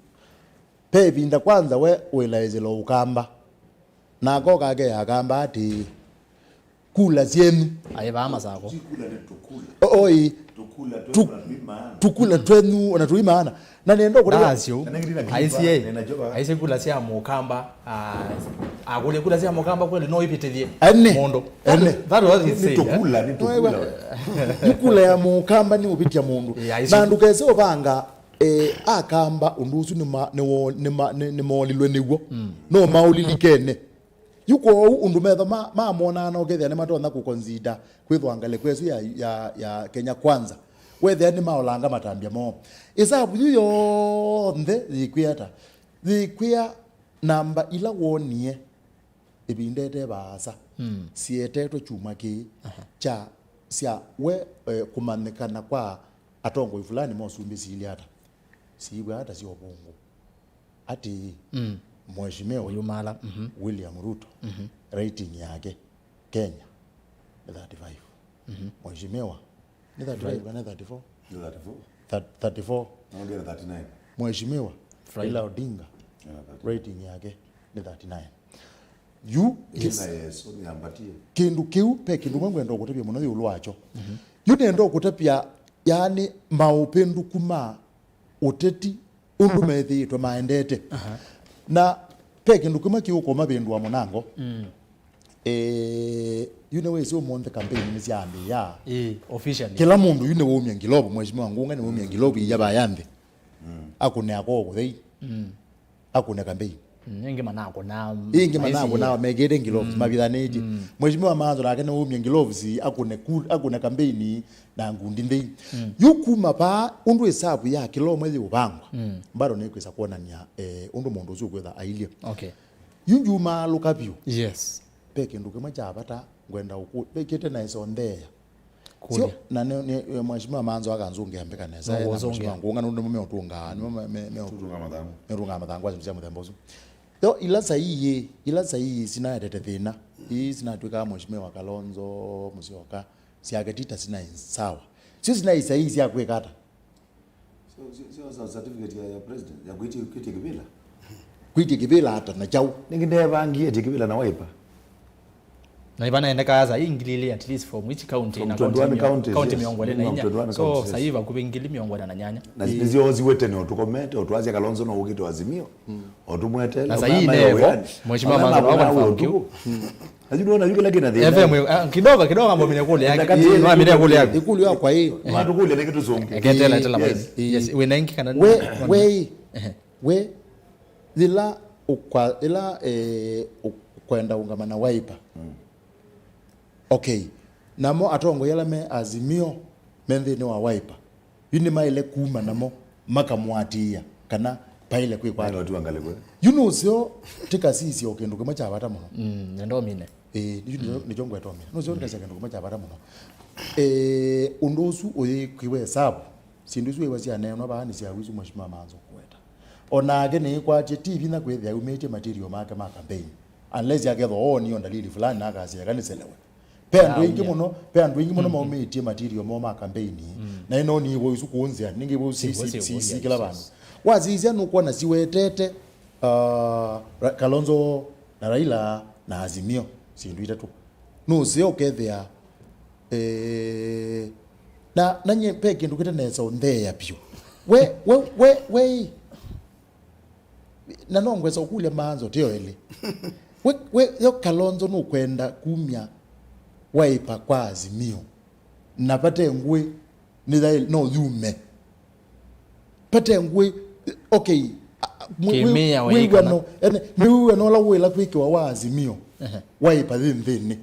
Pe ĩvinda kwanza we wĩlaĩsĩla Ũkamba. Na akoka ake ya Akamba atĩ, "Kula syenyu." Aĩ vaa Masako. Ti kula nĩ tũkula. O-, oi. Tũkula tu-, tũimaana. Tũkula twenyu ona tũimaana. Na nenda ũkũlĩka. Nasyo. Kana ngiri na aisye, nena joba. Aisye kula sya Mũkamba, ah, akũlya kula sya Mũkamba kweli no ivĩtĩthye. Ene. Mũndũ. Ene. That was his saying, eh? Nĩ tũkula, nĩ tũkula. Nĩ kula ya Mũkamba nĩ ũvĩtya mũndũ. Yeah, aisye. Na ndũkese ũvanga, eh, Akamba ũndũ ũsu nĩma-, nĩwo-, nĩma-, nĩ-, nĩmoolilwe nĩw'o. Mm. No maũlilikene. Yu kwoou ũndũ metho ma, mamonaa na ũkethĩa nĩmatonya kũconsider kwĩthwa ngalĩko ĩsu ya, ya, ya Kenya Kwanza, wethĩa nĩmaolanga matambya moo. Ĩsavu yu yonthe yĩkwĩa ata? Yĩkwĩa namba ila wonie ĩvinda ĩte vaasa, mm, sietetwe kyumwa kĩĩ, aha, kya, sya we, eh, kũmanyĩkana kwa atongoi fulani ma ũsumbĩ siilye ata? Siiw'a ata sya ũvũngũ? Atĩĩ, mm, Mheshimiwa William Ruto, mhm, rating yake Kenya nĩ thirty-five. Mhm. Mheshimiwa, nĩ thirty-five kana thirty-four? Nĩ thirty-four. Thir-, thirty-four. Naongera thirty-nine. Mheshimiwa Raila Odinga, yeah, thirty-nine, rating yake nĩ thirty-nine. Yu, yes, kĩ-, kĩndũ kĩu, pe kĩndũ mwe ngwenda ũkũtavya mũno ĩũlũ wakyo. Mhm. Yu nenda ũkũtavya, yaani, maũvĩndũku ma ũteti ũndũ methĩĩtwe maendete. Aha. Na ve kĩndũ kĩmwe kĩũkũma vĩndũ wa mũnango. Mm. Eh, yu nĩwĩsĩ ũmũnthĩ kampeni nĩsyambĩĩa. Ĩĩ, officially. Kĩla mũndũ yu nĩwaumya ngilovu, Mheshimiwa Ngunga nĩwaumya ngilovu iya vaya nthĩ. Mm. Akũne akoo kũthei. Mm. Akũne kampeni. Mm, ĩngĩ manakũnaa, ĩngĩ manakũnaa mekĩte ngilovu, mm, mavithanĩtye. Mm. Mheshimiwa Maanzo nake nĩwaumya ngilovu, akũne ku-, akũne kampeni na ngundi nthei. Mm. Yu kuma vaa, ũndũ ĩsavu ya kĩla ũmwe yĩũvangwa, mm, bado nĩkwĩsa kwonany'a, eh, ũndũ mũndũ ũsu ũkwĩtha ailyĩ. Okay. Yu ndyumaalũka vyũ. Yes. Ve kĩndũ kĩmwe kya vata ngwenda ũkũ-, vekĩte na ĩsondeea. Sio, kũlya. Na nĩ, nĩ, Mheshimiwa Manzo akanzũngĩa mbĩka nesa, na Nũkũnzũngĩa. Mheshimiwa Ngũnga nũndũ nĩmo meũtũngaa, nĩmo me, me, me, Tũtũnga mathangu. Meũtũngaa mathangu kwa syĩndũ sya mũthemba ũsu. Yo, ila saii, ila saii sinaetete thĩna, ii sinatw'ĩkaa Mheshimiwa Kalonzo Musyoka, syake ti ta sinaĩ sawa. Sio sinaĩ saii sya kwĩka ata? Sio, sio, sio sa-, certificate ya, ya president, ya kwĩtya, kwĩtya kĩvĩla. Kwĩtya kĩvĩla ata na kyaũ? Nĩngĩ ndevangie ĩtya kĩvĩla na Wiper. Na ivanaendekaa saii ngili ilĩ at least from each county. From na county twenty-one mĩongo, counties, county yes. Mĩongo ĩna na inya. Minimum twenty-one counties, so yes. Saii vakuvĩ ngili mĩongo ĩna na nyanya. Na nĩsyoosiwe tene ũtũkomete, ũtwasya Kalonzo no ũkĩte Azimio. Otũmwetela. Na saii nevo, Mheshimiwa Manzo, no kwa mfano kiu. Ayu nona yu kila kina thina. F M, ah, kidogo, kidogo ambo mine kule yake. Enda kati. No, mine kule yake. Ikulu yakwa ii. Matukule niki tusonge. Eketela, tela. Yes. Yes, we nengi kana. We, we, ehe. We, yĩla ũkwa-, yĩla, eh, ũkwenda ũngama na Wiper. Okay. Namo atongoi ala me Azimio me nthĩnĩ wa Wiper, yu nĩmaĩle kuma namo makamũatĩĩa kana paĩle kwĩkwa ata. Maĩle ũtiwa ngalĩko. Yu nũseo tĩkasisye o kĩndũ kĩmwe kya vata mũno. Mm, nĩndomine. Ĩĩ, nĩkyo, nĩkyo ngweta ũmina. Nũseo tĩkasisye kĩndũ kĩmwe kya vata mũno. Ĩĩ, ũndũ ũsu ũyĩkĩwe ĩsavu. Syĩndũ isu wĩwa syaneenwa vaa nĩ sya wĩsu Mheshimiwa Manzo kũweta. O nake nĩĩkwatye ti vinya kwĩthĩa aumĩtye material make ma campaign. Unless akethwa oonie o ndalili fulani na akasya eka nĩselewe. Ve andũ aingĩ mũno, ve andũ aingĩ mũno maumĩtye material moo ma campaign. Na ĩno nĩ ivo isu kũnzĩa, ningĩ ivo si, si, si, si kĩla vandũ. Wasisya nũkwona siwetete, uh, Ra-, Kalonzo na Raila na Azimio, syĩndũ itatũ. Nũseo ũkethĩa, eh, na, na nye ve kĩndũ kĩtanesa ũntheea vyũ. We, we, we, we, Na no ngwesa ũkũlya Manzo, teo elĩ. We, we, yo Kalonzo nũkwenda kumya Wiper kwa Azimio. Na vate ngũĩ, nĩ yaĩ, no yume. Vate ngũĩ, okay. A, a, mwi-, mwi-, kĩmĩao wĩw'ano, ene, nĩ wĩw'ano ũla wĩla kwĩkĩwa wa Azimio. Ehe. Wiper yĩ nthĩnĩ.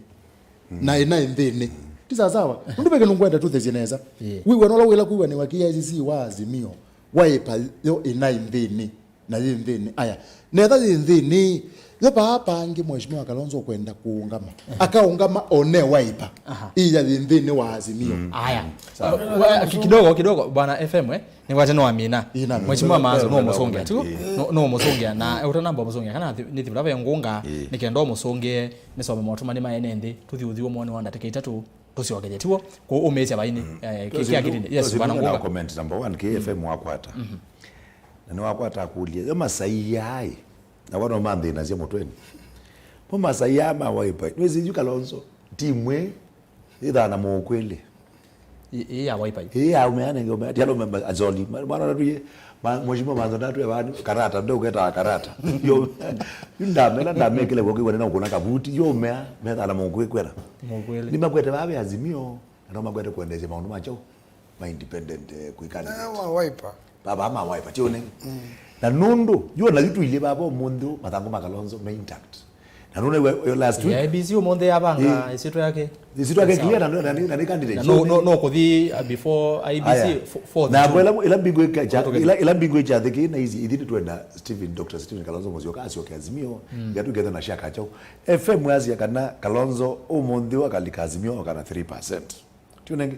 Na ĩna ĩ nthĩnĩ. Ti sawasawa? Ũndũ ve kĩndũ ngwenda tũthesye nesa. Yeah. Wĩw'ano ũla wĩla kwĩw'anĩwa K I C C wa Azimio. Wiper yo ĩna ĩ nthĩnĩ. Na yĩ nthĩnĩ. Aya. Netha yĩ nthĩnĩ. Yo vaa pangĩ Mheshimiwa Kalonzo ũkwenda kũũngama. Akaũngama one Wiper. Aha. Iya yĩ nthĩnĩ wa Azimio. Aya. Sawa. Wa-, ki-, kidogo, kidogo, Bwana F M, eh? Nĩwate no amina. Ina. Mheshimiwa Manzo no mũsũngĩa, tu? No, no mũsũngĩa, na ũtanamba mũsũngĩa, kana thi-, nĩ thivula ve ngũnga, nĩ kenda ũmũsũngĩe, nĩsome motuma nĩ maene nthĩ, tũthi ũthiũ mwone wa ndatĩka itatũ. Tũsyokethye tiwo kũũmĩĩsya vainĩ, eh, kĩ-, kĩ akilini. Yes, bwana Ngũnga. Comment number one, K F M wakwata. Na nĩwakwata akũlya, yo masaiaa ĩ, na wano manthĩnasya mũtweni. Mo masaiaa ma Wiper, nĩwĩsĩ yu Kalonzo, timu ĩ, ĩthaa na mũũkwĩlĩ. Ĩ, ĩ ya Wiper. Ĩ ya umeane nge umeane, tialo memba, azoli. Ma-, mwana ndatũye, ma-, mheshimiwa Manzo ndatũye vani, karata, ndio uketa karata. Yo, yu ndamela, ndamekele kwa kiwa nena ukuna kabuti, yo umea, metha na mũũkwĩkwela. Mũũkwĩlĩ. Nĩmakwete vaa ve Azimio, na no makwete kwendeesya maũndũ ma kyaũ, ma independent, eh, kwĩkandidate. Eh, wa Wiper. Vaa ma Wiper, ti ũnengi. Na nũndũ, yu ona yu tũilyĩ vava ũmũnthĩ ũũ, mathangũ ma Kalonzo me intact. Na nũndũ we, we last week. I E B C ũmũnthĩ yavanga ĩsyĩtwa yake. Ĩsyĩtwa yake clear na, na, na, na nĩ candidate. Na no, no, no kũthi, uh, before I E B C. Aya. Fo-, fourth na June. Ĩla, ĩla mbingũ ĩkya-, ĩla, ĩla mbingũ ĩkyathĩkĩe na ici, ithyĩ nĩtwenda Stephen, Doctor Stephen Kalonzo Musyoka asyoke Azimio, ya tũkethe na shaka chao. F M asya kana Kalonzo ũmũnthĩ ũũ akalika Azimio okana three percent. Ti ũnengi?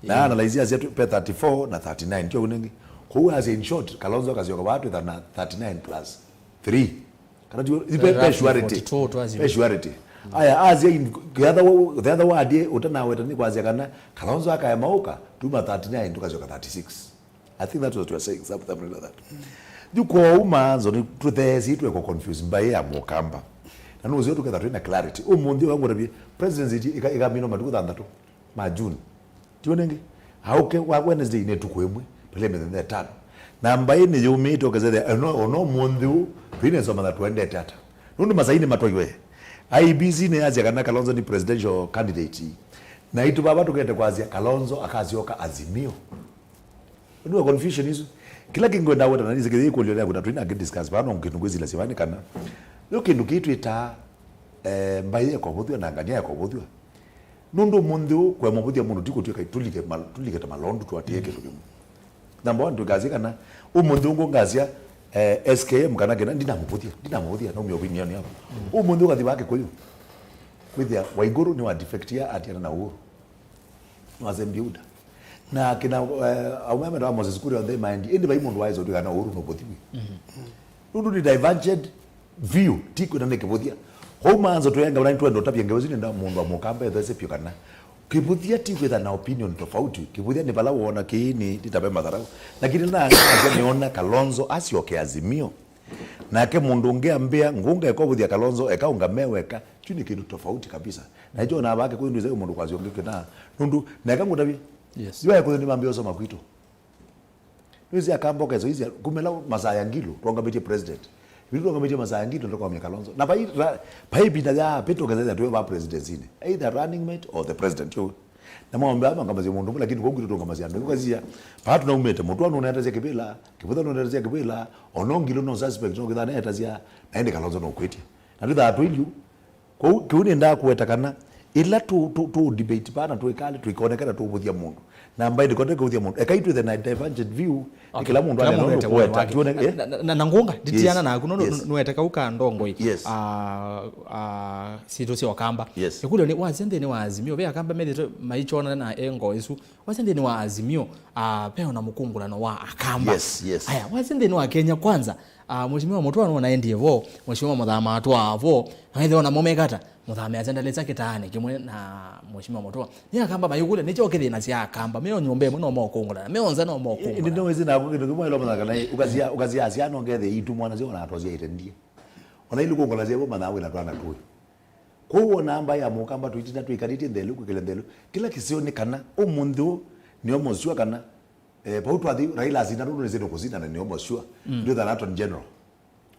Na analyze asya tu, pe thirty-four na thirty-nine, ti ũnengi? Kwoou asya, in short, Kalonzo akasyoka vaa twĩtha na thirty-nine plus three. Kana ti, ti pe, pe surety. Pe surety. Aya, asya in, the other wa-, the other word, eh, ũtanaweta nĩ kwasya kana Kalonzo akaema ũka, tuma thirty-nine, tũkasyoka thirty-six. I think that was what you were saying, some-, something like that. Yu kwoou Manzo nĩ tũtheesĩ tweko confuse mbaĩ ya Mũkamba. Na nũseo tũketha twĩna clarity. Ũmũnthĩ ũyũ ngũtavye, presidency ĩka-, ĩkaminwa matukũ thanthatũ ma June. Ti ũnengi? Aũke wa Wednesday nĩ ĩtukũ ĩmwe, pele mĩthenya ĩtano. Na mbaĩ nĩ yũmĩte ũkethĩa, ono, ono ũmũnthĩ ũũ, twĩnesa ũmanya tũendete ata. Nũndũ masai nĩ matwaiwe. I E B C nĩ yasya kana Kalonzo nĩ presidential candidate. Na itũ vava tũkete kwasya Kalonzo akasyoka Azimio. Nĩwa confusion isu. Kĩla kĩngwenda weta na nĩsĩ kĩthĩ ĩkũlyo nĩakwenda twĩna kĩ discuss vano kĩndũ ngwĩsilasya vani kana. Yo kĩndũ kĩĩ twĩtaa, eh, mbaĩ ya kũvũthw'a na ngania ya kũvũthw'a. Nũndũ ũmũnthĩ ũũ kũema kũvũthya mũndũ ti kũtw'ĩka tũlike mal-, tũlike ta malondu tũatĩĩe kĩndũ kĩmwe. Number one, tũikasye kana ũmũnthĩ ũngũ ngasya, eh, S K M kana kĩna, ndinamũvũthya, ndinamũvũthya, naumia opinion yakwa. Ũmũnthĩ ũkathi vaa Kĩkũyũ. Kwĩthĩa Waigũrũ nĩwa defectia atiana na Uhuru. Nĩwasembie UDA. Na kĩna, eh, aũme metawa Moses Kuria onthe maendie. Ĩndĩ vai mũndũ waĩsa ũtwĩka na ũru nũvũthiw'e. Nũndũ nĩ divergent view, ti kwĩna nĩ kĩvũthya. Kwoou maanza tũyenga ũla nĩtwenda ũtavya ngewa isu nenda mũndũ wa mũkamba ethese vyũ kana kĩvũthya ti kwĩtha na opinion tofauti. Kĩvũthya nĩ vala wona kĩĩ nĩ nditape matharau. Lakini na nĩona Kalonzo asyoke Azimio. Nake mũndũ ũngĩ ambĩa ngũnga eka ũvũthya Kalonzo eka ũngame weka. Kyu nĩ kĩndũ tofauti kabisa. Na ĩkyo na vake kwĩ ndwĩsa mũndũ kwasya ũngĩ kĩna. Nũndũ neka ngũtavye. Yes. Yũa ekuthĩ nĩ mambĩa ũsoma kwitũ. Nĩwĩsĩ akamba ũkesa isi kumela masaya Ngilu twaũngamĩtye president. Vitu twaũngamĩtye masaya Ngilu tũkaũmya Kalonzo. Na vai ra- vai ĩvinda ya pĩtũ ũkesa ĩsa twĩ va presidency-inĩ. Either running mate or the president. Yo. Na maũndũ aa mangamasya mũndũ ũmwe, lakini kũu kwitũ tũngamasya andũ. Ũkasya, vaa tũnaumĩte, mũtũa nũnetasya kĩvĩla, kĩvũtha nũnetasya kĩvĩla, o no Ngilu no suspect no kĩthaa netasya, na ĩndĩ Kalonzo no kwĩtya. Na twĩthaa twĩ lyu, Kwoou, kĩu nĩendaa kũweta kana ĩla tũ, tũ, tũ debate vaa na tũikale, tũikonekana tũũvũthya mũndũ. Na mbaĩ ndĩkote kũvũthya mũndũ. Ekai twĩthe na divergent view, nĩ Okay. Kĩla mũndũ Kĩla anena mũndũ ũndũ ete woni ũkweta, wake. Tuone, eh? Na, na, na, na ngũnga, nditiana Yes. naku, nũndũ Yes. nũ- nũwete kau ka ndongoi. Yes. Ah, ah, sitũ sya Ũkamba. Yes. Ĩkũlyo nĩ, wasya nthĩnĩ wa Azimio, ve Akamba methĩtwe maikyonana na engo ĩsu. Wasya nthĩnĩ wa Azimio, ah, ve ona mũkũngũlano wa Akamba. Yes, yes. Aya, wasya nthĩnĩ wa Kenya Kwanza, Ah, Mheshimiwa Mũtũa nũnaendie vo, Mheshimiwa Mũthama atwaa vo, na wethĩwa namo mekata, Mũthama asendalĩsya kĩtaanĩ kĩmwe na Mheshimiwa Mũtũa. Nĩ Akamba mayũkũlya, nĩkyo kĩthĩna sya Akamba, meo nyũmba ĩmwe no mokũngũlana, meo nza no mokũngũlana. Ĩndĩ nĩwĩsĩ naku kĩndũ kĩmwe ĩla ũmanya kana ũkasya, ũkasya asya no ngethe itu mwana syo na atosya ĩtendie. Ona ilu kũngũla syevo manyaa wĩna twana tũĩ. Kwoou wona mbaĩ ya Mũkamba tũitina twĩkalĩtye nthelu kwĩkĩla nthelu. Kĩla kĩseo nĩ kana, ũmũnthĩ ũũ, nĩo mosua kana, Eh, vau twathi Raila asinda nũndũ nĩsĩ nũkũsinda na nĩo mosua. Mm. Ndwĩtha na Attorney General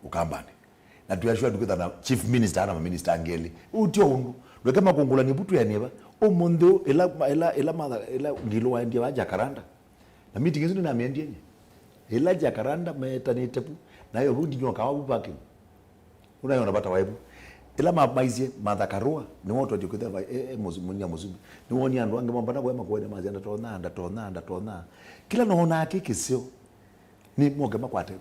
Ũkambanĩ. Na twĩasua ndũkwĩtha na Chief Minister na maminista angĩ elĩ. Ũu tio ũndũ. Ndweke makũngũlani vu twĩanĩe va. Ũmũnthĩ ũũ, ĩla, ĩla, ĩla, matha, ĩla Ngilu waendie va Jacaranda. Na meeting ĩsu nĩnamĩendie nye. Ĩla Jacaranda metanĩte vu. Nayo vu ndinywa kawa vu parking. Ũnaiona vata waĩ vu. Ĩla ma- maisye Martha Karua, nĩwe ũtwatie kwĩthĩwa e, e mũsu- mũnyia mũsumbĩ. Nĩwonie andũ angĩ mombana kũya makuene masya, "Ndatonya, ndatonya, ndatonya." Kĩla noonaa kĩ kĩseo, nĩ moke makwate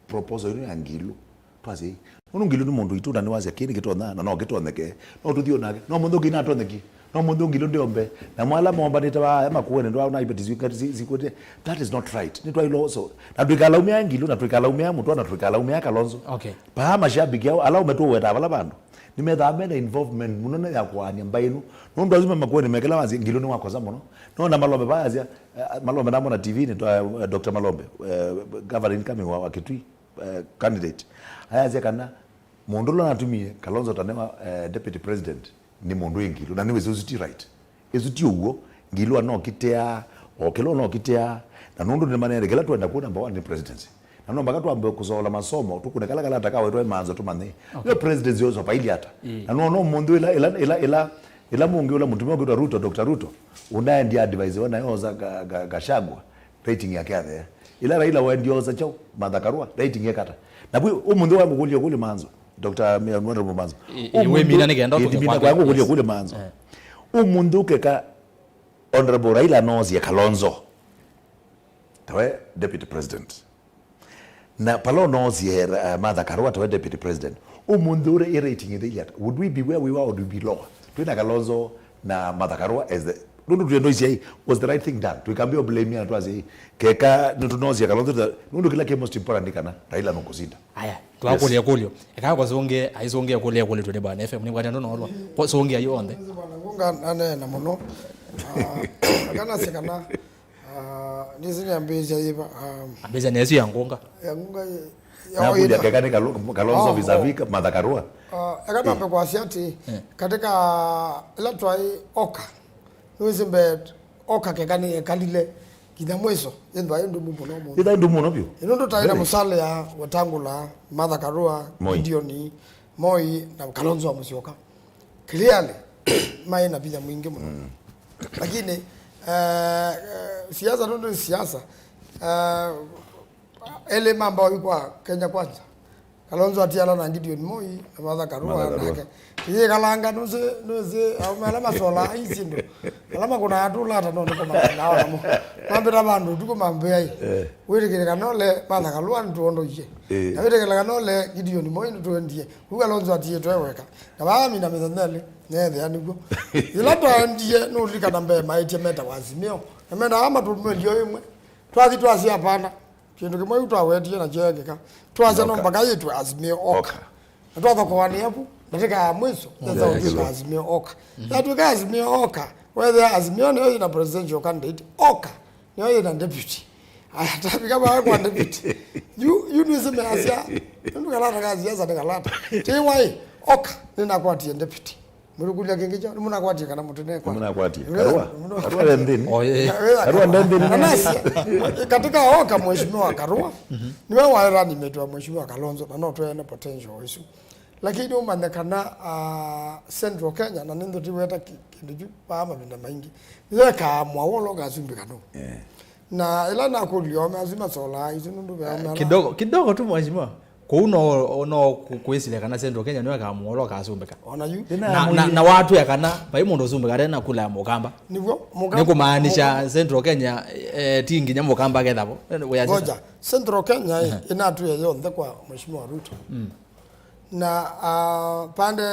proposal ĩno ya Ngilu. Twasye, "Nũndũ Ngilu nĩ mũndũ witũ na nĩwasya kĩĩ nĩkĩtonya na no kĩtonyeke. No tũthiĩ nake. No mũndũ ũngĩ natonyekie." No mũndũ Ngilu ndĩombe. Namo ala mombanĩte vaa makuene ndwa na ibeti zikwete. That is not right. Nĩtwaĩlwe ũso. Na tũikalaumĩa Ngilu, na tũikalaumĩa Mũtũa, na tũikalaumĩa Kalonzo. Okay. Paa mashabiki ao, ala ũme tũwetaa vala vandũ. Nĩmethaa mena involvement mũnene ya kũaany'a mbaĩ ĩno. Nũndũ asu me makueni mekĩla wasya Ngilu nĩwakosa mũno. No na Malombe vaa yasya, eh, Malombe namona T V-inĩ, eh, Doctor Malombe, eh, governor incoming wa, wa Kitui, eh, candidate. Ayasya kana mũndũ ũla natumie Kalonzo Taneva, eh, deputy president, nĩ mũndũ wĩ Ngilu, na nĩwĩsĩ ũsu ti right. Ĩsu ti ũw'o, Ngilu anokitĩaa, o kĩla ũnokitĩaa, na nũndũ nĩmaneene kĩla twenda kũ number one nĩ presidency. Na no mpaka twambe kũsoola masomo, tũkũne kala kalata ka wetwa ĩmanzo tũmanye. Okay. Yo presidency yoso vaili ata. Ĩĩ. Na no, no mũndũ ĩla, ĩla, ĩla, ĩla, ĩla mũngĩ ũla mũtumĩa ũkwĩtwa Ruto, Doctor Ruto, ũnaendie advise we nayo oza ga, ga, Gachagua, rating yake yathea. Ĩla Raila waendie oza chao, Martha Karua, rating yekata. Na kwĩ, ũmũnthĩ wa ngũkũlya kũlĩ manzo. Doctor Honorable Manzo. Ĩ-, ĩ, ũmũnthĩ wĩmina nĩ kenda ũtũke ũkĩmina kwake, kwa ngũkũlya yes. Kũlĩ manzo. Eh. Ũmũnthĩ ũkeka Honorable Raila noosie Kalonzo tawe deputy president. Na pala noosie, eh, Martha Karua tawe deputy president. Ũmũnthĩ ũrĩa ĩ rating ĩthĩile ata? Would we be where we were or would we be lower? Twĩna Kalonzo na Martha Karua as the, nũndũ twĩ ndoisia hii, was the right thing done? Tũikambia blame ya twasi hii. Keka nĩtũnosia Kalonzo ta, nũndũ kĩla kĩ most important nĩ kana Raila nũkũsinda. Aya, twakũlya kũlyo. Eka kwasũngĩa, aisũngĩa kũlya kũlyo twĩ Bwana F M, nĩkwatya ndũnolwa. Kwasũngĩa yonthe. Bwana Ngunga aneena mũno. Ah, kana sikana. Ah, nĩsĩ nĩambĩĩsya yĩva, ah, ambĩĩsya nesu ya Ngunga. Ya Ngunga ya Nakuja Waida. Keka nĩ Kalu-, Kalonzo Oh, vis-a-vis oh. Martha Karua. Ah, eka nambe kwasya atĩ, eh, katika ĩla twaĩ oka, nĩwĩsĩ mbee oka keka nĩ ekalile kinya mwiso, ĩndwa ĩ ndumu mũno mũno. Ĩtha ndumu mũno vyũ. Ĩno ndũtaĩ na mũsale ya Wetangula, Martha Karua, Moi. Gideon, Moi na Kalonzo wa Musyoka. Clearly, maĩ na vinya mwingĩ mũno. Mm. Lakini, eh, eh, siasa nũndũ nĩ siasa. Eh, elĩ mamba oyu kwa Kenya Kwanza. Kalonzo atiala na Gideon Moi, na Martha Karua. Martha Karua nake. Ĩyĩkalanga, nũsĩ, nũsĩ, aume ala masolaa ii syĩndũ. Ala makũnaa tũlata no nĩko makũnaa namo. Mambĩta vandũ ũtukũ mambĩa ĩ. Eh. Wĩtĩkĩlĩka nole Martha Karua nĩtũondoie. Eh. Na wĩtĩkĩlĩka nole Gideon Moi nĩtũendie. Ũu Kalonzo atiĩtwe weka. Na vaa mina mĩthenya ĩlĩ, neethĩa nĩw'o. Yĩla twaendie, nũlikana mbee maĩtye metawa Azimio. Na mendaa matũmĩlio ĩmwe. Twathi twasya hapana. Kĩndũ kĩmwe yu twawetie nakyo ekĩka. Twasya no mpaka yĩtwe Azimio Oka. Na twathokoanĩa vu, ndatĩka ya mwiso, yesa ũtw'ĩka Azimio Oka. Yatw'ĩka Azimio Oka, wethĩa Azimio nĩyo yĩna presidential candidate, Oka nĩyo yĩna deputy. Aya, tavika vaa kwa deputy. Yu, yu nĩsĩ measya, nũndũ kalata ka siasa nĩ kalata. Tĩ waĩ, Oka, nĩnakwatie deputy. Mũrũkũlya kĩngĩ kyo, nĩmũnakwatie kana mũtinekwa? Nĩmũnakwatie. Karua. Karua nde nthĩnĩ. Karua nde nthĩnĩ. Na nasya, katika Oka Mheshimiwa Karua, nĩwe waĩ running mate wa Mheshimiwa Kalonzo, na no twene potential ĩsu. Lakini ũmanye kana, ah, Central Kenya, na nĩnthĩ tiweta ki-, kĩndũ kyu vaa mavinda maingĩ, yekaa mwawolo kasumbĩ kano. Eh. Na ĩla nakũlilye ome asu masolaa isu nũndũ ve ome ala. Kidogo, kidogo tu, mheshimiwa. Kũu no, no kũ-, kwĩsĩle kana Central Kenya nĩwe kamũolo kasumbĩka. Ona yu. Na, na, na watwĩa kana vai mũndũ ũsumbĩka ate na kula ya mũkamba. Nĩw'o, mũkamba. Nĩ kũmaanisha Central Kenya, eh, ti nginya mũkamba akethavo. Ngoja, Central Kenya ĩ, ĩnatwĩa yonthe kwa Mheshimiwa Ruto. Na, ah, pande,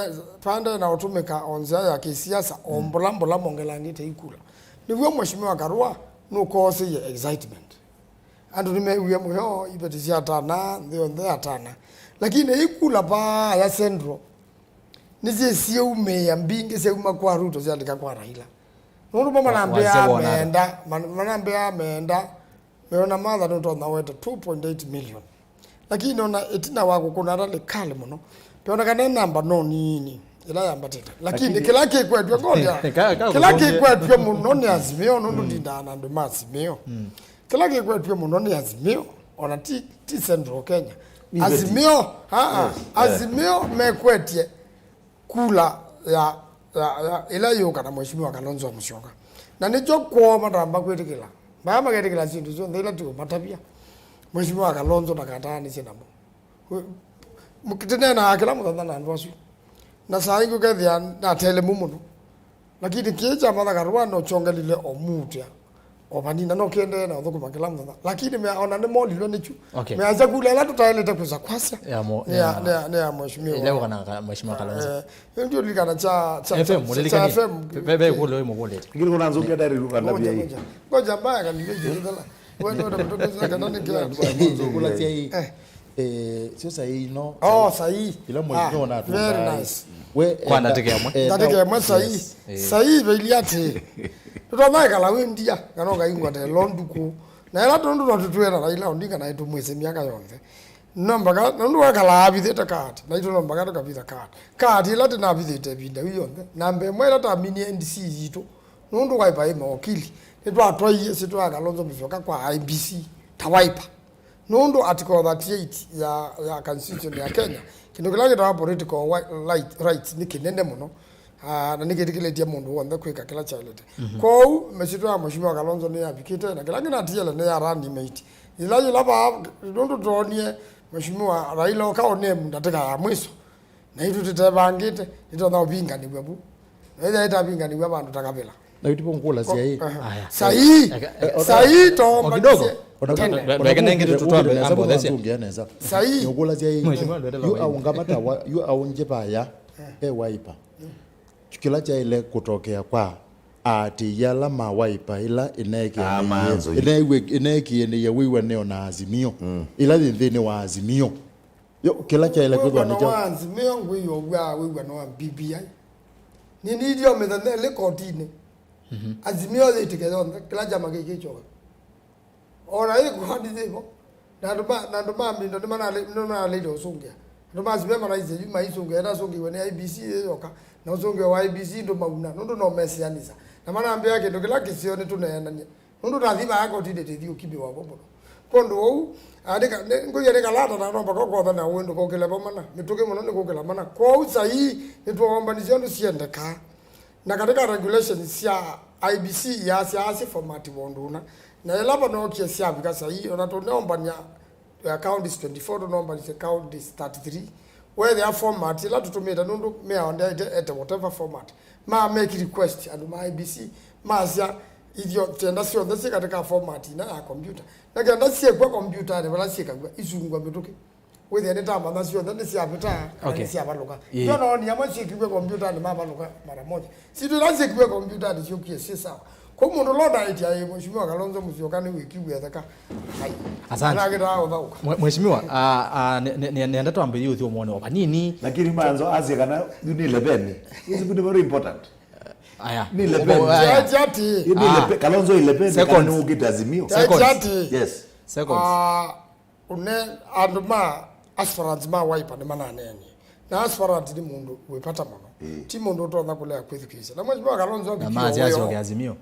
pande na ũtũmĩka o nzĩa ya kĩsiasa, o mbũla mbũla mongelangĩte ikula. Nĩw'o Mheshimiwa Karua nũkoosĩie excitement. Andũ nĩmeewie mũyo, iveti syatana, nthĩ yonthe yatana. Lakini ikula vaa ya Central, nĩsyĩsiĩumĩĩa mbingĩ syauma kwa Ruto syalika kwa Raila. Nũndũ mo manambĩaa meenda, man-, manambĩaa meenda, meona Martha nũtonya wete two point eight million. Lakini ona ĩtina wa kũkũna ata likali mũno, peonekana namba no nini ĩla yambatĩte. Lakini kĩla kĩkwetw'e, ngoja, kĩla kĩkwetw'e mũno nĩ Azimio, nũndũ ndindaa na andũ ma Azimio. Kĩla kĩkwetw'e mũno nĩ Azimio, ona ti, ti Central Kenya. Azimio, aa, Azimio mekwetye kula ya, ya, ya, ĩla yũka na Mheshimiwa Kalonzo Musyoka. Na nĩkyo kwoo matamba kwĩtĩkĩla. Vaa maketĩkĩla syĩndũ syonthe ila tũũmatavya. Mheshimiwa Kalonzo ndakataanisye namo. Tũneenaa kĩla mũthenya na andũ asu. Na saa ingĩ ũkethĩa natelemu mũno. Lakini kĩĩ kya Martha Karua no kyongelile o muutĩa. O vanini, na no kĩendee na ũthũkũma kĩla mũthenya. Lakini mea, ona nĩmolilwe nĩkyu. Okay. Measya kula ĩla tũtaĩlĩte kwĩsa kwasya. Ya mo-, nĩ ya, ya nĩ ya, nĩ ya mheshimiwa. Ĩla ũkana ka-, mheshimiwa Kalonzo. Eh, ĩyo ndiũlilikana kya, kya, F M, kya, kya F M. Ve, ve, kule ũyũ mũkũlĩte. Lakini kuna nzũkia tayari ruka ndabia hii. Ngoja, ngoja. Ngoja mbaya kandiwe jithela. Wewe ndio unataka nani kila mtu. Kula sia hii. Eh. Eh, sio sahihi, no. Oh, sahihi. Ila mwe, ah, no, na tu very nice. We, kwa eh, ndatĩka ĩmwe. Eh, ndatĩka ĩmwe sahihi. Yes. Eh. Sahihi, vailia atĩ. Tũtonya ĩkala wĩ ndia, kana ũkaingwa telo nduku. Na ĩla tũndũ no tũtwĩe na Raila Odinga na ĩtũmwĩsĩ myaka yonthe. No mpaka, nũndũ wakala avithĩte kaati, na itũ no mpaka tũkavitha kaati. Kaati ĩla tĩnavithĩte ĩvinda yu yonthe. Na mbee ĩmwe ĩla twaminie N D C yitũ. Nũndũ Wiper ĩ mawakili. Nĩtwatwaie syĩtwa ya Kalonzo Musyoka kwa I E B C. Ta Wiper. Nũndũ Article thirty-eight ya, ya Constitution ya Kenya, kĩndũ kĩla kĩtawa political wi-, right, rights nĩ kĩnene mũno, ah, na nĩkĩtĩkĩlĩtye mũndũ w'onthe kwĩka kĩla kyaĩlĩte. Mhm. Kwoou, mĩsyĩtwa ya Mheshimiwa Kalonzo nĩyavikĩte, na kĩla kĩnatiele nĩ ya running mate. Yĩla, yĩla vaa, nũndũ twonie Mheshimiwa Raila ũka ũnemu ndatĩka ya mwiso, na itũ tũtevangĩte, nĩtonya ũvinganĩw'a vu. Na ĩthĩa ĩtavinganĩw'a vandũ ta kavĩla. Na itipo ngũlasya ĩ. Aha. Aya. Sahi. Eka, eka, sahi, o kidogo. Tene. Ndeke nengĩ tũtwambe ambothesya. Sahi. Ngũlasya ĩ. Mheshimiwa, ndwetela yu waini. Aũngama ta wa, yu aũnje vaya, eh, e Wiper. Kĩla kyaĩle kũtokea kwa aatĩĩi ala ma Wiper ĩla ĩneekĩanĩie, ĩneekĩanĩie wĩw'anĩo na Azimio. Mm. Ĩla yĩ nthĩnĩ wa Azimio. Yo, kĩla kyaĩle kwĩthwa nĩ kyaũ? Wĩw'ano wa Azimio ngwĩw'a wĩw'ano wa B B I. Nĩ, nĩ ndio mĩthenya ĩlĩ kotinĩ. Mhm. Azimio yĩtĩke yonthe, kĩla kyama kĩkĩkyoka. Ona ĩ kũhandi yĩvo. Na andũ ma, na andũ ma Mindo nĩmanale-, nĩmanaleile ũsũngĩa. Andũ ma Azimio manaisye yu maisũngĩa, ĩla asũngĩiwe nĩ I E B C yĩyoka, na ũsũngĩo wa I E B C ndũmauna, nũndũ no mesĩanĩsya. Na manambĩa kĩndũ kĩla kĩseo nĩtũneenany'e. Nũndũ tathi vaa kotinĩ tĩthi ũkimĩwa vo mũno. Kwondũ ũu, andĩka, nĩ, ngũia nĩ kalata na nomba kokotha na ũĩ ndũkũkĩle vo mana. Mĩtũkĩ mũno nĩ kũkĩla mana. Kwoou sahi nĩtwoombanisye ũndũ syendekaa. Na katika regulations sya I E B C yasya asi format wa ũndũ ũna. Na ĩla vanookie syavika sahi, ona tũneombany'a uh, counties twenty-four tũnombanĩsye counties thirty-three. Wethĩa format ĩla tũtũmĩte, nũndũ mĩao ndyaĩte ete whatever format. Ma make request andũ ma I E B C, masya ithyo kyenda syonthe syĩ katĩ ka format ina ya computer. Na kenda syĩkw'a kombyũtanĩ vala syĩkaw'a, isungwa mĩtũkĩ. Wĩthĩe nĩtamanya syonthe nĩsyavĩta kana Okay. nĩsyavalũka. Ĩĩ. Ĩndĩ ona amwe syĩkiw'e kombyũtanĩ mavalũka mara moja. Syĩndũ ila syĩkiw'e kombyũtanĩ syũkie syĩ sawa. Kwa mũndũ ũla ũtaĩtya ĩ, Mheshimiwa Kalonzo Musyoka nĩwĩkiw'e theka. Ai. Asante. Anakĩtaa ũthaũka. Mwe- Mheshimiwa, ah, ah, nĩ- nĩ- nĩ- nĩenda twambĩlĩe ũthyũmũonĩ wa vanini. Lakini manzo asye kana yu nĩ lepeni. Hizi ni very important. Aya. Nĩ lepeni. Aya. Jati. Yu nĩ Ah. lepe- Kalonzo ĩ lepeni kana Seconds. nĩ ũkĩte Azimio. Seconds. Jati. Yes. Seconds. Ah, Une andũ ma aspirants ma Wiper nĩmananeenie. Na aspirant nĩ mũndũ wĩ vata mũno. Ĩĩ. Ti mũndũ ũtonya kũlea kwĩthukĩĩsya. Na Mheshimiwa Kalonzo Na okiwa masya wĩoo. Asyoke Azimio.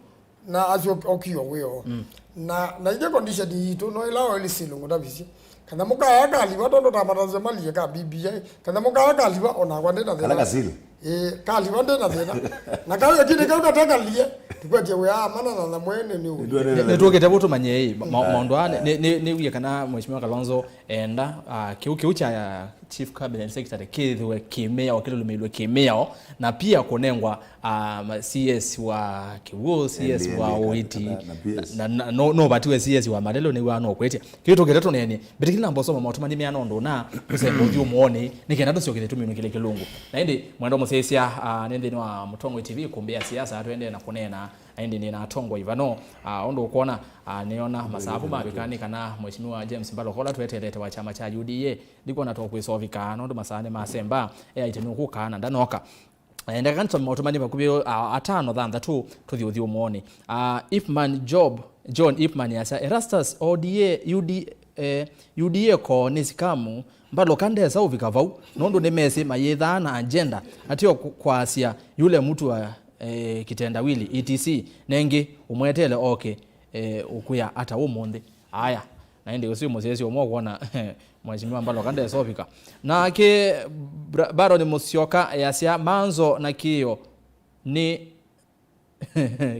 Na asyoke okiwa wĩoo. Mm. Na, na ithe condition yitũ, no ĩla oili silungu ndavisye. Kana mũkaya kaliva tondũ tamatanzia malie ka B B I. Kana mũkaya kaliva onakwa ndĩ na thĩna. Kala kasili. Ĩĩ, kaliva ndĩ na thĩna. Na kau lakini kau katakalie, tũkwetye wĩa mana na na mwene nĩ ũĩ. Nĩtwĩkĩte vau tũmanye ĩ, ma- ma- maũndũ aa, nĩ- nĩ- nĩwie kana Mheshimiwa Kalonzo enda, ah, kĩu kĩu kya Chief Cabinet Secretary kĩthĩwe kĩmĩao, kĩlũlũmĩlwe kĩmĩao, na pia kũnengwa, ah, ma- C S wa Kĩw'ũ, C S wa Ũiti, na- na- na- no no vatiwe C S wa Malelũ nĩw'a no kwĩtya. Kĩu tũkĩte tũneenie, mbĩtĩkĩlĩ na mbosoma maũtũmani meana ũndũ ũna, tũsembe ũthyũmũonĩ, nĩ kenda tũsyokethye tũminũkĩle kĩlungu. Na ĩndĩ, mwenda mũsyaĩĩsya, ah, nĩ nthĩnĩ wa mũtongoi T V, ĩkũmbĩ ya siasa, tũendee na kũneena, na ĩndĩ nĩ na atongoi vano, ah, ũndũ ũkwona, ah, nĩona masaa vu mavika nĩ kana Mheshimiwa James Mbalwa Kola tweteelete wa kyama kya U D A, ndikwona tũkwĩsovika, nũndũ masaa nĩ masemba, eaĩte nũkũka na ndanoka. Eh, ndakika nĩtũmane maũtũmani vakuvĩ, ah, atano thanthatũ tũthi ũthyũmũonĩ. Ah, Ipman Job, John Ipman asya, Erastus, O D A, U D, eh, U D A ko nĩ sikamu, Mbalwa ndesa ũvika vau, nũndũ nĩmesĩ mayĩthaa na agenda, ateo kũ- kwasya yule mtu wa, eh, kitendawili, E T C, nengĩ ũmweteele oke, eh, ũkwĩa ata ũmũnthĩ. Aya, na ĩndĩ ũsu mũsyaĩĩsya ũmwe ũkwona Mheshimiwa Mbalwa ndesa ũvika. Nake Bra- Baron Musyoka easya manzo na kĩo nĩ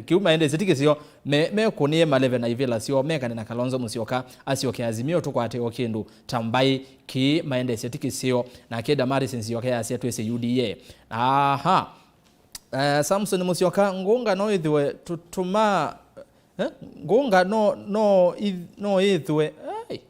kĩu maendesye ti kĩseo, me- mekũnĩe maleve na ivĩla syoo mekane na Kalonzo Musyoka asyoke Azimio tũkwate o kĩndũ ta mbaĩ. Kĩĩ maendesye ti kĩseo. Nake Damaris Nzioka easya twĩsĩ U D A. Aha. Eh, Samson Musyoka, ngũnga no ĩthĩwe tũtũma Eh? Ngũnga no no i- no ĩthwe. Ai.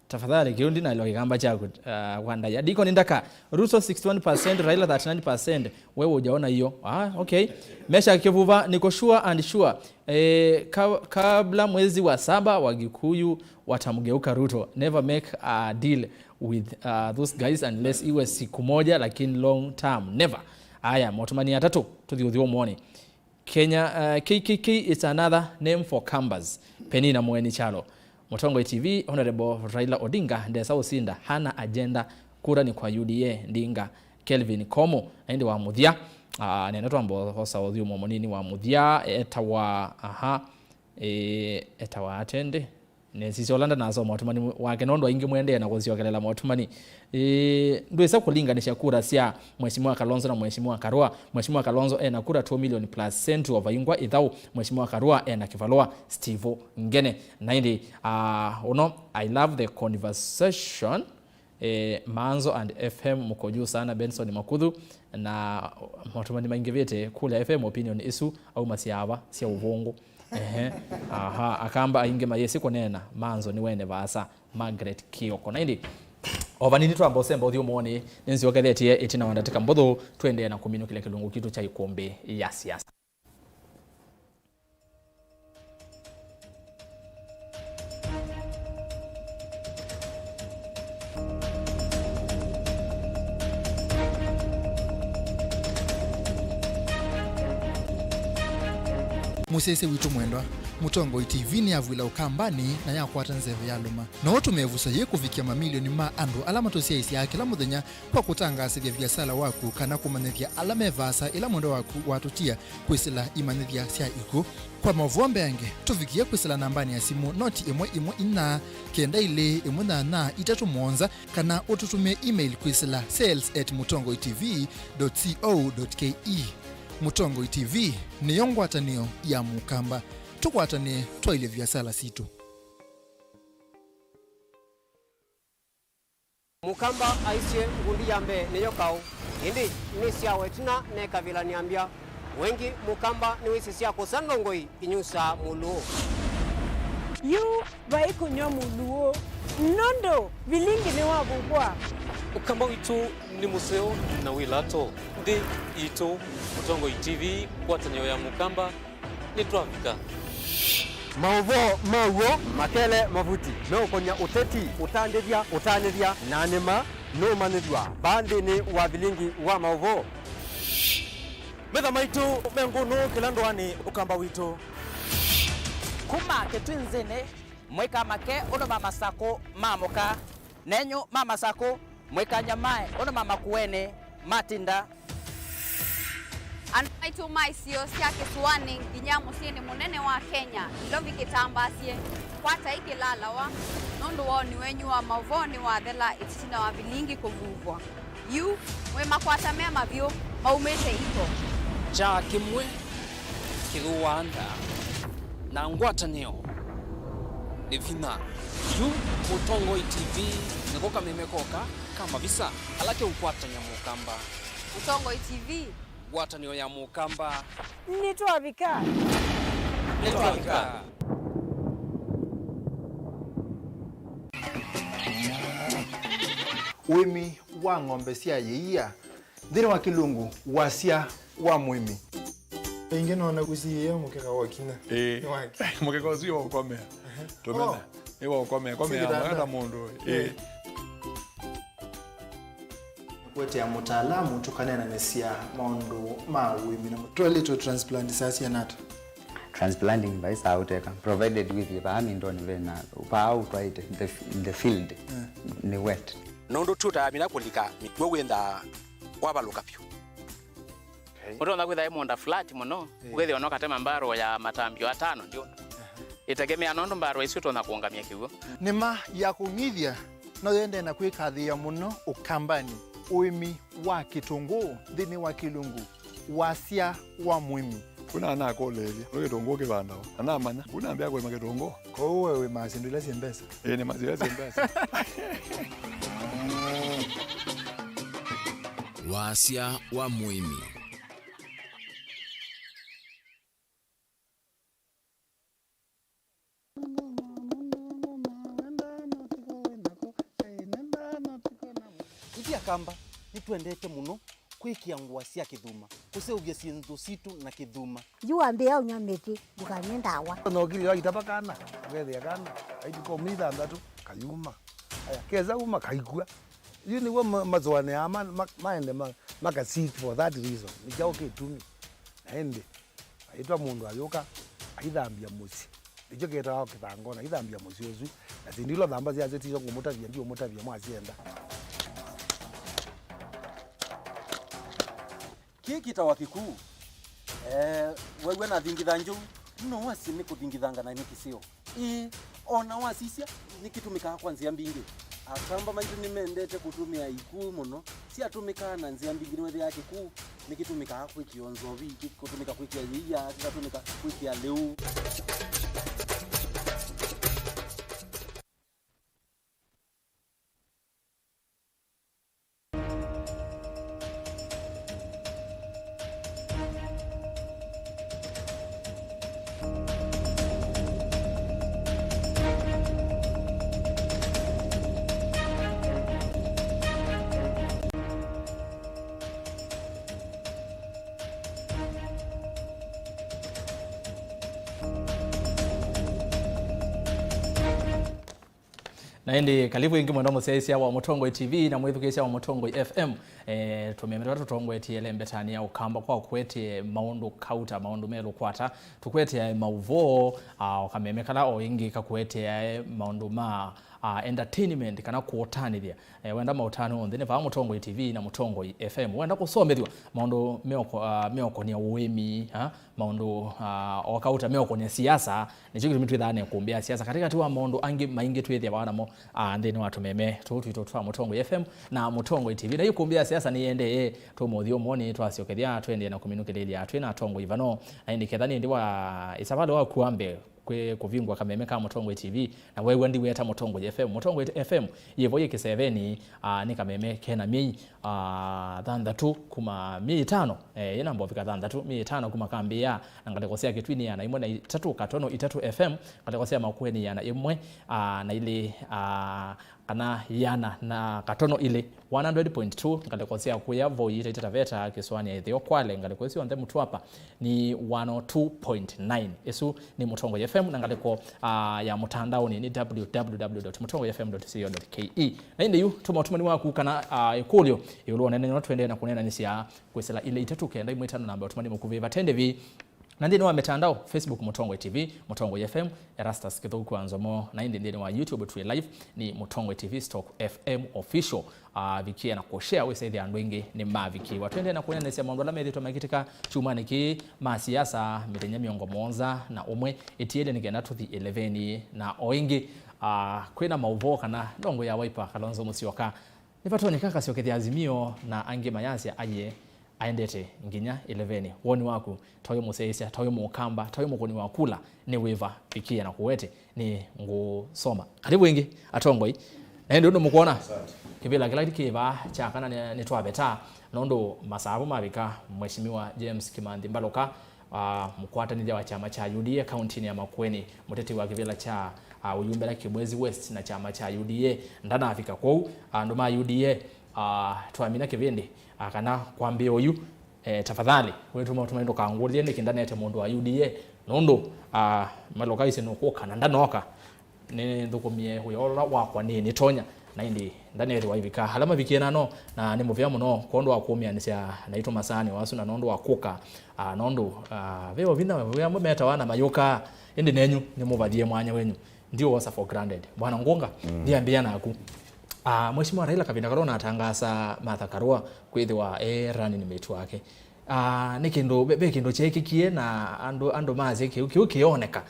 Tafadhali kĩu ndinaelewa kĩkamba kyaku, ah, kwa ndaya. Dikoni Ndaka, Ruto sixty-one percent, Raila thirty-nine percent. Wewe hujaona hiyo. Ah, okay. Mesha Kivuva, niko sure and sure. Eh, ka, kabla mwezi wa saba wa Gikuyu watamgeuka Ruto. Never make a deal with, uh, those guys unless iwe siku moja, lakini long term. Never. Aya, maũtũmani atatũ, tũthi ũthyũmũonĩ. Kenya, uh, K K K is another name for Kambas. Penina Mweni Chalo. Mũtongoi T V, Honorable Raila Odinga ndesa ũsinda, hana agenda, kura ni kwa U D A, Ndinga, Kelvin Komo, na ĩndĩ wa mũthya. Ah, nenda twamba osa ũthyũmũo mũnini wa mũthya, etawa, aha, e, etawa atende. Nĩsisya ũla ndanasoma ũtũmani wake, nũndũ aingĩ mwendeee na kũsyokelela maũtũmani. Ĩĩ, ndwĩsa kũlinganĩsya kura sya Mheshimiwa Kalonzo na Mheshimiwa Karua. Mheshimiwa Kalonzo ena kura two million plus sentu o vaingwa ĩthaũ. Mheshimiwa Karua ena kĩvalũa, Steve Ngene. Na ĩndĩ, ah, ũno, I love the conversation. Eh, Manzo and F M mũko juu sana, Benson Makuthu, na maũtũmani maingĩvĩte kũlya F M opinion isu aumasya ava sya ũvũngũ. Ehe. Aha, Akamba aingĩ mayĩsĩ kũneena, Manzo nĩ wene vaasa, Margaret Kioko. Na ĩndĩ, o vanini twamba ũsemba ũthyũmũonĩ, nĩnzyokethetye ĩtina wa ndatĩka mbũthũ, tũendee na kũminũkĩlya kĩlungu kitũ kya ĩkũmbĩ ya siasa. Mũsyaĩĩsya witũ mwendwa, Mũtongoi T V nĩyavw'ĩla Ũkambanĩ na yakwata nzeve ya lũma. No ũtũme ĩvuso yĩĩ kũvikĩa mamilioni ma andũ ala matũsyaĩĩsyaa kĩla mũthenya kwa kũtangaasĩthya viasala waku kana kũmanyĩthya ala me vaasa ĩla mwendwa waku watũtia kwĩsĩla imanyĩthya sya ikw'ũ. Kwa maũvoo mbeange, tũvikĩe kwĩsĩla nambanĩ ya simũ noti ĩmwe ĩmwe inya, kenda ilĩ ĩmwe nyanya itatũ mũonza, kana ũtũtũmĩe email kwĩsĩla sales at mũtongoi T V dot co dot K E. Mũtongoi T V nĩyo ngwatanĩo ya Mũkamba. Tũkwatanĩe twaĩlye viasala sitũ. Mũkamba aisye ngundi ya mbee nĩyo kaũ, ĩndĩ nĩ syawa ĩtina nekavĩla nĩambya. Wengĩ Mũkamba nĩwĩsĩ sya kũsa ndongoi inyusaa Mũlũũ. Yu vai kũnyw'a Mũlũũ, nũndũ vilingi nĩwavukwa. Ũkamba witũ nĩ mũseo na wĩ lato. Nthĩ yitũ, Mũtongoi T V, ngwatanĩo ya Mũkamba, nĩtwavika. Maũvoo ma w'o, makele, mavuti meũkonya ũteti, ũtandĩthya, ũtanĩthya, na nĩma nũũmanyĩthw'a vaa nthĩnĩ wa vilingi wa maũvoo. Metha maitũ me ngũnũ kĩla ndũanĩ Ũkamba witũ. Kuma Kĩtwinzĩnĩ, mwĩka make ũndũ ma Masakũ ma mũka, nenyu ma Masakũ, mwĩka nyamae ũndũ ma Makuenĩ matinda. Andũ maitũ ma isio sya kĩsũanĩ nginya mũsyĩnĩ mũnene wa Kenya, Nairobi kĩtambaasye, kwatai kĩlalawa, nũndũ woni wenyu wa maũvoo nĩwathela ĩtina wa vilingi kũvuvwa. Yu, mwĩ makwata me mavyũ, maumĩte iko. Kyaa kĩmwe kĩthũaa ndaa, na ngwatanĩo nĩ vinya. Yu, Mũtongoi T V nĩko kameme koka ka mavisa ala keũkwatany'a Mũkamba. Mũtongoi T V. Ngwatanĩo ya Mũkamba. Nĩtwavika. Nĩtwavika. Ũĩmi wa ng'ombe sya yĩia nthĩnĩ wa kĩlungu, wasya wa mũĩmi. Ĩngĩ nona ũsiĩĩa mũkeka wa kinya. Ĩĩ. Nĩ wake. Mũkeka ũsu wa ũkomea. Tũmena. Oh. Ĩ wa ũkomea. Komea. Sivitanda. Mwenda mũndũ. Ĩĩ. Ĩĩ. Kũetea mũtaalamu tũkaneenanĩsya maũndũ ma ũĩmi na twaĩlĩtwe transplant saa siana ata? Transplanting vai saa ũteka, provided wĩthĩe vaa mindonĩ vena, vaa ũtwaĩte, the, the field, eh, nĩ wet. Nũndũ tũtamina kũlika mĩkw'ũ wĩnthaa wavalũka vyũ. Okay. Ũtonya kwĩtha ĩ mũũnda flat mũno, eh, ũkethĩwa no katema mbarũ ya matambio atano ndio. Aha. Ĩtegemea nũndũ mbarũ ĩsu ũtonya kũũngamya kĩw'ũ. Nĩma ya kũng'ithya no yendee na kwĩkathĩĩa mũno Ũkambanĩ, ũĩmi wa kĩtũngũũ nthĩnĩ wa kĩlungu, wasya wa mũĩmi. Kuna anakũlĩĩlya, nĩ kĩtũngũũ kĩvandawa? Anamanya, kuna ambĩa kũĩma kĩtũngũũ. Kwoou we wĩmaa syĩndũ ila syĩ mbesa? Ĩĩ, nĩmaa syĩndũ ila syĩ mbesa. Wasya wa mũĩmi. Ithyĩ Akamba nĩtwendete mũno kwĩkĩa ngũa sya kĩthuma, kũseũvya syĩndũ sitũ na kĩthuma. Yu wambĩĩa ũnyw'a mĩtĩ, ndũkanywe ndawa. Nokili waitava kana, ũkethĩa kana, kaitũ ka myei thanthatũ, kayuma. Aya, kesa uma, kaikw'a. Yu nĩw'o ma-, masũanĩaa ma-, ma-, maende ma-, maka seek for that reason. Nĩ kyaũ kĩtumi? Na ĩndĩ, aitwa mũndũ ayũka, aithambya mũsyĩ. Nĩkyo kĩtawa kĩthangona, aithambya mũsyĩ ũsu. Na syĩndũ ila ũthamba syasyo tisyo ngũmũtavya, ndiũmũtavya mwasyenda. Kĩĩ kĩtawa kĩkuu. Eh, wew'a nathingitha njou, no wasye nĩ kũthingithanga na nĩ kĩseo. Ĩĩ, o na wasisya, nĩkĩtũmĩkaa kwa nzĩa mbingĩ. Akamba maitũ nĩmendete kũtũmĩa ikuu mũno. Syatũmĩkaa na nzĩa mbingĩ, nĩwethĩaa kĩkuu nĩkĩtũmĩkaa kwĩkĩa nzovi, kĩkũtũmĩka kwĩkĩa yĩia, kĩkatũmĩka kwĩkĩa lĩu. Na ĩndĩ, kalivu ĩngĩ mwendwa mũsyaĩĩsya wa Mũtongoi T V na mwĩthukĩĩsya wa Mũtongoi F M. Eh, tũmeme tũla tũtongoetye lembetanĩ ya Ũkamba kwa kũetea maũndũ kauta, maũndũ melũkwata, tũkũetea maũvoo, ah, o kameme kala o ĩngĩ kakũetea maũndũ ma, ah, entertainment kana kũũtanĩthya. Eh, wenda maũtanu onthe nĩ vaa Mũtongoi T V na Mũtongoi F M. Wenda kũsomethw'a maũndũ meũko-, ah, meũkonia ũĩmi, ah, maũndũ, ah, o kauta meũkonia siasa, nĩkyo kĩtumi twĩthaa na ĩkũmbĩ ya siasa katĩkatĩ wa maũndũ angĩ maingĩ twĩthĩawa namo, ah, nthĩnĩ wa tũmeme tũũ twitũ twa Mũtongoi F M na Mũtongoi T V. Na ĩkũmbĩ ya siasa nĩyĩendee, tũmũthi ũmwe nĩ twasyokethya tũendee na kũminũkĩlĩlya twĩ na atongoi vano. Na ĩndĩ ketha nĩ ĩndĩ wa ĩsavalĩ waku wa mbee kwĩ kũvingwa kameme ka Mũtongoi T V, na weew'a ndiweta Mũtongoi F M. Mũtongoi F M yĩvo yĩ kĩseveni, ah, nĩ kameme kena myei, ah, thanthatũ kuma myei ĩtano, eh, yĩnamba ũvika thanthatũ, myei ĩtano kuma kambĩĩa, na ngalĩko sya Kĩtui nĩ ĩana ĩmwe na itatũ katono itatũ F M, ngalĩko sya Makueni ĩana ĩmwe, ah, na ilĩ, ah, kana ĩana na katono ilĩ, one hundred point two, ngalĩko sya kũya Voi, Taita Taveta, Kĩsũanĩ ya Ĩtheo, Kwale, ngalĩko ĩsu yonthe Mũtwapa nĩ one oh two point nine. Ĩsu nĩ Mũtongoi F M, na ngalĩko, ah, ya mũtandaonĩ nĩ www dot mũtongoi F M dot co dot ke. Na ĩndĩ yu, tũma ũtũmani waku kana, ah, ĩkũlyo ĩũlũ wa ũnene no tũendee na kũneenanĩsya kwĩsĩla ilĩ itatũ kenda ĩmwe ĩtano namba ũtũmani mũkuvĩ vate ndĩvi. Na nthĩnĩ wa mĩtandao, Facebook Mũtongoi T V, Mũtongoi F M, Erastus Kĩthũku wa Nzomo, na ĩndĩ nthĩnĩ wa YouTube twĩ live nĩ Mũtongoi T V Stock F M Official. Ah, vikie na kũshare wĩsa ĩthĩa andũ aingĩ nĩmavikĩwa. Twendee na kũneenanĩsya maũndũ ala methĩĩtwe makĩtĩka kyumwanĩ kĩĩ ma siasa mĩthenya mĩongo mũonza na ũmwe ĩtiele nĩ kenda tũthi ĩleveni. Na o ĩngĩ, ah, kwĩna maũvoo kana ndongoi ya Wiper Kalonzo Musyoka nĩvatonyeka akasyokethya Azimio, na angĩ mayasya aye aendete nginya ĩleveni. Woni waku, ta ũyũ mũsyaĩĩsya, ta ũyũ mũkamba, ta ũyũ mũkũni wa kula, nĩ wĩva? Vikie na kũwete, nĩ ngũsoma. Karibu ĩngĩ, atongoi. Na ĩndĩ ũndũ mũkwona, kĩvĩla kĩla kĩ vaa kya kana nĩ, nĩtwaveta, nũndũ masaa vo mavika, Mheshimiwa James Kimanthi Mbaluka, ah, mũkwatanĩthya wa kyama kya U D A kauntinĩ ya Makueni, mũteti wa kĩvĩla kya, ah, ũyumbĩla Kibwezi West na kyama kya U D A, ndanavika kũu. Andũ ma U D A, ah, twamina kĩvĩndĩ, ah, kana kwambĩa ũyu, eh, tafadhali, wĩtũma ũtũme ndũkangũlye nĩkĩ ndanete mũndũ wa U D A, nũndũ, ah, Mbaluka aisye nũkũka na ndanoka. Nĩnthũkũmie wĩa ũla wakwa nĩ nĩtonya, na ĩndĩ ndanethĩwa ivika. Ala mavikie nano, na nĩ mũvea mũno kwondũ wa kũmĩanĩsya naitũ masaanĩ wasu na nondũ wa kũka, ah, nondũ, ah, ve ovinya, ve amwe metawa na mayũkaa, ĩndĩ nenyu nĩmũvathie mwanya wenyu. Ndiũwosa for granted. Bwana Ngunga, mm, ndiambĩĩa naku. Ah, Mheshimiwa Raila kavinda kala ũnatangaasa Martha Karua kwĩthĩwa e running mate wake. Ah, nĩ kĩndũ, ve, ve kĩndũ kyeekĩkie na andũ, andũ masya kĩu, kĩu kĩoneka.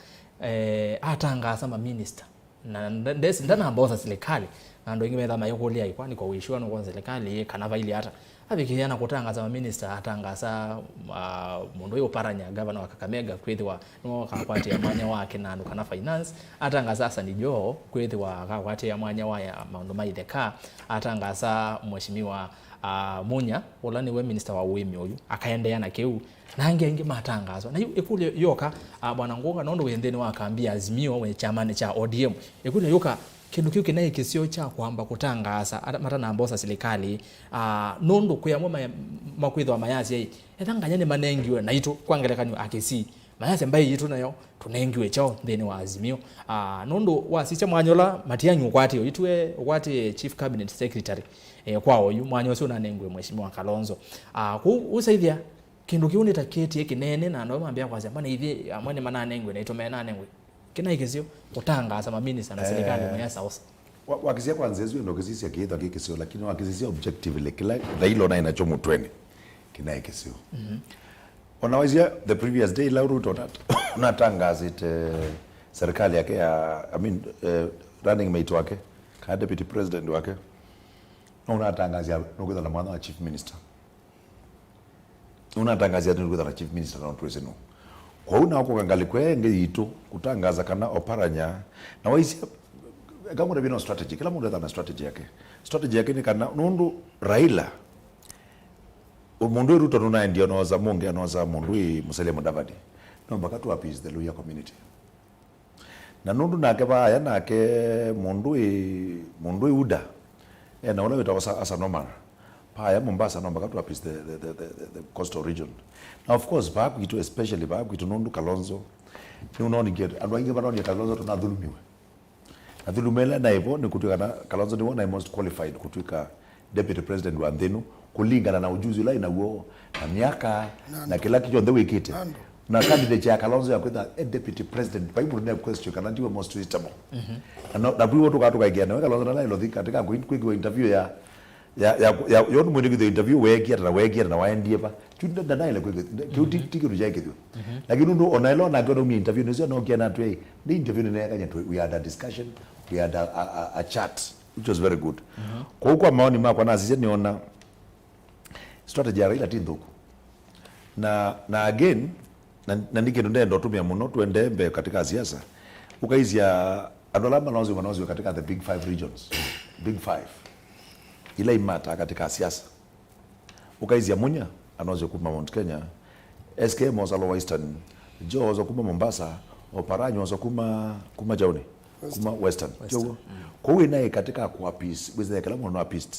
Eh, atangaasa maminista. Na nda-, ndesi, ndanamba osa silikalĩ. Na andũ aingĩ metha mayĩkũlya, "Kwani kwa wĩshiwa nũkwona silikalĩ ĩ kana vailye ata?" Avikĩĩa na kũtangaasa maminista, atangaasa, ah, mũndũ ũyũ Oparanya, gavana wa Kakamega, kwĩthĩwa nĩwe ũkakwatĩa mwanya wake na andũ kana finance. Atangaasa Hassan Joho kwĩthĩwa akakwatĩa mwanya wa ya maũndũ ma itheka. Atangaasa Mheshimiwa, ah, Munya, ũla nĩwe minista wa ũĩmi ũyu, akaendeea na kĩu. Na angĩ aingĩ matangaaswa. Na yu ĩkũlyo yoka, ah, Bwana Ngunga, nũndũ wĩ nthĩnĩ wa kambi ya Azimio, wĩ kyamanĩ kya O D M. Ĩkũlyo yũka, kĩndũ kĩu kĩnaĩ kĩseo kya kwamba kũtangaasa ata-, matanamba osa silikalĩ, ah, nũndũ kwĩ amwe ma-, makwĩthĩwa mayasya, "Ĩ, etha nganya nĩmanengiwe naitũ, kwa ngelekany'o Akisii, mayasya mbaĩ yitũ nayo tũnengiwe kyaũ nthĩnĩ wa Azimio?" Ah, nũndũ wasisya mwanya ũla Matiang'i ũkwatĩe, ũyĩtue ũkwatĩe chief cabinet secretary, eh, kwa oyu, mwanya ũsu ũnanengiwe Mheshimiwa Kalonzo. Ah, kũu ũsaithya, kĩndũ kĩu nĩ ta kĩtie kĩnene, na andũ amwe mambĩa kwasya, "Mana ithyĩ amwe nĩmananengwe, naitũ menanengwe." Kĩnaĩ kĩseo kũtangaasa maminista na silikalĩ, eh, mweya saosa. Wa-, wakisia kwanza ĩsu ĩndũ kĩsisya kĩitha kĩ kĩseo, lakini wakisisya objectively, kĩla Raila ũnaĩ nakyo mũtwenĩ, kĩnaĩ kĩseo. Mhm. Ona waisya the previous day, ĩla Ruto na-, natangaasĩte serikali yake ya, I mean, eh, running mate wake, kana deputy president wake, no ũnatangaasya nũkwĩthwa na mwanya wa chief minister. Ũnatangaasya atĩ nĩkwĩthwa na chief minister na ũtwĩsĩ nũ. Kwoou nao kũka ngalĩko ĩngĩ yitũ kũtangaasa kana Oparanya, na waisya, eka mũndũ ena strategy, kĩla mũndũ etha na strategy yake. Strategy yake nĩ kana, nũndũ Raila, mũndũ wĩ Ruto nũnaendie, anosa mũngĩ, anosa mũndũ wĩ Musalia Mudavadi. No mpaka tu appease the Luhya community. Na nũndũ nake vaaya nake mũndũ wĩ, mũndũ wĩ UDA, ena ũla wĩtawa Sa-, Hassan Omar. Vaaya Mombasa no mpaka tu appease the, the, the, the, the coastal region. Na of course, vaa kwitũ, especially vaa kwitũ, nũndũ Kalonzo, nĩũnonie, andũ aingĩ manonie Kalonzo tũnathulumiwe. Na thuluma ĩla naĩ vo nĩ kũtw'ĩka kana Kalonzo nĩwe naĩ most qualified kũtw'ĩka deputy president wa nthĩ ĩno, kũlingana na ujuzi ũla ĩnaw'o, na myaka, na kĩla kĩtyonthe wĩkĩte. Na candidate ya Kalonzo ya kwĩtha e deputy president, vai mũndũ ne question kana ndiwe most suitable. Mhm. Na no, na vĩu tũkaa tũkaĩkĩa nawe Kalonzo na Raila ũthi katika kwĩ-, kwĩkĩwa interview ya, ya, ya, ya, yo nĩ mwĩndĩkithyo interview weekie ata na weekie ata na waendie va. Yu nda-, ndanaĩle kwĩkĩthwa. Kĩu ti, mhm, ti kĩndũ kyaĩkĩthwa. Mhm. Lakini nũndũ ona ĩla onake ũnaumia interview nĩsyo anokie na atwei, nĩ interview nĩneekany'a twe, we had a discussion, we had a, a, a, a chat, which was very good. Mhm. Kwoou kwa maoni makwa nasisya nĩona strategy ya Raila ti nthũku. Na, na again, Na, na nĩ kĩndũ ndenda ũtũmĩa mũno, tuendee mbee katika siasa. Ũkaisya andũ ala manaũsĩwa, manaũsĩwa katika the big five regions. Big five. Ila imata katika siasa. Ũkaisya Munya, anaũsĩwa kuma Mount Kenya. S K M osa lower Eastern. Joe osa kuma Mombasa. Oparanya osa kuma, kuma Jauni. Kuma Western. Western. Kwoguo, mm, kwoguo ĩnaĩ katika kũ appease, wĩsĩ kĩla mũndũ no appeased.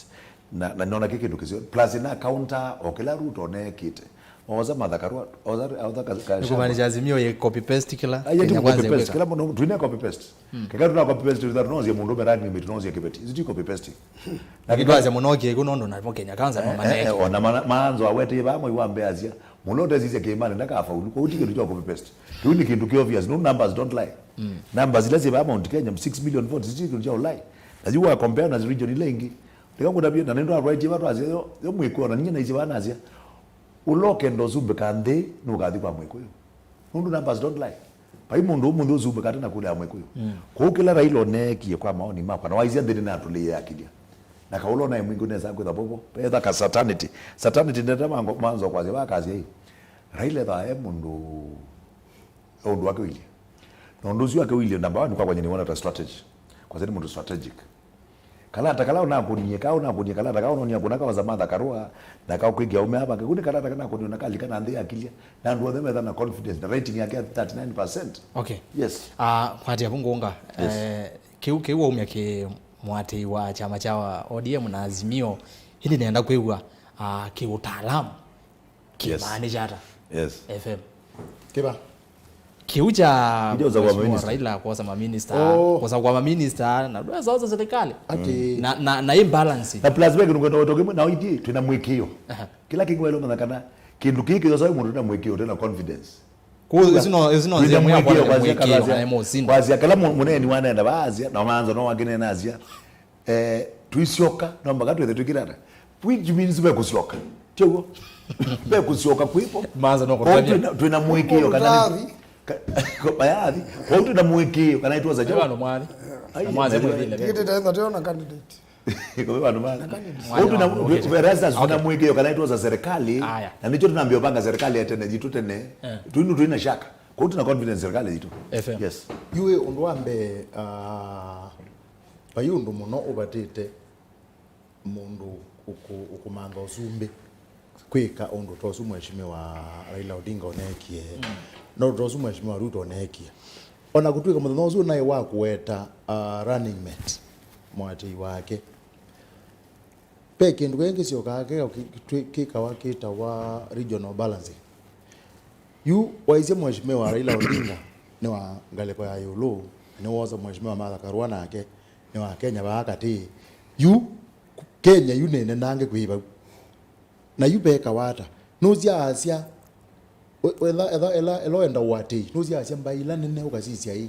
Na, na nona kĩ kĩndũ kĩseo. Plus ĩna counter o kĩla Ruto onekĩte. Oza Martha Karua, oza, oza ka, ka, nĩkũmaanisha Azimio yĩ copy paste kĩla. Aye, Kenya Kwanza copy paste. Ĩkwĩka. Kĩla mũndũ, twĩna copy paste. Mm. Keka tuna copy paste, tuna, tunaũsya mũndũ me running mate, tunaũsya Kĩveti. Ĩsu ti copy paste. Na lakini kĩndũ twasya mũno kĩkũ nũndũ namo Kenya Kwanza, eh, no eh, maneke. Eh, ona mana, manzo awete vaa mwai wa mbee asya. Mũndũ ũtesisya kĩĩmanĩ ndakafaulu. Kwa hiyo ti kĩndũ kya copy paste. Kĩu nĩ kĩndũ kĩ obvious. No, numbers don't lie. Mm. Numbers ila syĩ vaa Mount Kenya, six million votes, ti kĩndũ kya ũlai. Na yu wa compare na region ila ingĩ. Leka ngũtavye, na nĩndwatwaĩtie va twasya yo, yo Mwĩkũyũ, na ninyie naisye vaa nasya, ũla ũkenda ũsumbĩka nthĩ, nũkathi kwa Mwĩkũyũ. Nũndũ numbers don't lie. Vai mũndũ ũmũnthĩ ũsumbĩka ate na kũlea Mwĩkũyũ. Mm. Kwoou kĩla Raila oneekie kwa maoni makwa, na waisya nthĩ nĩnatũlĩie akilya. Na kaũla onae mwingĩ nesa kwĩtha vovo, etha ka certainty. Certainty ndenda mango, manzo kwasya, vakasya ĩ. Raila ethaa e mũndũ, e ũndũ wake ũilye. Na ũndũ ũsu wake ũilye, number one, kwa kwanya nĩwona ta strategy. Kwasya nĩ mũndũ strategic. Kalata kala ũnakũnie, ka ũnakũnie kalata ka ũnonia kũna kaosa Martha Karua, na ka kwĩkĩa ũme ava, kĩu nĩ kalata kanakũnie na kalika na nthĩ yakilya, na andũ othe metha na confidence, na rating yake ya thirty-nine percent. Okay. Yes. Ah, kwati avu ngũnga. Yes. Eh, kĩu, kĩu waumya kĩ mũatĩi wa kyama kya O D M na Azimio, ĩndĩ nenda kwĩw'a, ah, kĩũtaalamu. Yes. Kĩmaanisha ata? Yes. F M. Kĩva? Kĩu kya Kĩu kya ũsakũa Mheshimiwa maminista. Raila kwosa maminista, oh, kũsakũa maminista, na ndwesa osa serikali. Ati. Na, na, na imbalance. Na plus ve kĩndũ kwenda watoke mwe, na ithyĩ twĩna mwĩkĩo. Aha. Kĩla kĩngĩ waĩle ũmanya kana kĩndũ kĩĩ kĩyosa we mũndũ twĩna mwĩkĩo, twĩna confidence. Kũ, ĩsu no, ĩsu no nzĩa mwe kwa mwĩkĩo, kwasya mwĩkĩo, kana kana ĩmwe ũsini. Kwasya kala mũ-, mũneeni wanenda vaasya, na manzo no wakinena asya. Eh, tũisyoka, no mpaka twĩthe twĩkĩlana. Which means ve kũsyoka. Tiguo? Ve kũsyoka kwĩvo. Manza no kũtavya. Kwoou twĩna, twĩna mũĩkĩĩo kana nĩ-, ka-, mayathi. Kwoou twĩna mũĩkĩĩo kana nĩtwosa kyaũ. Vandũ mwathi. Ai, na mwanza nzeri mwĩthile. Tikiti tena tena na candidate. Kwa vandũ mwathi. Na candidate. Kwoou twĩna, mwathi wa, twĩ-, Erastus, twĩna mũĩkĩĩo kana nĩtwosa serikali. Aya. Na nĩkyo tũnambia ũpanga serikali ya tene, yitũ tene. Eh. Twĩnu twĩna shaka. Kwoou twĩna confidence serikali yitũ. F M. Yes. Yu ũndũ wa mbee, ah, vai ũndũ mũno ũvatĩte mũndũ ũkũ-, ũkũmantha ũsumbĩ kwĩka ũndũ ta ũsu Mheshimiwa Raila Odinga oneekie, mm, na ũndũ ta ũsu Mheshimiwa Ruto oneekie. O na kũtw'ĩka mũthenya ũsu naĩ wa kũweta, uh, running mate, mũatĩi wake, ve kĩndũ kĩngĩ kĩsyokaa kĩ-, kĩ-, kĩkawa kĩtawa regional balancing. Yu waisye Mheshimiwa Raila Odinga nĩ wa ngalĩko ya ĩũlũ, na nĩwoosa Mheshimiwa Martha Karua nake nĩ wa Kenya vaa katĩ. Yu Kenya yu nĩ nenange kwĩ vau. Na yu vekawa ata? Nũsyaasya, we-, wetha, etha, ela, ela wenda ũatĩi, nũsyaasya mbaĩ ila nene ũkasisya ĩ,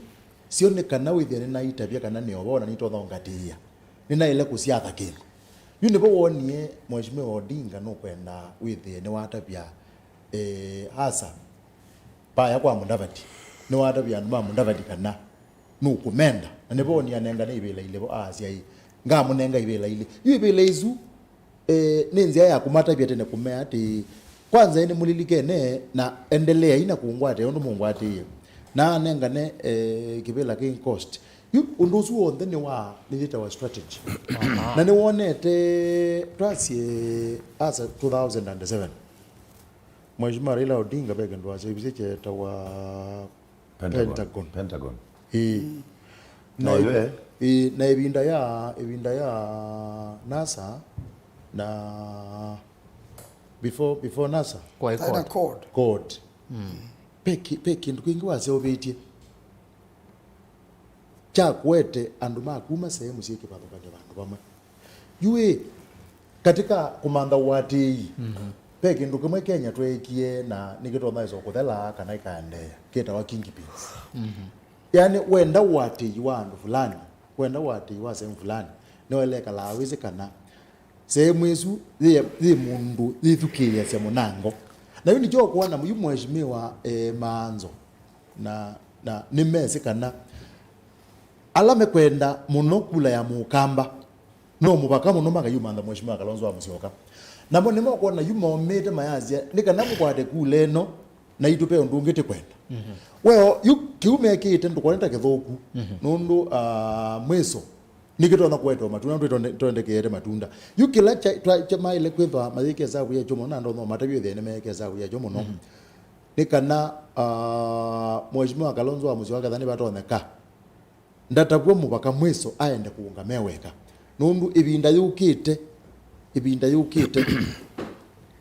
syo nĩ kana wĩthĩe nĩnaitavya kana nĩ ovoo na nitonya ũngatĩĩa. Nĩnaĩle kũsyatha kĩndũ. Yu nĩvo wonie Mheshimiwa Odinga nũkwenda wĩthĩe nĩwatavya, eh, asa. Vaya kwa Mudavadi. Nĩwatavya andũ ma Mudavadi kana nũkũmenda. Na nĩvo nĩanengane ivĩla ilĩ vo, aasya ĩ, ngamũnenga ivĩla ilĩ. Yu ivĩla isu, eh, nĩ nzĩa ya kũmatavya tene kũmea atĩ, kwanza ĩ nĩmũlilikene na endeleai na kũngwatĩa ũndũ mũngwatĩĩe. Na anengane, eh, kĩvĩla kĩ cost. Yu ũndũ ũsu w'onthe nĩ wa, nĩyĩtawa strategy. Aha. Na nĩwonete twasye asa two thousand and seven. Mheshimiwa Raila Odinga ve kĩndũ wasya ĩvisye kyetawa Pentagon. Pentagon. Pentagon. Ĩĩ. Mm. Na no, ĩ-, ĩyo, eh? Ĩĩ, na ĩvinda ya, ĩvinda ya NASA na before, before NASA. Kwa Accord. Accord. Accord. Mm. Pe ki-, pe kĩndũ kĩngĩ waseũvĩtye. Kyakwete andũ ma kuma sehemu syĩ kĩvathũkany'o vandũ vamwe. Yu ĩ, katika kũmantha ũatĩĩi, mhm, ve kĩndũ kĩmwe Kenya tweekie na nĩkĩtonya ĩsa kũthela kana ĩkaendeea, kĩtawa kingpins. Mhm. Yaani, wenda ũatĩĩi wa andũ fulani, wenda ũatĩĩi wa sehemu fulani, nĩwaĩle ĩkalaa wĩsĩ kana sehemu ĩsu yĩ, yĩ mũndũ yĩthukĩĩasya mũnango. Na yu nĩkyo ũkwona yu Mheshimiwa, eh, Maanzo na, na nĩmesĩ kana ala mekwenda mũno kula ya Mũkamba, no mũvaka mũno makayumantha Mheshimiwa Kalonzo wa Musyoka. Namo nĩmekwona yu maumĩte mayasya, nĩ kana mũkwate kula ĩno, naitũ ve ũndũ ũngĩ tĩkwenda. Well, yu kĩu mekĩĩte ndũkwone ta kĩthũku, nũndũ, ah, mwĩso nĩkĩtonya kũetewa matunda, nũndũ ĩtonde-, ĩtondekeete matunda. Yu kĩla kya-, twa-, kya-, maĩle kwĩthwa mayĩke ĩsavu ya kyo mũno, na ndonya ũmatavya ĩthĩa nĩmeeke ĩsavu ya kyo mũno, nĩ kana, ah, Mheshimiwa Kalonzo wa Musyoka ketha nĩvatonyeka, ndatavw'a mũvaka mwĩso aende kũũngama e weka, nũndũ ĩvinda yũkĩte, ĩvinda yũkĩte,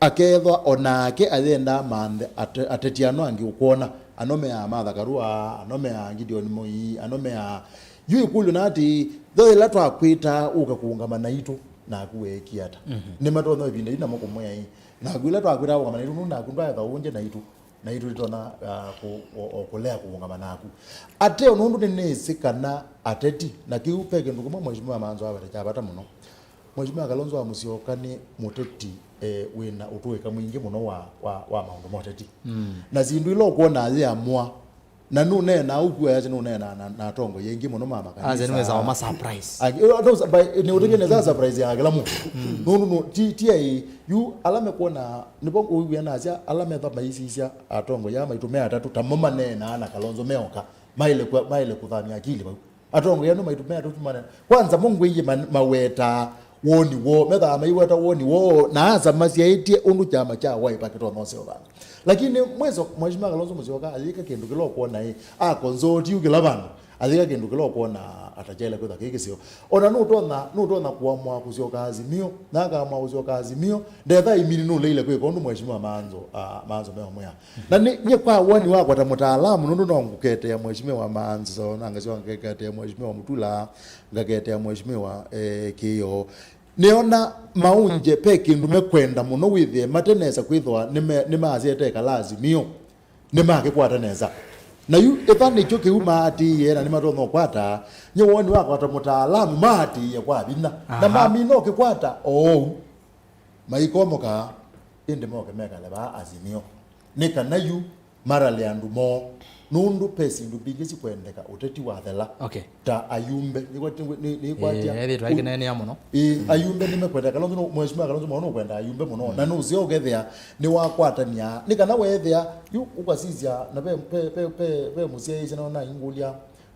akethwa o nake ayenda amanthe ate-, ateti ano angĩ ũkwona, ano meaa Martha Karua, ano meaa Gideon Moi, ano meaa, yu ĩkũlyo na atĩĩ, yo yĩla twakwĩtaa ũke kũũngama naitũ, naku weekie ata? Nĩmatonya ĩvinda yu namo kũmwĩa ĩ, naku ĩla twakwĩtaa ũũngama naitũ, nũndũ naku ndwaetha ũngye naitũ, naitũ tũtonya, ah, kũ-, o, o kũlea kũũngama naku. Ateo nũndũ nĩnĩsĩ kana ateti, na kĩu ve kĩndũ kĩmwe Mheshimiwa Manzo awete kya vata mũno. Mheshimiwa Kalonzo wa Musyoka nĩ mũteti, eh, wĩna ũtũĩka mwingĩ mũno wa, wa, wa maũndũ ma ũteti. Na syĩndũ ila ũkwona ayĩamũa, na nũneenaa ũkw'o ayasya nũneenaa na, na atongoi aingĩ mũno ma makanisa. Aze nĩwĩsa wama surprise. Angĩ, eh, ata ũsa-, by, nĩ ũtĩkĩnĩsa surprise ya kĩla mũndũ. Nũndũ nũ-, ti, ti ai, yu ala mekwona, nĩvo ũiwĩa nasya, ala metha maisisya atongoi aa maitũ me atatũ, tamo maneenaa na Kalonzo meoka, maĩle kwa-, maĩle kũthamya akili vau. Atongoi anu maitũ me atatũ maneenaa. Kwanza mo ngwĩie man-, mawetaa woni woo, methaa maiweta woni woo, na asa masyaĩtye ũndũ kyama kya Wiper kĩtonya ũseũvanga. Lakini mwĩso, Mheshimiwa Kalonzo Musyoka ayĩka kĩndũ kĩla ũkwona ĩ, akonzoti yu kĩla vandũ, ayĩka kĩndũ kĩla ũkwona atakyaĩle kwĩtha kĩ kĩseo. Ona nũtonya, nũtonya kũamũa kũsyoka Azimio, na akaamũa kũsyoka Azimio, ndetha imini nũleile kwĩka ũndũ Mheshimiwa Manzo, ah, Manzo meũmwĩa. Na nĩ, nyie kwa woni wakwa ta mũtaalamu, nũndũ no ngũketea Mheshimiwa Manzo, na ngasyoka ngaketea Mheshimiwa Mutula, ngaketea Mheshimiwa, eh, Kĩo. Nĩona maũngye ve kĩndũ mekwenda mũno wĩthĩe matenesa kwĩthwa nĩme-, nĩmasyete ĩkala Azimio, nĩmakĩkwata nesa. Na yu ĩtha nĩkyo kĩu maatĩĩe na nĩmatonya ũkwata, nyie woni wakwa ta mũtaalamu maatĩĩe kwa vinya. Na mamina ũkĩkwata oou. Maikomoka, ĩndĩ moke mekale vaa Azimio. Nĩ kana yu marale andũ moo. Nũndũ ve syĩndũ mbingĩ sikwendeka ũteti wathela. Okay. Ta ayumbe. Nĩkwatya, nĩ, nĩ, nĩkwatya. Eh, ethĩtwa ĩkĩneenea mũno. Ĩĩ, ayumbe nĩmekwenda Kalonzo, no, Mheshimiwa Kalonzo mũno nũkwenda ayumbe mũno. Na nũseo ũkethĩa nĩwakwatania. Nĩ kana weethĩa, yu ũkasisya, na ve, ve, ve, ve, ve mũsyaĩĩsya na ona ingũlya.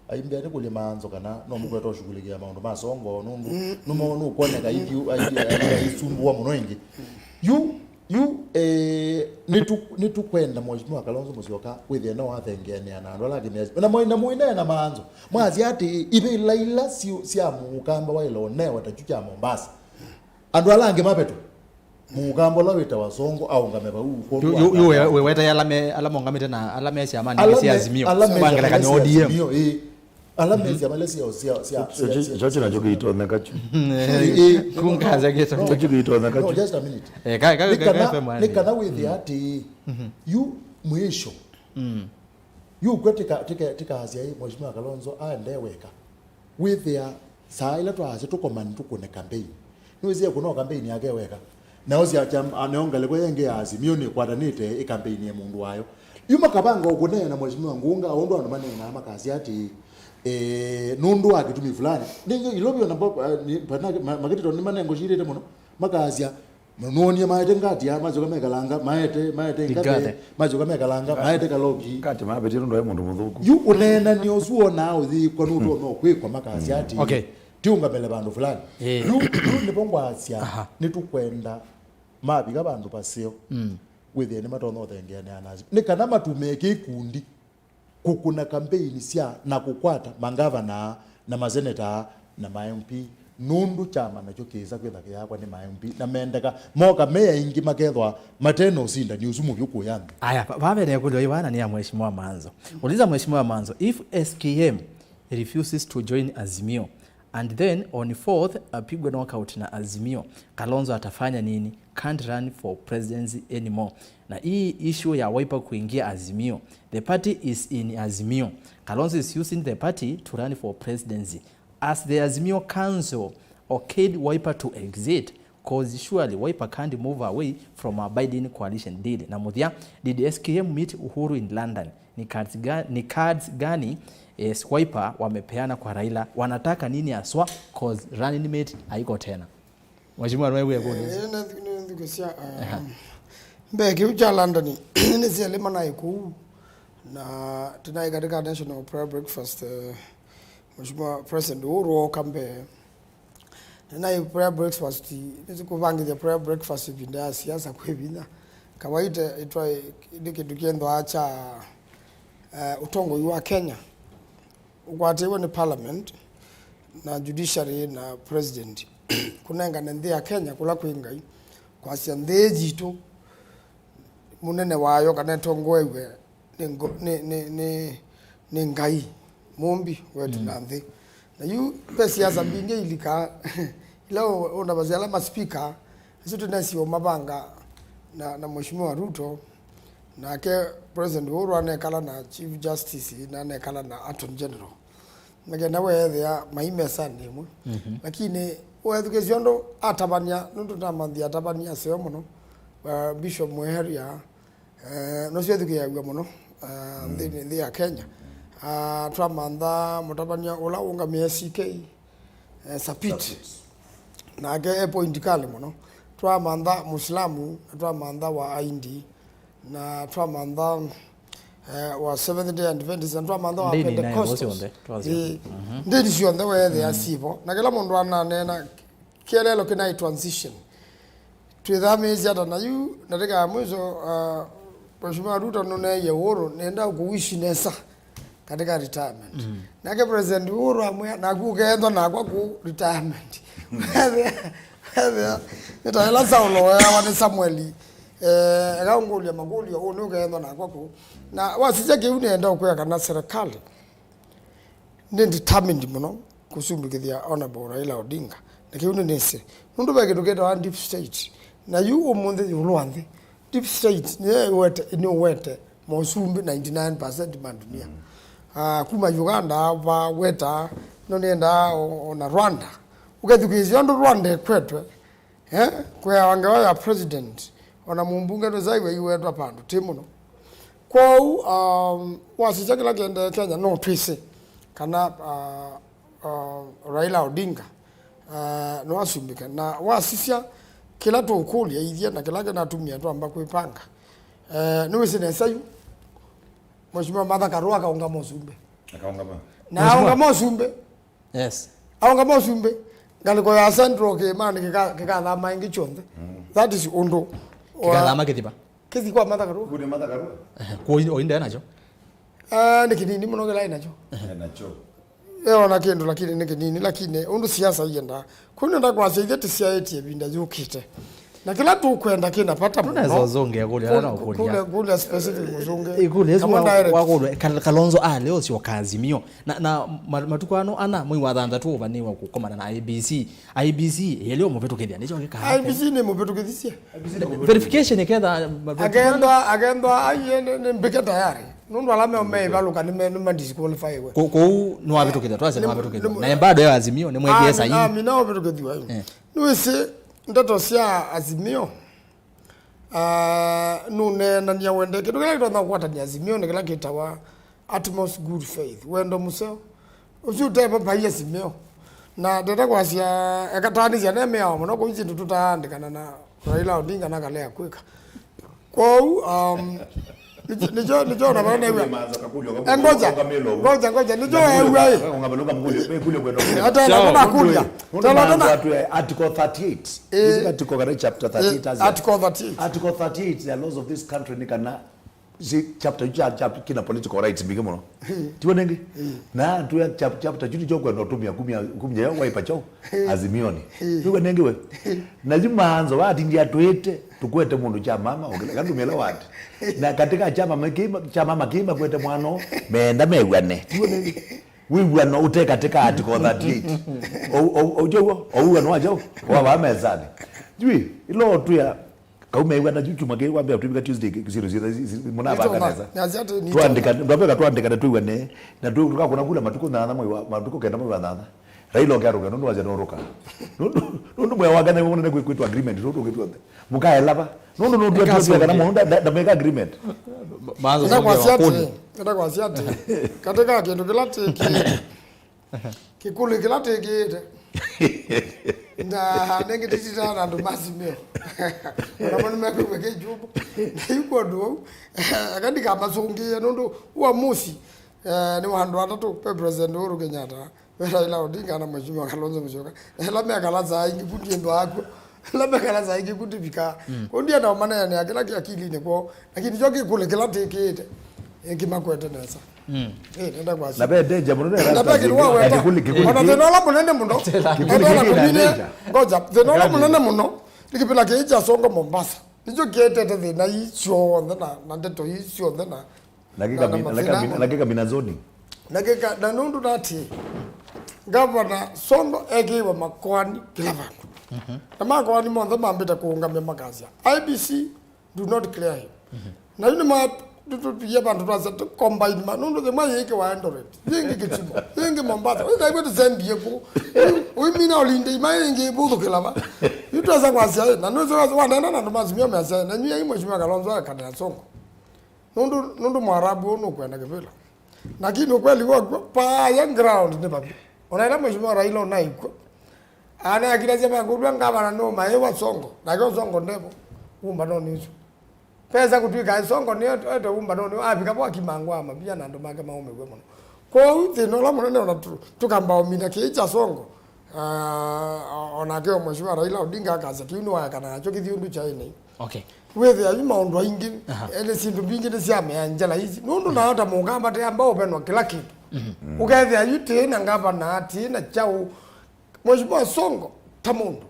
Aimbea nĩkũlye Manzo kana no mũkweta ũshughulikia maũndũ ma Songo, nũndũ nũmo nũkwoneka aithi-, aithi-, aithi-, aisumbua mũno ĩngĩ. Yu, yu, eh, nĩtũ-, nĩtũkwenda Mheshimiwa Kalonzo Musyoka wĩthĩe no athengeanĩa na andũ ala angĩ me Azimio. Na mwĩ-, na mũinee na Manzo. Mwasya atĩ ivĩla ila syu-, sya mũkamba waĩle ũnewa ta kyu kya Mombasa. Andũ ala angĩ mavetwe. Mũkamba ũla wĩtawa Songo aũngame vau. Yu, yu, yu, we-, wĩwetae ala me, ala maũngamĩte na ala me syamanĩ sya Azimio. Ala me syamanĩ sya Azimio, ĩĩ. Ala me syamanĩ sya, sya, sya, sya, sya, kyo nakyo kĩitonyeka kyu. Ĩĩ. Kungaza kĩto. Kyo kĩitonyeka kyu. No, just a minute. Eh, ka, ka, nĩ ka, kana, ka, nĩ kana wĩthĩa atĩ, yu mwisho. Yu kwe tika, tika, tikasya ĩ, Mheshimiwa Kalonzo aendee weka. Wĩthĩa saa ĩla twaasya tũkomani tũkũne campaign, nĩwĩsĩ ekũna o campaign yake weka. Nao sya kyam-, a, nao ngalĩko yengĩ ya Azimio nĩkwatanĩte ĩkampeini ya mũndũ wayo. Yu makavanga o kũneena Mheshimiwa Ngunga, o ũndũ andũ maneenaa makasya atĩ, eh, nũndũ wa kĩtumi fulani. Nĩ, nĩ, ilo vyona mbo-, eh, nĩ, pana, ma-, makĩtĩtwa nĩmanengoshirĩte mũno, makasya, nũnoonie maete ngati ya, masyoka mekalanga, maete, maete ngati, masyoka mekalanga, maete kaloki. Ngati mavetie nũndũ aĩ mũndũ mũthũku. Yu ũneenani ũsu wonaa ũyĩkwa nũtonya ũkwĩkwa makasya atĩ, okay, tiũngamĩle vandũ fulani. Eh. Yu, yu nĩvo ngwasya, aha, nĩtũkwenda mavika vandũ vaseo. Mm. Wĩthĩe nĩmatonya ũthengeanĩa na asu. Nĩ kana matumĩe kĩkundi kũkũna kambeini sya na kũkwata mangavana na maseneta na ma M P, nũndũ kyama nakyo kĩĩsa kwĩtha kĩyakwa nĩ ma M P, na mendeka moka me aingĩ makethwa mate na ũsindani ũsu mũvyũ kũya nthĩ. Aya, va-, vavele ĩkũlyo ĩvana nĩ ya Mheshimiwa Manzo. Uliza Mheshimiwa Manzo, if S K M refuses to join Azimio, and then on fourth apigwe knockout na Azimio, Kalonzo atafanya nini? Can't run for presidency anymore. Na hii issue ya Wiper kuingia Azimio, the party is in Azimio. Kalonzo is using the party to run for presidency. As the Azimio Council okayed Wiper to exit, 'cause surely Wiper can't move away from a binding coalition deal. Na mũthya, did S K M meet Uhuru in London? Ni cards ga-, ni cards gani, eh, Wiper wamepeana kwa Raila? Wanataka nini haswa? 'Cause running mate haiko tena. Mheshimiwa, nĩwĩw'e kũndũ. Eh, na nthukũ sya, ah, aha, Mbee kĩu kya London, nĩsĩ elĩ manaĩ kũu, na tũnaĩ katika National Prayer Breakfast, eh, Mheshimiwa President Uhuru ooka mbee. Nĩnaĩ prayer breakfast, nĩsĩ kũvangĩthya prayer breakfast ĩvinda ya siasa kwĩ vinya. Kawaita ĩtwaĩ nĩ kĩndũ kĩendwa kya, eh, ũtongoi wa Kenya. Ũkwatĩwe nĩ parliament na judiciary na president kũnengane nthĩ ya Kenya kũla kwĩ Ngai, kwasya nthĩ yitũ mũnene wayo kana ĩtongoew'e nĩ ngo- nĩ, nĩ, nĩ, nĩ Ngai mũmbi wetu na nthĩ. Na yu ve siasa mbingĩ ilikaa ila ũ- ũndavasya ala maspika asu tũnesiwe mavanga na, na Mheshimiwa Ruto. Nake President Uhuru anekala na Chief Justice na anekala na Attorney General. Makenda weethĩa mai mesanĩ ĩmwe. Lakini weethukĩsya ũndũ atavany'a, nũndũ namanthia atavany'a aseo mũno, uh, Bishop Mweheria, eh, nũsyo ethukĩaw'a mũno, uh, nthĩnĩ, nthĩ ya Kenya. Uh, twamantha mũtavany'a ũla ũngamĩe C K, eh, Sapit. Nake e point kali mũno. Twamantha Mũsilamu, na twamantha wa Aindi, na twamantha, eh, wa Seventh Day Adventist, na twamantha wa Ndĩni nayo Pentecostals. Syonthe, twasya. Ĩĩ, ndĩni syonthe weethĩa sivo. Na kĩla mũndũ ananeena, kĩeleelo kĩnaĩ transition. Twĩthamĩĩsye ata na yu, ndatĩka ya mwiso, uh, Mheshimiwa Ruto nũneeie Uhuru, nenda kũwishi nesa katika retirement. Nake President Uhuru amwĩa, naku ũkeethwa nakwa kũu retirement. Wethĩa, wethĩa, nĩ ta ĩla Saulo weawa nĩ Samueli, eh, eka ũngũlya makũlyo, ũũ nĩ ũkeethwa nakwa kũu. Na wasisya kĩu nĩenda ũkwĩa kana serikali nĩ determined mũno kũsumbĩkĩthya Honorable Raila Odinga. Na kĩu nĩnĩsĩ. Nũndũ ve kĩndũ kĩtawa deep state. Na yu ũmũnthĩ ĩũlũ wa nthĩ, deep state nĩyo ĩwete, nĩũwete mosumbĩ ninety-nine percent ma dunia. Ah, kuma Uganda, va weta, no nĩendaa o- ona Rwanda. Ũkethukĩĩsya ũndũ Rwanda ĩkwetwe, eh, kwĩawa ngewa ya president, ona mũmbunge ndũsaiwe iwetwa vandũ ti mũno. Kwoou, um, wasisya kĩla kĩendee Kenya, no twĩsĩ kana, uh, uh, Raila Odinga, uh, nĩwasumbĩke. Na wasisya kĩla tũkũlya ithyĩ na kĩla kĩnatumie twamba kwĩpanga, uh, nĩwĩsĩ nesa yu Mheshimiwa Martha Karua akaũngama ũsumbĩ. Akaũngama. Na Mheshimiwa aũngama ũsumbĩ. Yes. Aũngama ũsumbĩ, ngalĩko ya Central kĩĩmanĩ kĩka- kĩkathama ĩngĩ kyonthe. That is ũndũ wa- Kĩkathama kĩthi va? Kĩthi kwa Martha Karua. Kũu nĩ Martha Karua? Ehe, kũu oinde nacho? Ah, nĩ kĩnini mũno kĩla ĩnacho. Enacho. Eona kĩndũ lakini nĩ kĩnini, lakini ũndũ siasa iendaa. Kũu nenda kwasya ithyĩ tĩsyaĩtye ĩvinda yũkĩte. Na kĩla tũkwenda kĩna vata mũno. Tũnesa ũzũngĩa kũlya na ũkũlya. Kũlya specific mũzũngĩ. Ĩkũlya ĩsu wa- direct. Wakũlwa, Kal- Kalonzo aleo sio ka Azimio. Na, na ma- matukũ ano ana mwei wa thanthatũ ũvanĩwa kũkomana na I E B C. I E B C yeleo mũvĩtũkĩthya nĩkyo kĩkaa. I E B C nĩ mũvĩtũkĩthisye. Verification ĩketha matukũ ano. Akendwa, akendwa aiye nĩ- nĩ mbĩke tayari. Nũndũ ala meo me ĩvalũka nĩ me- nĩ ma disqualify we. Kũ- kũu nĩwavĩtũkĩthya, twasya nĩ- nĩwavĩtũkĩthya. Nĩ- Na bado ya Azimio nĩ mwĩkĩe sahihi. Amina ũvĩtũkĩthwa. Eh. Nĩwĩsĩ ndeto sya Azimio, ah, nũneenany'a wende. Kĩndũ kĩla kĩtonya kũkwatany'a Azimio nĩ kĩla kĩtawa utmost good faith, wendo mũseo. Ũsu ũtevo vai Azimio. Na ndenda kwasya, ekataanĩsya ne mĩao mũno, kũu syĩndũ tũtaandĩkana na Raila Odinga nakalea kwĩka. Kwoou, um, nĩkyo- nĩkyo- nĩkyo ona vana new'a. Engoja, ngoja, ngoja, nĩkyo ew'a ĩ. Atena tena kũlya. Tena tena. Article thirty-eight. Eh. Article thirty-eight. Article thirty-eight, the laws of this country nĩ kana si chapter yu cha- cha- kina political rights mbingĩ mũno. Tiwe nĩngĩ? Na tu ya chap- chapter yu nĩkyo kwenda ũtũmĩa kumya kumya yo waipa cho Azimioni. Tiwe nĩngĩ we? Na yu maanzo watindi atwĩte tũkwete mũndũ cha mama ũkĩla kandumĩla wati. Na katika chama mekima cha mama kima kwete mwano meenda mew'ane. Tiwe nĩngĩ? Wĩw'ano ũte katika article thirty-eight. Au au au jowo, au wĩw'ano wa jowo. Wa wa mesani. Jui, ilo tu ya Kaume iwa na juju mage wambia tubika Tuesday zero zero muna baka neza. Twandika ndabeka twandika na tuiwa ne na tu tukakuna kula matuko na na mwa matuko kenda mwa na. Raila oke aruka nundu waje noruka. Nundu nundu mwa wagana mwana ne kwitu agreement nundu kwitu. Mukaelaba. Nundu nundu tu kana munda da mega agreement. Maanza ndio kwa siati. Ndio kwa siati. Katika kindu kila tiki Kĩkũlĩ kĩla tĩkĩĩte. Na nengĩ tĩtitaa na andũ ma Simeo. Namo nĩmekwĩw'a kĩ kyũmũ. Na yu kwondũ wau, aka ndikamasũngĩe nũndũ uamusi, eh, nĩ wa andũ atatũ, ve President Uhuru Kenyatta, ve Raila Odinga na Mheshimiwa Kalonzo Musyoka. Na ĩla mekala saa ingĩ, vu ndiendwa akw'o. Ĩla mekala saa ingĩ, vu ndivikaa. Mm. Kũu ndienda ũmaneenea kĩla kĩ akilinĩ kwoo. Lakini kyo kĩkũlĩ kĩla tĩkĩĩte, ĩkĩmakwete nesa. Mm. Eh, nenda kwasya. Na ve danger mũno, na ve kĩndũ wa weta. Kĩkũlĩ, kĩkũlĩ. Ona thĩna ũla mũnene mũno. Kĩkũlĩ kĩna danger. Ngoja, thĩna ũla mũnene mũno nĩ kĩvĩla kĩĩ kya Songo Mombasa. Nĩkyo kĩetete thĩna ii syonthe na, na ndeto ii syonthe na, na kĩkamina, na kĩkamina, na kĩkamina zoning. Na kĩka, na nũndũ nati, Gavana Songo ekĩiwe makoani kĩla vandũ. Mhm. Na makoani monthe mambĩte kũũngamya makasya, I E B C do not clear him. Mhm. Na yu nĩmatũtũie vandũ twasya tũ combine ma, nũndũ yĩmwe yĩĩkĩwa Eldoret, yĩngĩ Kisumu, yĩngĩ Mombasa. Yu naigua tũsembie kũ. Ũimina ũlinde ima yĩngĩ ĩvũthũkĩla va. Yu twesa kwasya, na nũsĩ wanena na andũ ma Azimio measya, na nyu yai Mheshimiwa Kalonzo akanĩa Songo. Nũndũ, nũndũ Mwarabu ũũ nũkwenda kĩvĩla. Lakini ukweli wakw'o, paaya ground nĩ vavi. Ona ĩla Mheshimiwa Raila ũnaĩ kw'o, anakilasya makũlw'a ngavana nũmaĩwa Songo, nake Songo ndevo wũmbanonĩ ũsu. Pesa kũtw'ĩka Songo nĩete wũmbanonĩ, avika vo akimangwa mavia na andũ make maũmĩw'e mũno. Kwoou thĩna ũla mũnene ona tũ-, tũkamba ũmina kĩĩ kya Songo, ah, o-, onake o Mheshimiwa Raila Odinga akasya kĩu nĩwaekana nakyo kĩthi ũndũ kyaĩ naĩ. Okay. Wĩthĩa yu maũndũ aingĩ, aha, ene syĩndũ mbingĩ nĩsyamea njala ici. Nũndũ nao ta mũkamba teamba ũvenwa kĩla kĩndũ. Mhm. Ũkethĩa yu tĩĩ na ngavana, tĩĩ na kyaũ. Mheshimiwa Songo, ta mũndũ,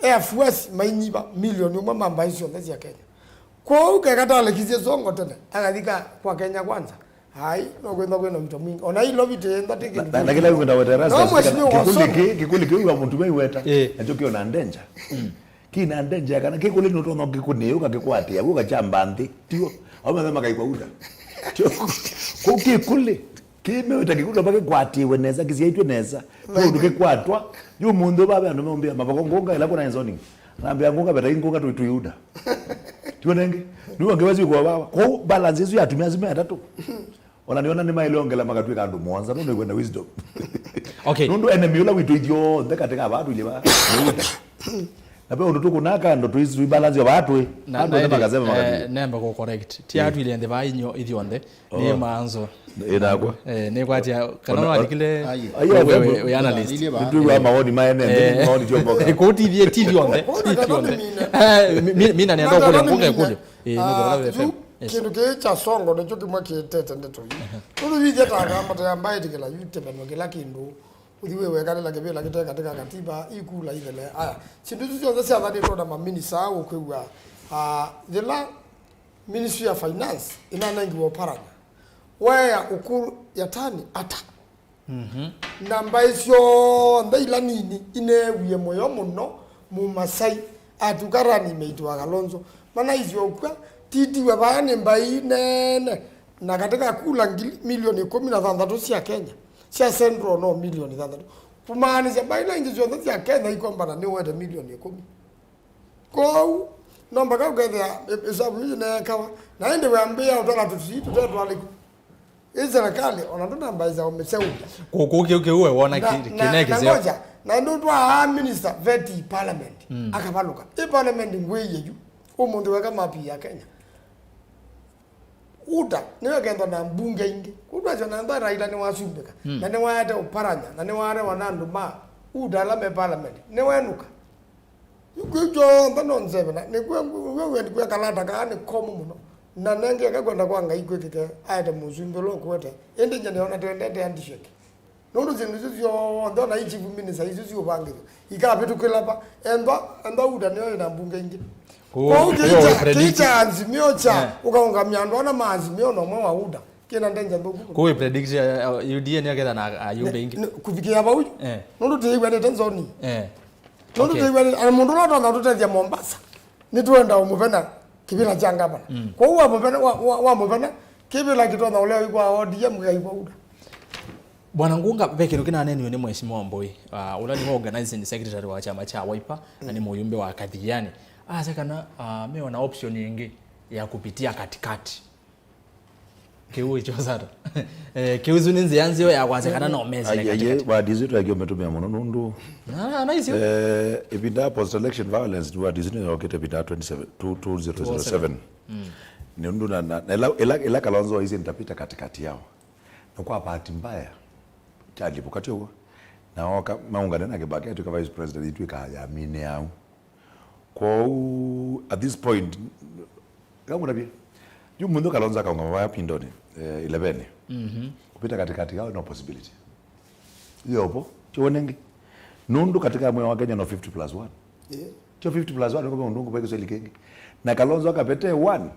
e afuasi mainyiva milioni ũmwe ma mbaĩ syonthe sya Kenya. Kwoou keka talekisye Songo tene, akathika kwa Kenya Kwanza. Ai, no kwĩthwa kwĩna ũito mwingĩ. Ona ilovi tĩĩ nda tĩ kĩndũ. Na, na, na kĩla wĩkwenda wetera. No, Mheshimiwa Songo. Kĩkũlĩ kĩ, kĩkũlĩ kĩu wa mũtumia iweta. Eh. Nakyo kĩona danger. Mm. Kĩna danger kana kĩkũlĩ nũtonya kĩkũnĩũka kĩkwatĩa, wĩũka kyamba nthĩ. Tiw'o? Au mathe makaikwa uta. Kũu kĩkũlĩ. Kĩmeweta kĩkũlĩ mpaka kĩkwatĩwe nesa, kĩsyaitwe nesa. Tondũ kĩkwatwa. Yu mũnthĩ vave andũ meumbĩa mavoko ngũnga ĩla kuna zoning. Nambĩa ngũnga veta ingũnga tũitũiuda. Tiw'o nengĩ? Nĩw'o ngewa syĩkwa vava. Kwoou balance ĩsu ya atumia asu me atatũ. Ona nĩona nĩmaĩle ongela makatw'ĩka andũ mũonza, nũndũ nĩkwenda wisdom. Okay. Nũndũ enemy ũla witũ ithyonthe katĩ ka vaa tũilye vaa. Na ve ũndũ tũkũnaa kando tũibalance vaa twĩ. Na, andũ na nĩ ĩndĩ, makasema eh, makatw'ĩka. Nemba kũ correct. Ti, eh, atwile nthĩ vaa inyo ithyonthe. Oh. Nĩ maanzo. Ĩnakwa. Eh, nĩ kwatia, kana ona, no andikile, ai, ai, we, we, we analyst. Nĩtwĩw'aa maoni ma ene nthĩ, eh, maoni tyo mboka. Kũu ti ithyonthe, ti ithyonthe, ti ithyonthe. Eh, mi, mi, mina nenda kũlya, mboka kũlya. Eh, nũkũlya. Yes. Kĩndũ kĩĩ kya Songo nĩkyo kĩmwe kĩtete ndeto ii. Nũndũ yu ithe ta akamba ta yamba ĩtĩkĩla yu tĩvenwe kĩla kĩndũ. Ũthi wĩwekanĩla kĩvĩla kĩte katĩ ka katiba, ikula ithele. Aya, syĩndũ isu syonthe syathanĩtwe na maminisa ũkwĩw'a, ah, yĩla Ministry ya Finance ĩnanengiwe Oparanya, weea Ukur Yatani ata? Mhm. Na mbaĩ syonthe ila nini ineewie mũyo mũno Mũmasai, atukarani maitũ wa Kalonzo. Manaisye ũkw'a, titiwe vaa nĩ mbaĩ nene, na katĩ ka kula ngili, milioni ĩkũmi na thanthatũ sya Kenya, sya Central no milioni thanthatũ. Kũmaanisya mbaĩ ila ingĩ syonthe sya Kenya ikombana nĩwete milioni ĩkũmi. Kwoou, no mpaka ũkethĩa ĩ-, ĩsavu ii yĩneekawa. Na ĩndĩ wambĩĩa ũtala tũsii tũtetwalĩku. Ĩ serikali, ona ndũnambaĩsa ũmĩseũvya. Kũkũ kĩu kĩu we wona na, kĩ-, na, kĩne na kĩseo. Ngoja, na ndũ twaa minister veti parliament, mm, akavalũka. Ĩ parliament ngwĩie yu, ũmũnthĩ weka mapi ya Kenya. UDA nĩyo ĩkenda na mbunge ingĩ. Kũu twasya na ntha Raila nĩwasumbĩka. Mm. Na nĩwaete Oparanya, na nĩwarewa na andũ ma UDA ala me parliament. Nĩwenũka. Yu kĩu kyonthe no nzeve, na nĩkw'o, nĩkw'o wendi kwĩa kalata kaa nĩ komũ mũno. Na nengĩ eka kwenda kwa Ngai kwĩkĩke, aete mũsumbĩ ũla ũkwete. Ĩndĩ nyie nĩona twendete handshake. Nũndũ syĩndũ isu syonthe, ona i chief minister isu siũvangĩthw'a, ikavĩtũkĩla va? Ethwa, ethwa UDA nĩyo ĩna mbunge ingĩ. Kũ-, kwoou kũ-, kĩkya, predict- kĩkya Azimio kya, eh, ũkaũngamya andũ ana ma Azimio na ũmwe wa UDA. Kĩna danger nthũku mũno. Kũu predict, uh, UDA nĩyo ketha na ayumbe ingĩ. Nĩ, nĩ, kũvikĩa vau yu. Eh. Nũndũ tĩĩw'anĩte nzoni. Eh. Nũndũ, okay, tĩĩw'anĩte, ana mũndũ ũla ũtonya ũtũtethya Mombasa. Nĩtwenda ũmũvena kĩvĩla kya ngavana. Mm. Kwoou wamũvena, wa, wa, wamũvena, kĩvĩla kĩtonya ũlea kwa ODM kĩkaikwa UDA. Bwana Ngunga, ve kĩndũ kĩnaneniwe nĩ Mheshimiwa Mbũi, uh, ũla nĩwe organizing secretary wa kyama kya Wiper, na nĩ mũyumbe wa Kathiani. Asya kana, uh, meona option ĩngĩ ya kupitia katikati. Kĩu ĩkyo sata. Eh, kĩu isu nĩ nzĩa nzeo ya kwasya kana no mesi. Aye, aye, katikati. Wadi isu twaĩkĩo mĩtũmĩa mũno nũndũ. Na, na icio. Eh, ĩvinda ya post election violence nĩ wadi isu nĩyokĩte ĩvinda ya twenty seven, two, two zero zero seven. Mm. Nĩ ũndũ na, na, na ĩla, ĩla, ĩla Kalonzo waisye nitapita katikati yao. Na kwa bahati mbaya, kyalivuka tyo ũguo. Na oka, maungane na Kĩbaki, atuĩka vice president, ituĩka ya mine yao. Kwoou, at this point, kamũtavye, yu mũndũ Kalonzo akaũngama vaya pindoni, eh, eleven. Mhm. Kupita katikati yao no possibility. Yopo, kyo nenge. Nũndũ katika mweo wa Kenya no fifty plus one. Yeah. Kyo fifty plus one, kwa mndũ ngũ peke swali kengi. Na Kalonzo akapete one.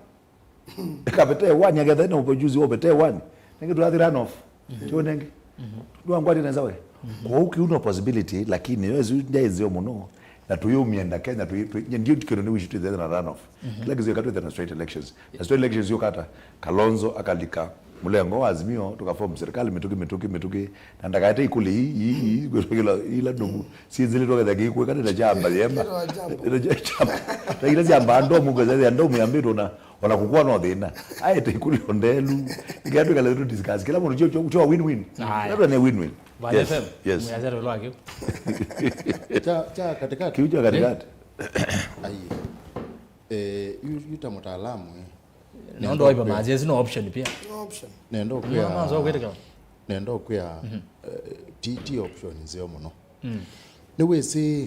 Kapete one, aketha na ujuzi wa pete one. Nenge tũrathi run off. Mhm. Kyo nenge. Mhm. Ndwangwati neza we. Mhm. Kwoou kĩu no possibility, lakini yo isu ndia nzeo mũno. Na tuyumia nda Kenya, tu, tu, ndio kĩndũ nĩ wishi twĩthĩe na run off. Mhm. Kĩla kĩsio katwĩthĩe na straight elections. Na straight elections yũkata, Kalonzo akalika mũlengo wa Azimio, tukaform serikali mĩtũkĩ, mĩtũkĩ, mĩtũkĩ. Na ndakaete ikuli ii, ii, ii, kũtũkĩla ila ndugu. Sinzili tũketha kĩkwĩka nĩ ta kyamba yema. Nĩ ta kyamba. Nĩ ta kyamba. Na ila syamba ndomu, kwĩthĩa ndomu yambĩtwo na, ona kũkua no thĩna. Aete ikuli ondelu. Nĩkatwĩkala tu discuss. Kĩla mũndũ kyo, kyo, kyo win-win. Aya. Kĩla nĩ win-win. Vale Yes, F M, yes. Mwĩasya rwĩlo wakĩo. Kya, kya katikati. Kĩu kya katikati. Ai. Eh, yu, yu ta mũtaalamu, eh. Nũndũ waipa mazi, ĩsu no option pia. No option. Nenda ũkwĩa, no, no, so kwĩtĩkĩla. Nenda ũkwĩa, mhm, eh, ti, ti option nzeo mũno. Mm. Nĩwĩsĩ,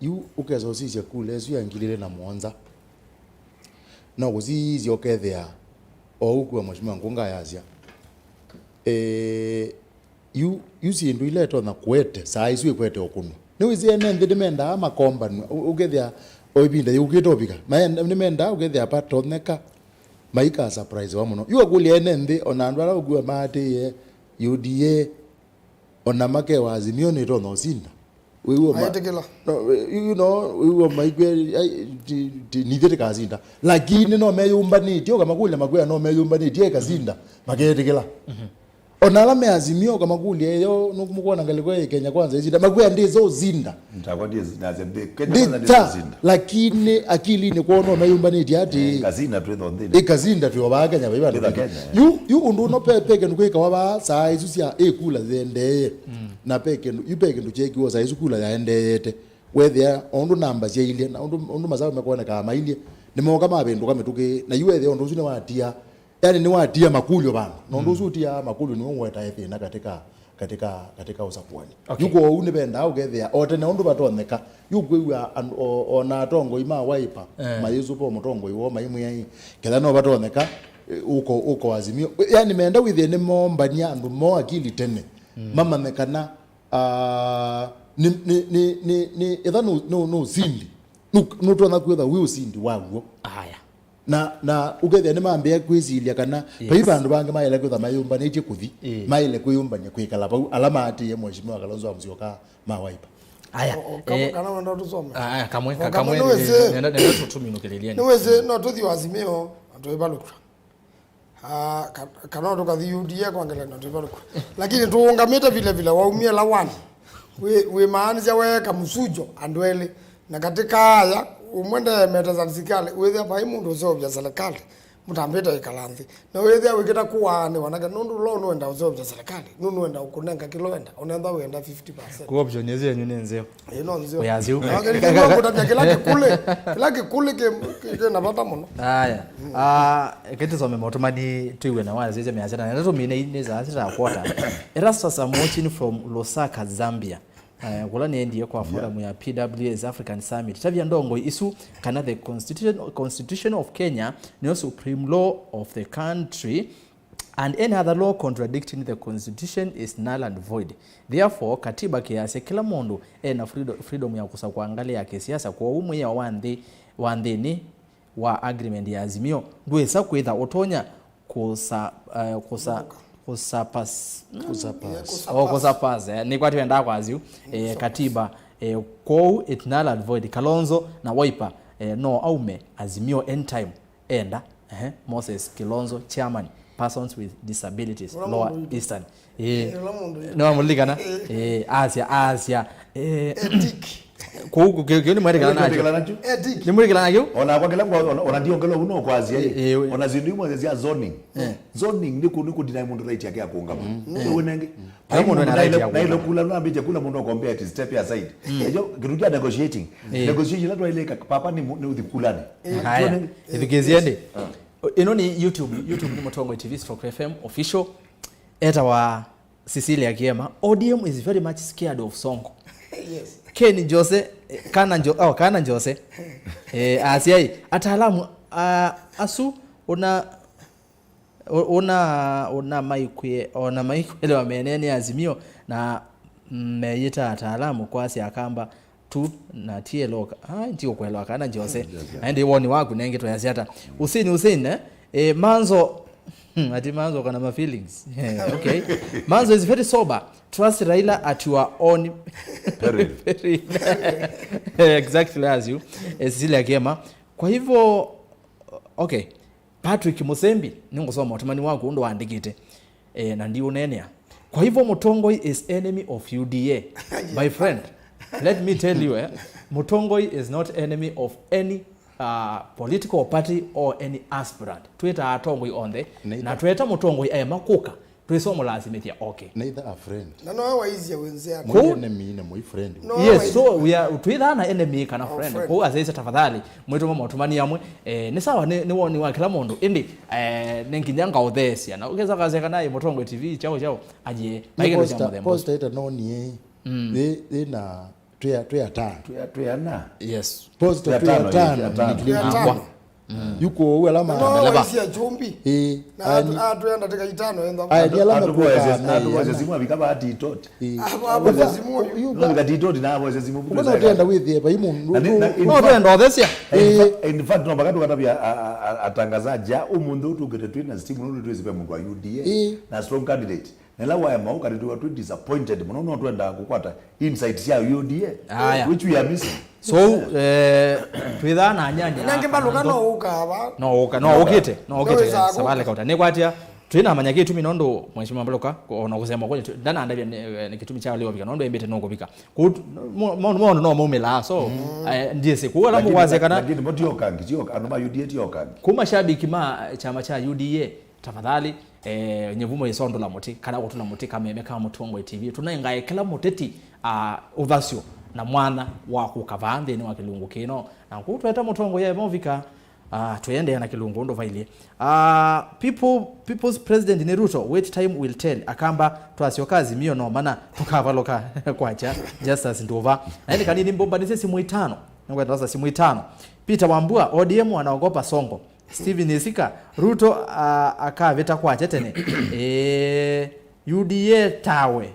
yu ũkesa ũsisya kula ĩsu ya ngili ilĩ na mũonza. No kũsisya ũkethĩa, o ũkua Mheshimiwa Ngunga yasya. Eh, Yu, yu syĩndũ ila ĩtonya kũete, saa isu ĩkwete ũkũnwa. Nĩwĩsĩ ene nthĩ nĩmendaa makombanw'a, ũ-, ũkethĩa o ĩvinda yĩũkĩte ũvika. Maenda, nĩmendaa ũkethĩa patonyeka, maika surprise wa mũno. Yu akũlya ene nthĩ, ona andũ ala ũkw'a maatĩĩe U D A, ona makewa Azimio nĩtonya ũsinda. Wĩw'o ma-, Maĩtĩkĩla. No, you know, wĩw'o maikwĩa, ai, ti, ti, nithyĩ tĩkasinda. Lakini no meyũmbanĩtye, ũkamakũlya makwĩa no meyũmbanĩtye, ĩkasinda, makeetĩkĩla. Mhm. Ona ala me Azimio, ũkamakũlya, "Eyo, nũkũmũkwona ngalĩko ya Kenya Kwanza ĩsinda?" Makwĩa, "Ndĩsa ũsinda." Ndakwa ndĩsa, nasya, "Ndĩ, Kenya Kwanza ndĩsa ũsinda." Lakini akilinĩ kwoo no meyũmbanĩtye atĩ, eh, ĩkasinda twĩ thonthĩnĩ. Ĩkasinda twĩ o vaa Kenya, vai vandũ Twĩ vangĩ. Kenya, eh. Yu, yu ũndũ ũno pe, pe kĩndũ kwĩkawa vaa saa isu sya ĩkula yĩendee. Mm. Na pe kĩndũ, yu pe kĩndũ kyekiwa saa isu kula yaendeete. Wethĩa o ũndũ namba syailye, na ũndũ, ũndũ masaũ mekonekaa mailye, nĩmoka mavĩndũka mĩtũkĩ, na yu wethĩa ũndũ ũsu nĩwatia, yani nĩwatia makũlyo vandũ. Na ũndũ ũsu ũtiaa makũlyo nĩw'o ũetae thĩna katika, katika, katika ũsakuani. Okay. Yu kwoou nĩvendaa ũkethĩa o tene ũndũ vatonyeka. Yu kwĩw'a andũ, o, o na atongoi ma Wiper, eh, mayĩsũva mũtongoi woo maimwĩa ĩ, ketha no vatonyeka, eh, ũko, ũko Azimio. Yani menda wĩthĩe nĩmoombany'a andũ moo akili tene. Mm. Mamanye kana Ah, nĩ, nĩ, nĩ, nĩ, nĩ, etha nũ, nũ, nũsindi. Nũ, nũtonya kwĩtha wĩ ũsindi waw'o. Aya. Na, na ũkethĩa nĩmambĩĩa kwĩsilya kana, yes, vai vandũ vangĩ maĩle kwĩtha mayũmbanĩtye kũthi, ĩĩ, maĩle kwĩyũmbany'a kwĩkala vau, ala maatĩĩe Mheshimiwa Kalonzo wa Musyoka ma Wiper. Aya, o, o, kamwe, eh, kana wenda tũsome? Aya, kamwe, o, ka-, kamwe, kamwe nĩwĩsĩ, nenda, nenda tũminũkĩlĩlye. Nĩwĩsĩ, no tũthi Azimio, na tũivalũkw'a. Ah, ka-, kana tũkathi U D A kwa ngelekany'o tũivalũkw'a. Lakini tũũngamĩte vile vile, waumie la one. Wĩ, wĩmaanisya weeka mũsujo andũ elĩ. Na katika aya, ũmwe ndeemete serikali, wĩthĩa vai mũndũ ũseũvya serikali, mũtambĩte ĩkala nthĩ. Na wĩthĩa wĩkĩta kũaanĩwa nake, nũndũ lo nũenda ũseũvya serikali, nũ nũenda ũkũnenga kĩla ũenda, ũnenda wĩenda fifty percent. Ku option ĩsu yenyu nĩ nzeo. Ĩĩ, no nzeo. Ũyasya ũu. Na kĩlĩkĩlwa kũtavya kĩla kĩkulĩ, kĩla kĩkulĩ kĩ, kĩ, kĩ na vata mũno. Aya. Mm. Ah, kĩtĩsome maũtũ mali twĩw'e na wasisya mĩasya na ndeto mine nĩ saa sita quarter. Erastus Amochin from Lusaka, Zambia. Eh, kũla nĩendie kwa, yeah, forum ya P W A's African Summit. Tavya ndongoi isu kana the constitution, constitution of Kenya nĩyo supreme law of the country. And any other law contradicting the constitution is null and void. Therefore, katiba kĩyasya kĩla mũndũ ena freedo-, freedom ya kũsakũa ngalĩ ya kĩsiasa, kwoou mwĩao wa nthĩ, wa nthĩnĩ wa agreement ya Azimio ndwĩsa kwĩtha ũtonya kũsa-, eh, kũsa-, kũsapas-, kũsapas-, oh, kũsapas, eh, nĩkwa twendaa kwa Azimio, eh, katiba, eh, kwoou it null and void. Kalonzo na Wiper, eh, no aume Azimio anytime. Enda, ehe, Moses Kilonzo, chairman, persons with disabilities, Lower Eastern. Eh, nĩwamũlilikana? Eh, asya, asya, eh, ethic. Kũu kĩu nĩ mwĩtĩkĩla nakyo. Nĩ mwĩtĩkĩla nakyo? Ona kwa kĩla mwa- ona- ona ndiongelwa uno kwazia ĩ. Ĩ, ĩ, ĩ. Ona zindu imwe cia zoning. Eh. Zoning ni ku- ni ku deny mundu right yake ya kuungama. Ndio wenenge. Ai mundu na right ya kuungama. Kula na mbije kula mundu akombea ati step aside. Ejo kitu kia negotiating. Eh. Negotiation la twaileka papa ni mu- ni uthikulane. Haya. Ithukiziendi. Ino ni YouTube, YouTube ni Mutongoi T V stroke F M official. Etawa Cecilia Kiema, O D M is very much scared of Sonko. Yes. Ken Jose, eh, kana Njo, oh, kana Jose. Eh, asiai, ataalamu, ah, asu, una, u- una, una maikwie, ona maikwelewa menene Azimio, na meyita ataalamu kwasya akamba, tu na ti eloka. Ah, ndio kuelewa kana Jose. Yes, yes. Na ndi woni waku nenge to yasiata. Hussein, Hussein, eh? Eh, Manzo, hmm, ati Manzo kana ma feelings. Eh, okay. Manzo is very sober. Trust Raila at your own peril. Peril. Eh, exactly as you. Eh, Cecilia Kiema. Kwa hivyo, okay. Patrick Musembi, nĩngũsoma ũtũmani waku ũndũ waandĩkĩte, eh, na ndiũneenea. Kwa hivyo Mutongoi is enemy of U D A. My friend, let me tell you, eh, Mutongoi is not enemy of any, uh, political party or any aspirant. Twĩtaa atongoi onthe, na tweta Mutongoi aema kũka, twĩsomũlasimĩthya oke. Neither a friend. Na no waizia wenze yako. Mũi enemy na mũi friend. No. Yes, so we are, twĩthaa na enemy kana friend. Kũu aseisya tafadhali, mwĩtũma maũtũmani amwe. Eh, nĩ sawa, nĩ, nĩ woni wa kĩla mũndũ. Ĩndĩ, eh, nĩ nginya ngaũtheesya. Na ũkesa kaseka naye Mutongoi T V, chao, chao. Ajie, maikelo cha mũthemba. Posta ĩta noni ĩ. Ĩ, ĩ na Twĩ a- twĩ atano. Twĩ a- twĩ ana. Yes. Posta twĩ atano. Twĩ atano. Twĩ atano. Yuko ũu ala ma- Na no waisia chumbi. Eh. Na atu- atwenda tika itano enda. Aya, ni ala andũ mekuka boys, na andũ boys simu abika ba titoti. Eh. Abo- abo simu yu. No, bika titoti na boys simu. Uko utenda withie bai mundu. Na ni- na in No fact- twenda othesia. In fa- in fact, no, mpaka tukatavya a- a- a- atangazaji a umundu tukete twina stimu nundu twisipe mundu wa U D A. Eh. Na strong candidate. Na ĩla waema ũkatĩtw'a twĩ disappointed mũno, no twendaa kũkwata insight sya U D A, aya, which we are missing. So, eh, twĩthaa na anyanya. Nangi mbaluka no ũka ava. No ũka, no ũkĩte, no ũkĩte. Savalĩ kauta. Nĩkwatia, twĩnamanya kĩtumi nũndũ Mheshimiwa Mbaluka, ona kũsema kweli, ndanandavya nĩ, eh, nĩ kĩtumi kya leo vika, nũndũ embĩte no kũvika. Kũu, mo- mo- maũndũ no maumĩlaa, so, eh, ndiĩsĩ. Kũu ala mũkwasya kana. Lakini mo tiokangi, tioka, andũ ma U D A tiokangi. Kũu mashabiki ma chama cha U D A, tafadhali, eh, nyevu mũisondũla mũtĩ, kana kũtũla mũtĩ kameme ka Mũtongoi T V. Tũnengae kĩla mũteti, ah, ũthasyo na mwanya wa kũka vaa nthĩnĩ wa kĩlungu kĩno. Na kũu tweta Mũtongoi aema ũvika, ah, twĩendeea na kĩlungu ũndũ vailyĩ. Ah, people, people's president nĩ Ruto, wait time will tell. Akamba twasyoka Azimio no mana tũkavalũka kwakya Justus Nduva. Na ĩndĩ kanini mbombanĩsye simũ itano. Nĩngwenda twasa simũ itano. Peter Wambua, O D M anaogopa Sonko. Stephen Isika, Ruto, ah, akavĩta kwakya tene. Eh, U D A tawe.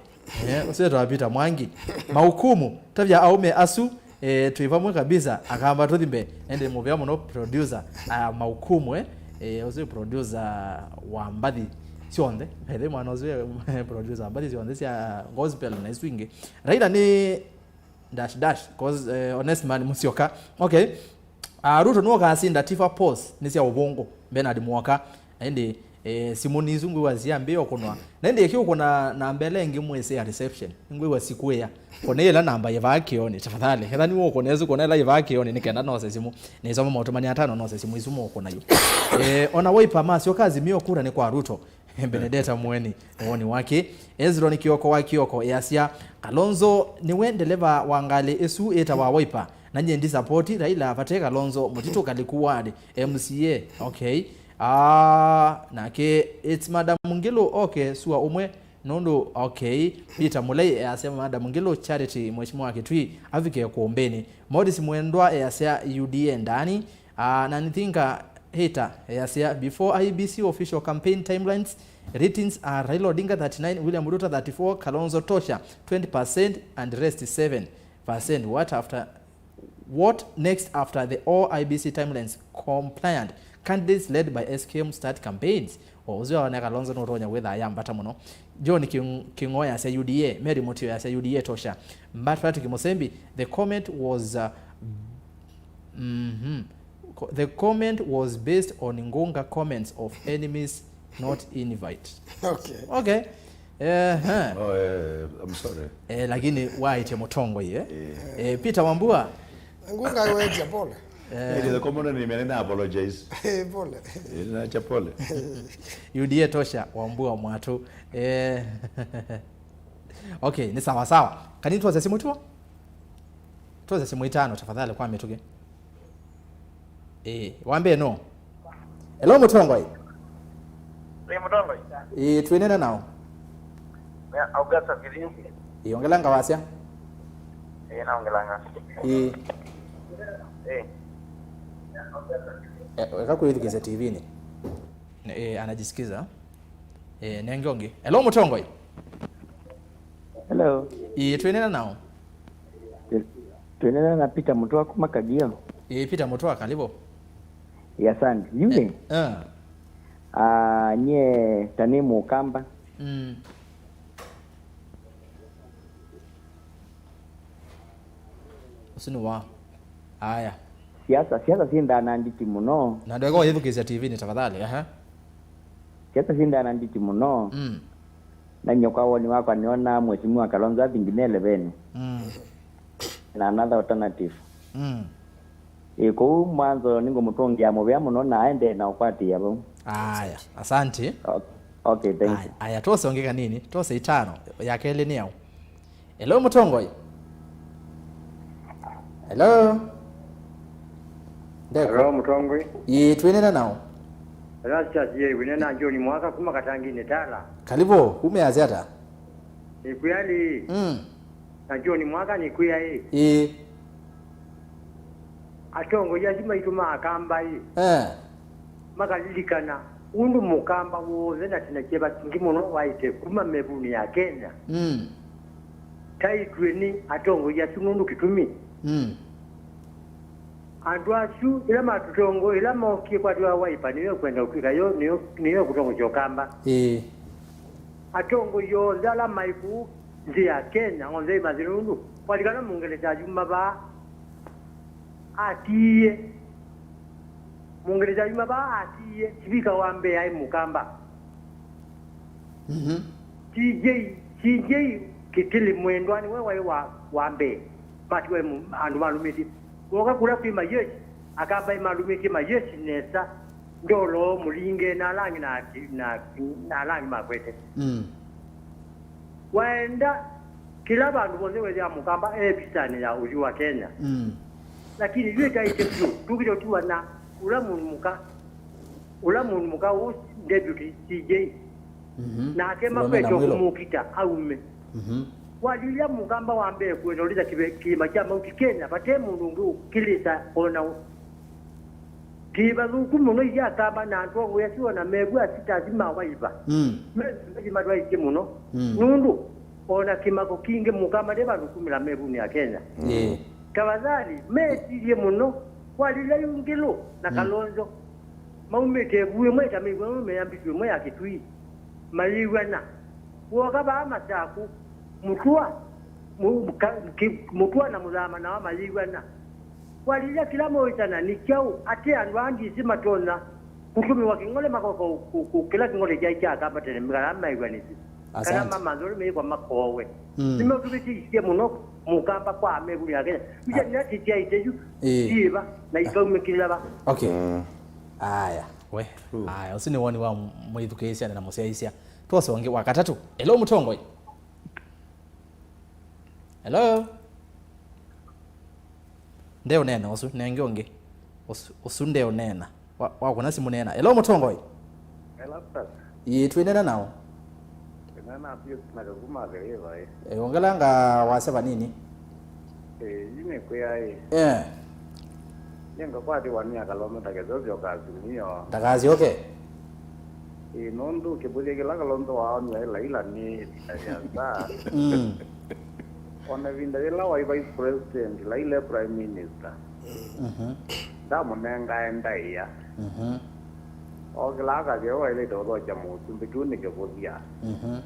Eh, ũsu wĩtawa Peter Mwangi. Maukumu, tavya aume asu, eh, twĩ vamwe kabisa, akamba tũthi mbee. Ende mũvea mũno producer, ah, Maukumu, eh. Eh, ũsu producer wa mbathi syonthe. Ethe mwana ũsu producer wa mbathi syonthe sya gospel na isu ingĩ. Raila nĩ dash dash, 'cause, eh, honest man Musyoka. Okay. Ah, Ruto nũkasinda, Tifa Post nĩ sya ũvũngũ, Bernard Mwoka. Na ĩndĩ, eh, simũ nĩ isu ngwĩwa siambĩĩa ũkũnwa. Na ĩndĩ ĩkĩũkũna namba ĩla ĩngĩ mwĩsĩ ya reception, ngwĩwa sikwĩa. Kũna ĩla namba yĩvaa kĩonĩ, tafadhali. Etha nĩwe ũkũna ĩsu, kũna ĩla yĩvaa kĩonĩ, nĩ kenda nose simũ. Nĩsoma maũtũmani atano nose simũ isu mũkũna yu. Eh, ona Wiper masyoka Azimio kura nĩ kwa Ruto. Benedetta Mweni, woni wake. Ezron Kioko wa Kioko easya, Kalonzo nĩwe ndeleva wa ngalĩ ĩsu ĩtawa Wiper. Na nyie ndisapoti Raila vate Kalonzo Mũtitũ Kaliku Ward M C A. Okay. Ah, nake it's Madam Ngilu oke sua ũmwe nũndũ, okay. Peter Mulei easya Madam Ngilu Charity Mheshimiwa Kitui avike kũmbĩnĩ. Morris Mwendwa easya U D A ndani. Ah, na nithinga hita yasya, before I E B C official campaign timelines, ratings are Raila Odinga thirty-nine, William Ruto thirty-four, Kalonzo Tosha twenty percent and rest seven percent. What after, what next after the all I E B C timelines compliant candidates led by S K M start campaigns? O ũsu aoneka Kalonzo nũtonya wĩthaa ya mbata mũno. John King- King'o yasya U D A, Mary Mutio yasya U D A tosha. But Patrick Musembi, the comment was, uh, mhm. Co- the comment was based on Ngunga comments of enemies, not invite. Okay. Okay. Ehe. Oh, eh, I'm sorry. Eh, lakini waĩtye mũtongoi, eh? Eh. Eh, Peter Wambua. Ngunga wetia pole. Eh. It is a common name, and I apologize. Eh, pole. Eh, nacha pole. U D A tosha, Wambua Mwatu. Eh. Okay, ni sawa sawa. Kani tuoze simu tuo? Tuoze simu itano tafadhali kwa mĩtũkĩ. Ĩĩ, wa mbee no. Hello, mũtongoi. Ĩĩ, mũtongoi. Ĩĩ, twĩnena nao. Nĩ Augustus Kithinji. Ĩĩ, ongelanga wasya. Ĩĩ, naongelanga. Ĩĩ. Ĩĩ. E, eka kwĩthukĩĩsya T V-inĩ. Ĩĩ, anajisikiza. Ĩĩ, nenge ũngĩ. Hello, mũtongoi. Hello. Ĩĩ, twĩnena nao. Twi-, twĩnena na Peter Mũtwa kuma Kagio. Ĩĩ, Peter Mũtwa, karibu. Ĩĩ, asante. Yu nĩ? Eh. Ah, nyie ta nĩ Mũkamba. Mm. Ũsu nĩ wa. Aya. Siasa, siasa syĩndaa na nditi mũno. Na ndweka ũyĩthukĩĩsya T V-inĩ tafadhali, aha. Siasa syĩndaa na nditi mũno. Mm. Na nyie kwa woni wakwa nĩona Mheshimiwa Kalonzo athingi me leveni. Mm. Na another alternative. Mm. Ĩ, kũu mwanzo nĩngũmũtũngĩa mũvea mũno na aendee na ũkwatĩĩa vau. Aya, asante. O-, okay, thank you. Aya, aya, twose ũngĩ kanini, twose itano, ya kelĩ nĩ yaũ? Hello, mũtongoi. Hello. Ndeko. Hello, mũtongoi. Ĩĩ, twĩnena nao. Hello, Charles, ye, wĩnena John Mwaka kuma Katanginĩ Tala. Karibu, umeazi ata? Nĩkwĩa lĩ. Mm. Na John Mwaka nĩkwĩa ĩ. Ĩĩ. Atongoi asu maitũ ma Akamba ĩ. Eh. Makalilikana ũndũ Mũkamba w'onthe na tene kyeva kingĩ mũno waĩte kuma mevunĩ ya Kenya. Mm. Taitw'e nĩ atongoi asu nũndũ kĩtumi. Mm. Andũ asu ĩla matũtongoe, ĩla mookie kwatĩwa Wiper, nĩyo ĩkwenda ũtw'ĩka yo, nĩyo, nĩyo ĩkũtongosya Ũkamba. Ĩĩ. Atongoi onthe ala maĩ kũu nthĩ ya Kenya, onthe ĩmathĩ nũndũ. Kwalikana Mũngelesa ayuma vaa, atiie. Mũngelesa ayuma vaa, atiie. Sivika wa mbee aĩ Mũkamba. Mhm. T J, T J Kitili Mwendwa nĩwe waĩ wa, wa mbee. Matiwa mu-, andũ malũmĩtye. Woka kũla kwĩ majeshi, Akamba malũmĩtye majeshi nesa. Ndolo, Mũlinge, na ala angĩ na, na, na ala angĩ makwete. Mm. Waenda kĩla vandũ vonthe wethĩa Mũkamba e visanĩ ya ũthyũ wa Kenya. Mm. Lakini yu ĩtaĩte vyũ, tũkĩte ũtiwa na ũla mũndũ mũka, ũla mũndũ mũka ũũ deputy C J. Mhm. Nake makwete kũmũkita aume. Mhm. Walilya Mũkamba wa mbee kwenda ũlĩsa kĩve-, kĩĩma kya Mount Kenya, vate mũndũ ũngĩ ũkĩlĩsa ona ũ-, kĩvathũku mũno iyakamba na atongoi asu ona mew'a asitasi ma Wiper. Mm. Me-, me-, matwaĩtye mũno. Mm. Nũndũ ona kĩmako kingĩ Mũkamba nde vandũ kumĩla mevunĩ ya Kenya. Ĩĩ. Tafadhali, metilye mũno. Walilya yu Ngĩlũ na, mm, Kalonzo. Maumĩte ĩvu ĩmwe ĩtamĩw'a, meyambĩtw'e ĩmwe ya Kĩtui. Mayĩw'ana. Woka vaa Masaku, Mũtũa, Mũ-, Ka-, Kĩ-, Mũtũa na Mũthama nao mayĩw'ana. Walilya kĩla moĩtana nĩ kyaũ, ate andũ aa ndĩsĩ matonya kũtũmĩwa kĩng'ole makoka ũ-, kũ-, kũ-, kĩla kĩng'ole kyaĩ kya Akamba tene, kana maĩw'anĩsye. Kana, asante, mamanthe ũndũ meĩkwa makoowe. Mm. Nĩmeũtũvĩtĩisye mũno Mũkamba kwa mevunĩ ya Kenya. Yu, ah, nĩatĩtyaĩte yu, ĩĩ, syĩva, na ikaumĩkĩla va. Okay. Mm. Aya. We. True. Aya, ũsu nĩ woni wa mwĩthukĩĩsya na mũsyaĩĩsya. Twose ũngĩ wa katatũ. Hello, mũtongoi. Hello? Ndeũneena ũsu, nenge ũngĩ. Ũsu, ũsu ndeũneena. Wa, wakũna simũ neena. Hello, mũtongoi. Hello, sir. Ĩĩ, twĩneena nao. Twĩneena na Pius na Kakuma Kĩrĩva, ĩ. E, ongelanga wasya vanini. Ĩĩ, yu nĩkwĩa, ĩ. Eh. Nĩngakwatiwa nĩ Akalonzo ndakesyoke ũkasimio. Ndakasyoke. Ĩĩ, nũndũ kĩvũthya kĩla Kalonzo waonw'a ĩ Laila nĩ ĩvinda yĩasa. Mm. O na ĩvinda yĩla waĩ vice president, Laila e prime minister. Mhm. Ndamũnengae ndaĩa. Mhm. Okĩlaa akasya we waĩlĩte ũthokya mũsumbĩ, kĩu nĩ kĩvũthya. Mhm.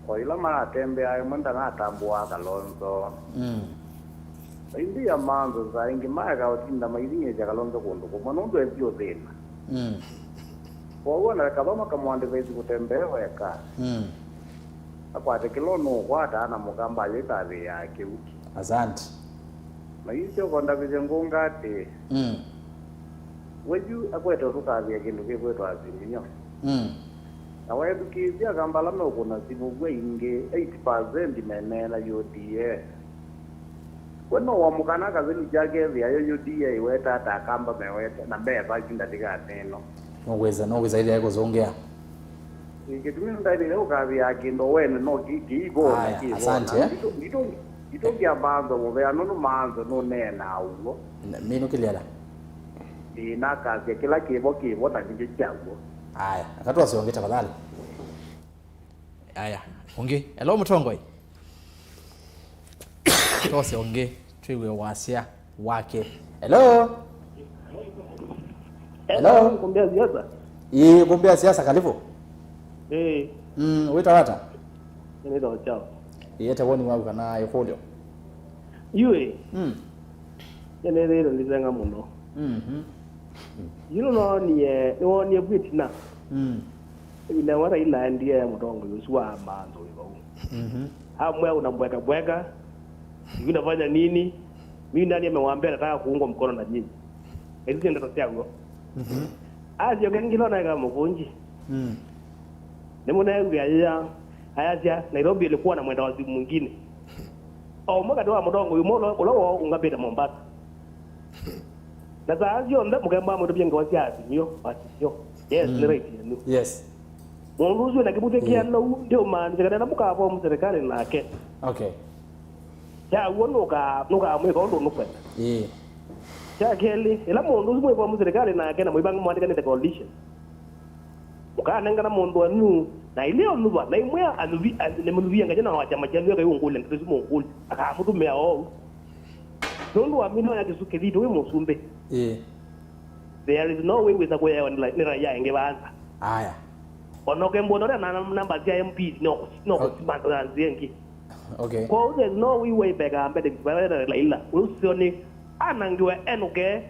O yĩla maratembeaa, ĩmwe ndanatambũaa Kalonzo. Mm. Ĩndĩ ya mantho saa ingĩ maeka ũtinda maithing'ĩĩsya Kalonzo kũndũ kũmwe nũndũ esi ũthĩna. Mm. Kwoou ona kava makamũandĩvaisi kũtembea weka. Mm. Akwate kĩla ũnũũkwata na mũkamba ayĩkavĩĩaa kĩuki. Asante. Na yu kyoko ndavĩsye ngũnga atĩĩ, Mm. We yu akwete ũtũkavĩa kĩndũ kĩkwĩtwa Azimio. Mm. Na weethukĩĩsya akamba ala meũkũna simũ vu aingĩ, eighty percent meneena U D A. We no wamũkana kathelu kyake ethĩa yo U D A ĩweta ata akamba mewete na meva ĩvinda ndĩkanĩ ĩno. Nũkwĩsa, nũkwĩsa ĩthĩa ĩkũsũngĩa. Ĩ, kĩtumi ndaĩlĩle ũkavĩaa kĩndũ wene no kĩ-, kĩivo na Aya, kĩvo. Asante, Na eh. Nditũ-, nditũ-, nditũngĩa maanzo mũvea nũndũ maanzo nũneenaa ũw'o. N-, minũkĩlya la. Ĩ, nakasya kĩla kĩvo kĩvo na ningĩ kyaw'o. Aya, akatwasya ũngĩ tafadhali. Aya, ũngĩ. Hello, mũtongoi. Twose ũngĩ, twĩw'e wasya wake. Hello? Hello? Kumbia siasa? Ĩĩ, kumbia siasa, karibu. Eh. Mm, wĩtawa ata? Nĩ Dochao. Ĩĩ, ete woni waku kana ĩkũlyo. Yue. Mm. Nĩnĩthĩĩtwe ndĩsenga mũno. Mhm. Yu nĩwoonie, nĩwoonie vu ĩtina. Mm. Ĩvinda yamwe Raila aendie ya mũtongoi ũsu wa maanzo wĩ vau. Mhm. Amwĩa una mbweka mbweka, sijui unafanya nini, mimi nani amewaambia nataka kuungwa mkono na nyinyi? Hizi ndio ndoto zangu. Mhm. Asyoka ngilo na eka mũvunji. Mm. Nĩmũneew'a yĩya, ayasya Nairobi ilikuwa na mwenda wazimu mwingine. O ũmwe katĩ wa mũtongoi ũmwe ũla, ũla woo ũngambĩte Mombasa. Na saa syonthe mũkemba mũtũvye ngewa sya Azimio, Azimio. Yes, Mm. nĩ right yenu. Yes. Mũndũ ũsu na kĩvũthĩ Yeah. kĩanou, ndiũmaanisya kana na mũkaform serikali nake. Okay. Kya w'o nũka-, nũkamwĩka ũndũ nũkwenda. Yeah. Kya kelĩ, ĩla mũndũ ũsu mwĩform serikali nake na mũivanga mwandĩkanĩte coalition, mũkanengana mũndũ wenyu na ilĩ ũnuva, na imwe anuvi, a-, nĩmũnuviangaja na wa kyama kyenyu ekai ũngũlya ndeto isu mũngũlya, akamũtũmĩa oou. Nũndũ wa mĩlio ya kĩsu kĩthito wĩ mũsumbĩ. Ĩĩ. There is no way wĩsa kũyawa nĩ ra-, nĩ raia ĩngĩ vaasa. Aya. Ona ũkembona ũrĩa na namba sya M Ps no kũsi-, no O- kũsimantana nzĩa ĩngĩ. Okay. Kwoou there is no way Wiper ĩkaambete kĩvaĩla Raila. Ũsyo nĩ anangiwe enũke.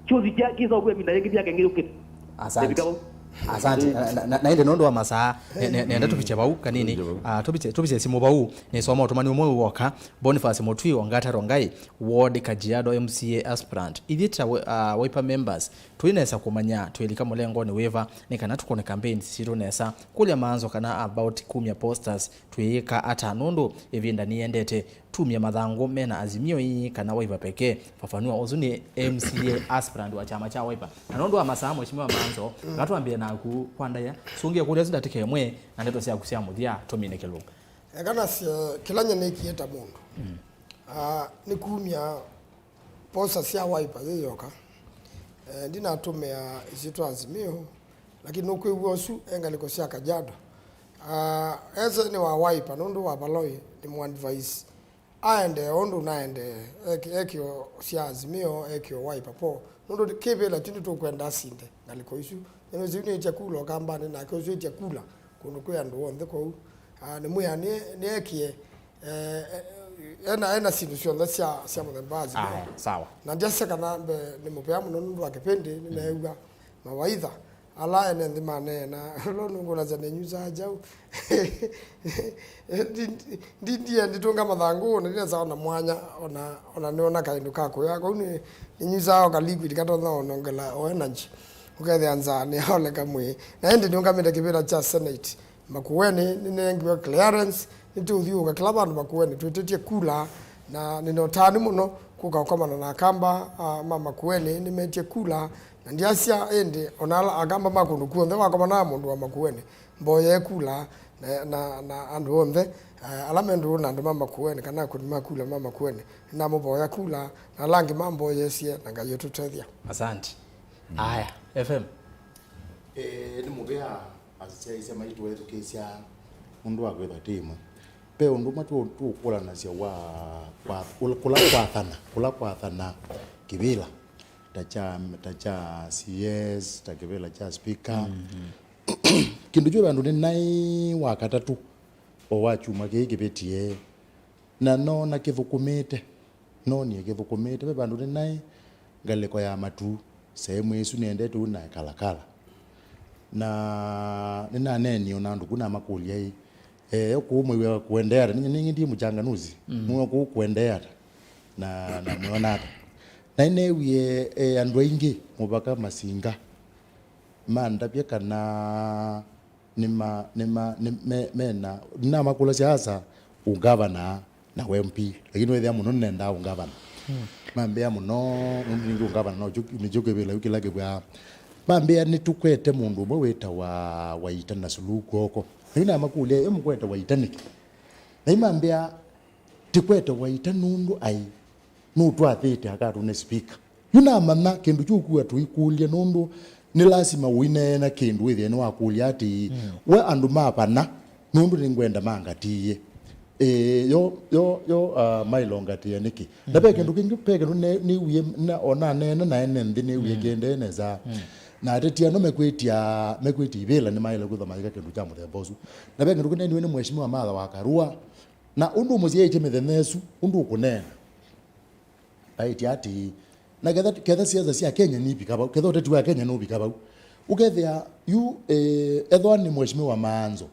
Kyũsi kya kĩsa ũkwĩa ĩvinda yĩngĩ yake ĩngĩ yũkĩte. Asante. Ndĩvika vau. Asante. Na, na, na, na ĩndĩ nũndũ wa masaa, ne-, ne-, nenda tũvikye vau kanini. Tũvikye vau. Ah, tũvikye, tũvikye simũ vau. Nĩsoma ũtũmani ũmwe woka. Boniface Mũtwi wa Ngata Rongai, ward Kajiado M C A aspirant. Ithyĩ ta we-, ah, Wiper members, twĩnesa kũmanya twĩlika mũlengoni wĩva, nĩ kana tũkũne campaigns sitũ nesa. Kũlya maanzo kana about kumya posters twĩĩka ata, nũndũ ĩvinda nĩyendete tumye mathangũ mena Azimio ii kana Wiper pekee. Fafanua, ũsu nĩ M C A aspirant wa kyama kya Wiper. Na nũndũ wa masaa, Mheshimiwa Maanzo, gatwambĩe naku kwa ndaĩa, sũngĩe kũlya ĩsu ndatĩka ĩmwe, na ndeto syaku sya mũthya tũmine kĩlunga. Eka nasye kĩla nye nĩkie ta mũndũ. Mm. Ah, nĩ kumya posa sya Wiper yĩ yoka. Eh, ndinatũmĩa ĩsyĩtwa Azimio, lakini nũkwĩw'a ũsu e ngalĩko sya Kajiado. Ah, ese nĩ wa Wiper, nũndũ wa Valoi nĩ mũ advise. Aendee ũndũ naendee, eki-, ekĩo sya Azimio, ekĩo Wiper po. Nũndũ kĩvĩla tu nĩtũkwenda asinde ngalĩko isu. Nĩnũsiunĩtye kula Ũkambanĩ, nake ũsiĩtye kula kũndũ kwĩ andũ onthe kwoou. Ah, nĩmwĩa nĩ, nĩekie, eh, eh, ena, ena syĩndũ syonthe sya, sya mũthemba wa Azimio. Aya, sawa. Na ndyasya kana mbe nĩ mũvea mũno nũndũ wa kĩpindi, nĩneew'a mawaitha ala ene nthĩ maneena. Lo nũngũnasya nĩnyusaa kyaũ. Ndi, ndi, ndi, ndiye nditũnga mathangũ, na ndinesa ona mwanya, ona, ona nĩona kaĩndũ ka kũya. Kwoou nĩ, nĩnyusaa o ka liquid katonya onongela o energy. Ũkethĩa nzaa nĩyaoleka mwĩĩ. Na ĩndĩ nĩũngamĩte kĩvĩla kya Senate. Makueni nĩnengiwe clearance, nĩtũũthiũũka kĩla vandũ Makueni twĩtĩtye kula, na nĩna ũtanu mũno kũka ũkomana na Akamba, ah, ma Makueni nĩmetye kula, na ndyasya ĩndĩ, ona ala Akamba ma kũndũ kw'onthe wakomana na mũndũ wa Makueni, mboyee kula, na, na, na andũ onthe, eh, ala me ndũũ na andũ ma Makueni, kana akũni ma kula ma Makueni, nĩnamũvoya kula, na ala angĩ mamboyesye, na Ngai ũtũtethya. Asante. Aya, F M. Eh, nĩ mũvea. Asyaĩĩsya maitũ ethukĩĩsya ũndũ wa kwĩthwa ti ĩmwe. Ve ũndũ ũmwe tũ-, tũũkũlanasya wa kwa-, kũla, kũla kwathana, kũla kwathana kĩvĩla ta kya, ta kya C S, ta kĩvĩla kya speaker. Mhm. Kĩndũ kyu vandũ nĩ naĩ wa katatũ o wa kyumwa kĩĩ kĩvĩtie, na noona kĩthũkũmĩte. Noonie kĩthũkũmĩte, ve vandũ nĩnaĩ ngalĩko ya matu, sehemu ĩsu nĩendete ũu na Kalakala. Na nĩnaneenie o na andũ ku namakũlya ĩ, Eh, kũu mwĩw'a kũendeea ata? Ninye, ninye ndi mũchanganuzi. Mm. Mwĩw'a kũu kũendeea ata? Na, na mwĩona ata? Na nĩneewie, eh, andũ aingĩ mũvaka Masinga mandavya kana nĩma, nĩma, nĩ, me, mena, nĩnamakũlasya, "Asa, ũngavana na ũ M P." Lakini wĩthĩa mũno nĩnendaa ũngavana. Mm. Mambĩa mũno, nũndũ ningĩ ũngavana nokyo, nĩkyo kĩvĩla kĩu kĩla kĩvwaa. Mambĩa, "Nĩtũkwete mũndũ ũmwe wĩtawa Waita na Suluhu kw'oko." Lakini namakũlya, "Ĩ mũkwete Waita nĩkĩ?" Na imambĩa, "Tĩkwete Waita nũndũ aĩ nũtwathĩte akatũne speaker." Yu namanya kĩndũ kĩu kua tũikũlya nũndũ nĩ lasima ũineena kĩndũ wĩthĩe nĩwakũlya atĩĩ, "We andũ ma vana nũndũ nĩngwenda mangatĩĩe." Ĩĩ, yo, yo, yo, ah, mailongatĩĩa nĩkĩ? Na ve kĩndũ kĩngĩ, ve kĩndũ ne-, nĩwie, na, o naneena na ene nthĩ nĩwie kĩendee nesa. Na ateti ano mekwĩtya, mekwĩtya ivĩla nĩmaĩle kwĩthwa mayĩka kĩndũ kya mũthemba ũsu. Na ve kĩndũ kĩneeniwe nĩ Mheshimiwa Martha wa Karua. Na ũndũ ũmũsyaĩtye mĩthenya ĩsu, ũndũ ũkũneena. Aĩtye atĩĩ, na ketha, ketha siasa sya Kenya nivika vau, ketha ũteti wa Kenya nũvika vau, ũkethĩa yu, eh, ethwa nĩ Mheshimiwa Maanzo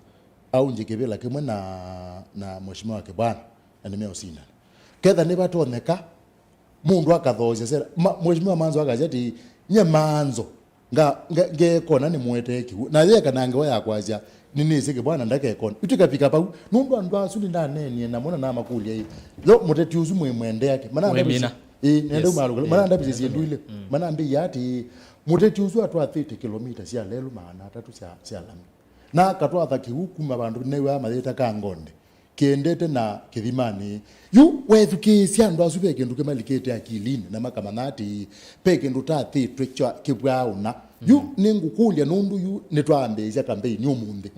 aũngye kĩvĩla kĩmwe na, na Mheshimiwa Kibwana, na nĩmeũsindana. Ketha nĩvatonyeka, mũndũ akathoosya sera, ma, Mheshimiwa Maanzo akasya atĩĩ, "Nye Maanzo, nga, nga, ngeekona nĩmũetee kĩw'ũ." Na yeka na ngewa ya kwasya, "Nĩnĩsĩ Kibwana ndakekona." Yu tũkavika vau, nũndũ andũ asu nĩndaneenie namo na namakũlya, "Ĩ, yo mũteti ũsu mwĩmwendea kĩ?" Manandavĩsye, ĩĩ, nenda ũmalũkĩla. Manandavĩsye syĩndũ ilĩ. Manambĩie atĩĩ, "Mũteti ũsu atwathĩte kĩlomita sya lelũ maana atatũ sya, sya lami. Na akatwatha kĩw'ũ kuma vandũ new'aa mayĩta Kangonde, kĩendete na kĩthimanĩ." Yu weethukĩĩsya andũ asu, ve kĩndũ kĩmalikĩte akilinĩ na makamanya atĩĩ, ve kĩndũ tathĩtwe kya kĩvwaa ũna. Yu nĩngũkũlya nũndũ yu nĩtwaambĩĩsya kambeini ũmũnthĩ.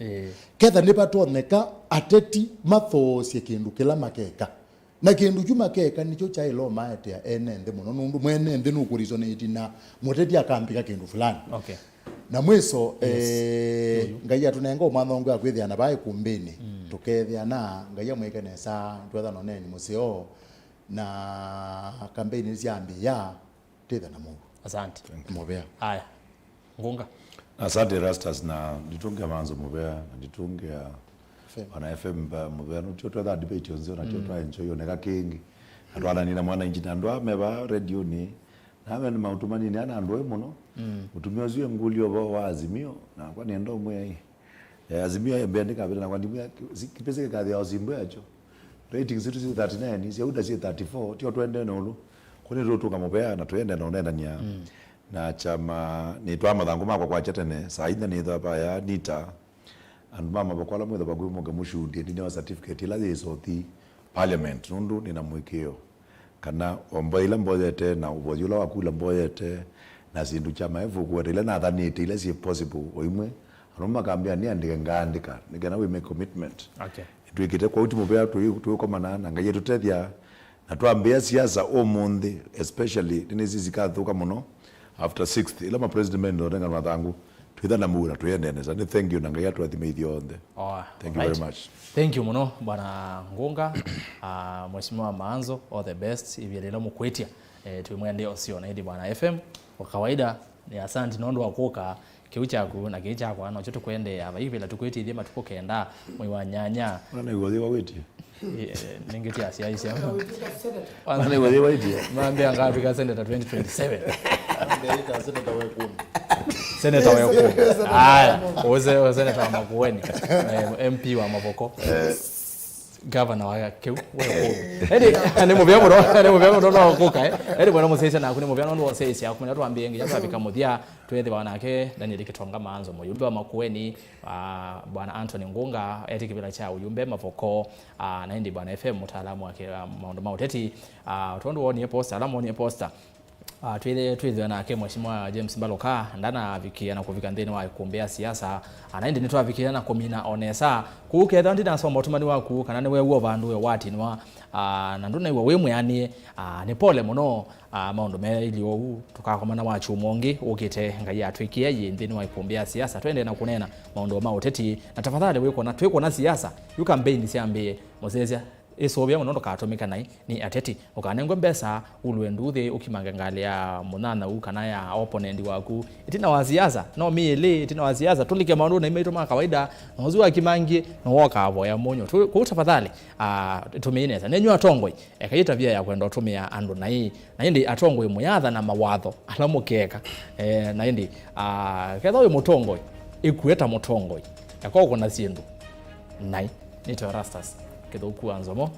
Ketha nĩvatonyeka, ateti mathoosye kĩndũ kĩla makeka. Na kĩndũ kyu makeka nĩkyo kyaĩle ũmaetea ene nthĩ mũno, nũndũ mwene nthĩ nũkũresonate na mũteti akambĩka kĩndũ fulani. Okay. Na mwiso, eh, Ngai atũnenga ũmantha ũngĩ wa kwĩthĩana vaa ĩkumbĩnĩ, tũkethĩana, Ngai amwĩke nesa, twethana ũneeni mũseo, na kambeini nĩsyambĩĩa, tĩthe na Mũu. Asante. Mũvea. Aya. Ngunga. Asante Rastas, na nditũngĩa Manzo mũvea, na nditũngĩa F M. Bwana F M ba mũvea, nũtio twetha debate onzeo, na tio twa enjoy oneka kĩngĩ. Na twananina mwananchi na andũ aa me vaa redioni, na ame nĩ maũndũ manini, ana andũ aĩ mũno. Mũtumĩa ũsu engũlya ũvoo wa Azimio, nakwa nĩenda ũmwĩa ĩ, eh, Azimio embea ndĩkavĩta, nakwa ndimwĩa, si, kĩpĩsĩ kĩkathĩa o simbo yacho. Ratings sitũ syĩ thirty nine, sya UDA syĩ thirty four, tio twendee na ũlũ. Kũu nĩtũtũnga mũvea na tũendee na ũneenany'a. Na kyama, nĩtwaa mathangũ makwa kwakya tene, saa inya nĩthwa vaya nita. Andũ ma mavoko ala mwĩthwa vakuvĩ mũke mũshundie, ndineo certificate ĩla yĩ South Parliament, nũndũ nĩna mũĩkĩĩo kana o mboya ila mboyete na ũvothi ũla wa kula mboyete na syĩndũ kyama ĩvukuete ila nathanĩte ila syĩ possible o imwe, andũ makambĩa nĩandĩke, ngaandĩka, nĩ kana we make commitment. Okay. Nĩtwĩkĩte, kwoou ti mũvea tũi-, tũikomana na Ngai etũtethya. Na twambĩĩa siasa ũmũnthĩ, especially, nĩnĩsĩ sikathũka mũno after sixth, ĩla ma president mendete na mathangũ, twĩthana mũu na tũyende nesa. Nĩ thank you na Ngai atũathime ithyonthe. Oh, thank you very much. Thank you mũno, Bwana Ngunga. Ah, Mheshimiwa Maanzo, all the best. Ivia lĩla mũkwĩtya, eh, twĩmwendea ũseo na ĩndĩ Bwana F M. Kwa kawaida, nĩ asante nũndũ wa kũka. Kĩu kyaku na kĩĩ kyakwa nokyo tũkwendeea. Vai vĩla tũkwĩtĩthye matukũ kenda mwei wa nyanya. Ona naigua thĩ wawĩtie. Eh, nĩngĩ ti asyaisya. Ona naigua thĩ wawĩtie. Mambĩa ngatw'ĩka seneta twenty twenty-seven. Ndeĩka seneta wa ĩkũmi. Seneta wa ĩkũmi. Aya, ũse, ũse seneta wa Makueni. Eh, M P wa Mavoko. Gavana wa kĩu, we kũu. Ĩndĩ, nĩ mũvea mũno, nĩ mũvea mũno no kũka, eh. Ĩndĩ bwana mũsyaisya naku, nĩ mũvea nũndũ wa ũsyaisya kũmenya twambĩe nginya twavika mũthya, twethĩwa nake Daniel Kitonga Maanzo, mũyumbe wa Makueni, ah, bwana Anthony Ngunga, etĩ kĩvĩla kya ũyumbe Mavoko, ah, na ĩndĩ bwana F M, mũtaalamu wa kĩ-, ah, maũndũ ma ũteti, ah, tondũ wonie posta, ala monie posta, ah, twĩthĩe, twĩthĩwe nake Mheshimiwa James Mbaluka, ndanavikĩa na kũvika nthĩnĩ wa ĩkũmbĩ ya siasa, ah, na ĩndĩ nĩtwavikĩa na kũmina o nesa. Kũu kethĩwa ndinasoma ũtũmani waku, kana nĩweew'a vandũ we watinwa, ah, na ndũnaĩw'a wĩ mwĩanĩe, ah, nĩ pole mũno. Ah, maũndũ meĩlye ũu, tũkakomana wakyumwa ũngĩ ũkĩte, Ngai atwĩkĩe yĩ nthĩnĩ wa ĩkũmbĩ ya siasa, twendee na kũneena maũndũ ma ũteti. Na tafadhali, wĩkwona, twĩkwona siasa, yu kambeini syambĩĩe, mũsyaĩsya, Ĩsũvĩa mũno ndũkatũmĩke naĩ nĩ ateti. Ũkanengwe mbesa, ulwe nduthi, ũkimange ngalĩ ya mũnyanyaũ kana ya opponent waku. Ĩtina wa siasa, no mĩĩlĩ, ĩtina wa siasa, tũlike maũndũnĩ maitũ ma kawaida, na ũsu wakimangie, no woka avoya mũnyũ. Tu-, kũu tafadhali, ah, tũmĩĩ nesa. Nenyu atongoi, ekai ĩtavia ya kwenda ũtũmĩa andũ naĩ. Na ĩndĩ atongoi mũyatha na mawatho ala mũkeka. Eh, na ĩndĩ, ah, ketha wĩ mũtongoi, ĩkue ta mũtongoi. Eka ũkũna syĩndũ. Naĩ. Nĩtawa Erastus Kĩthũku wa Nzomo.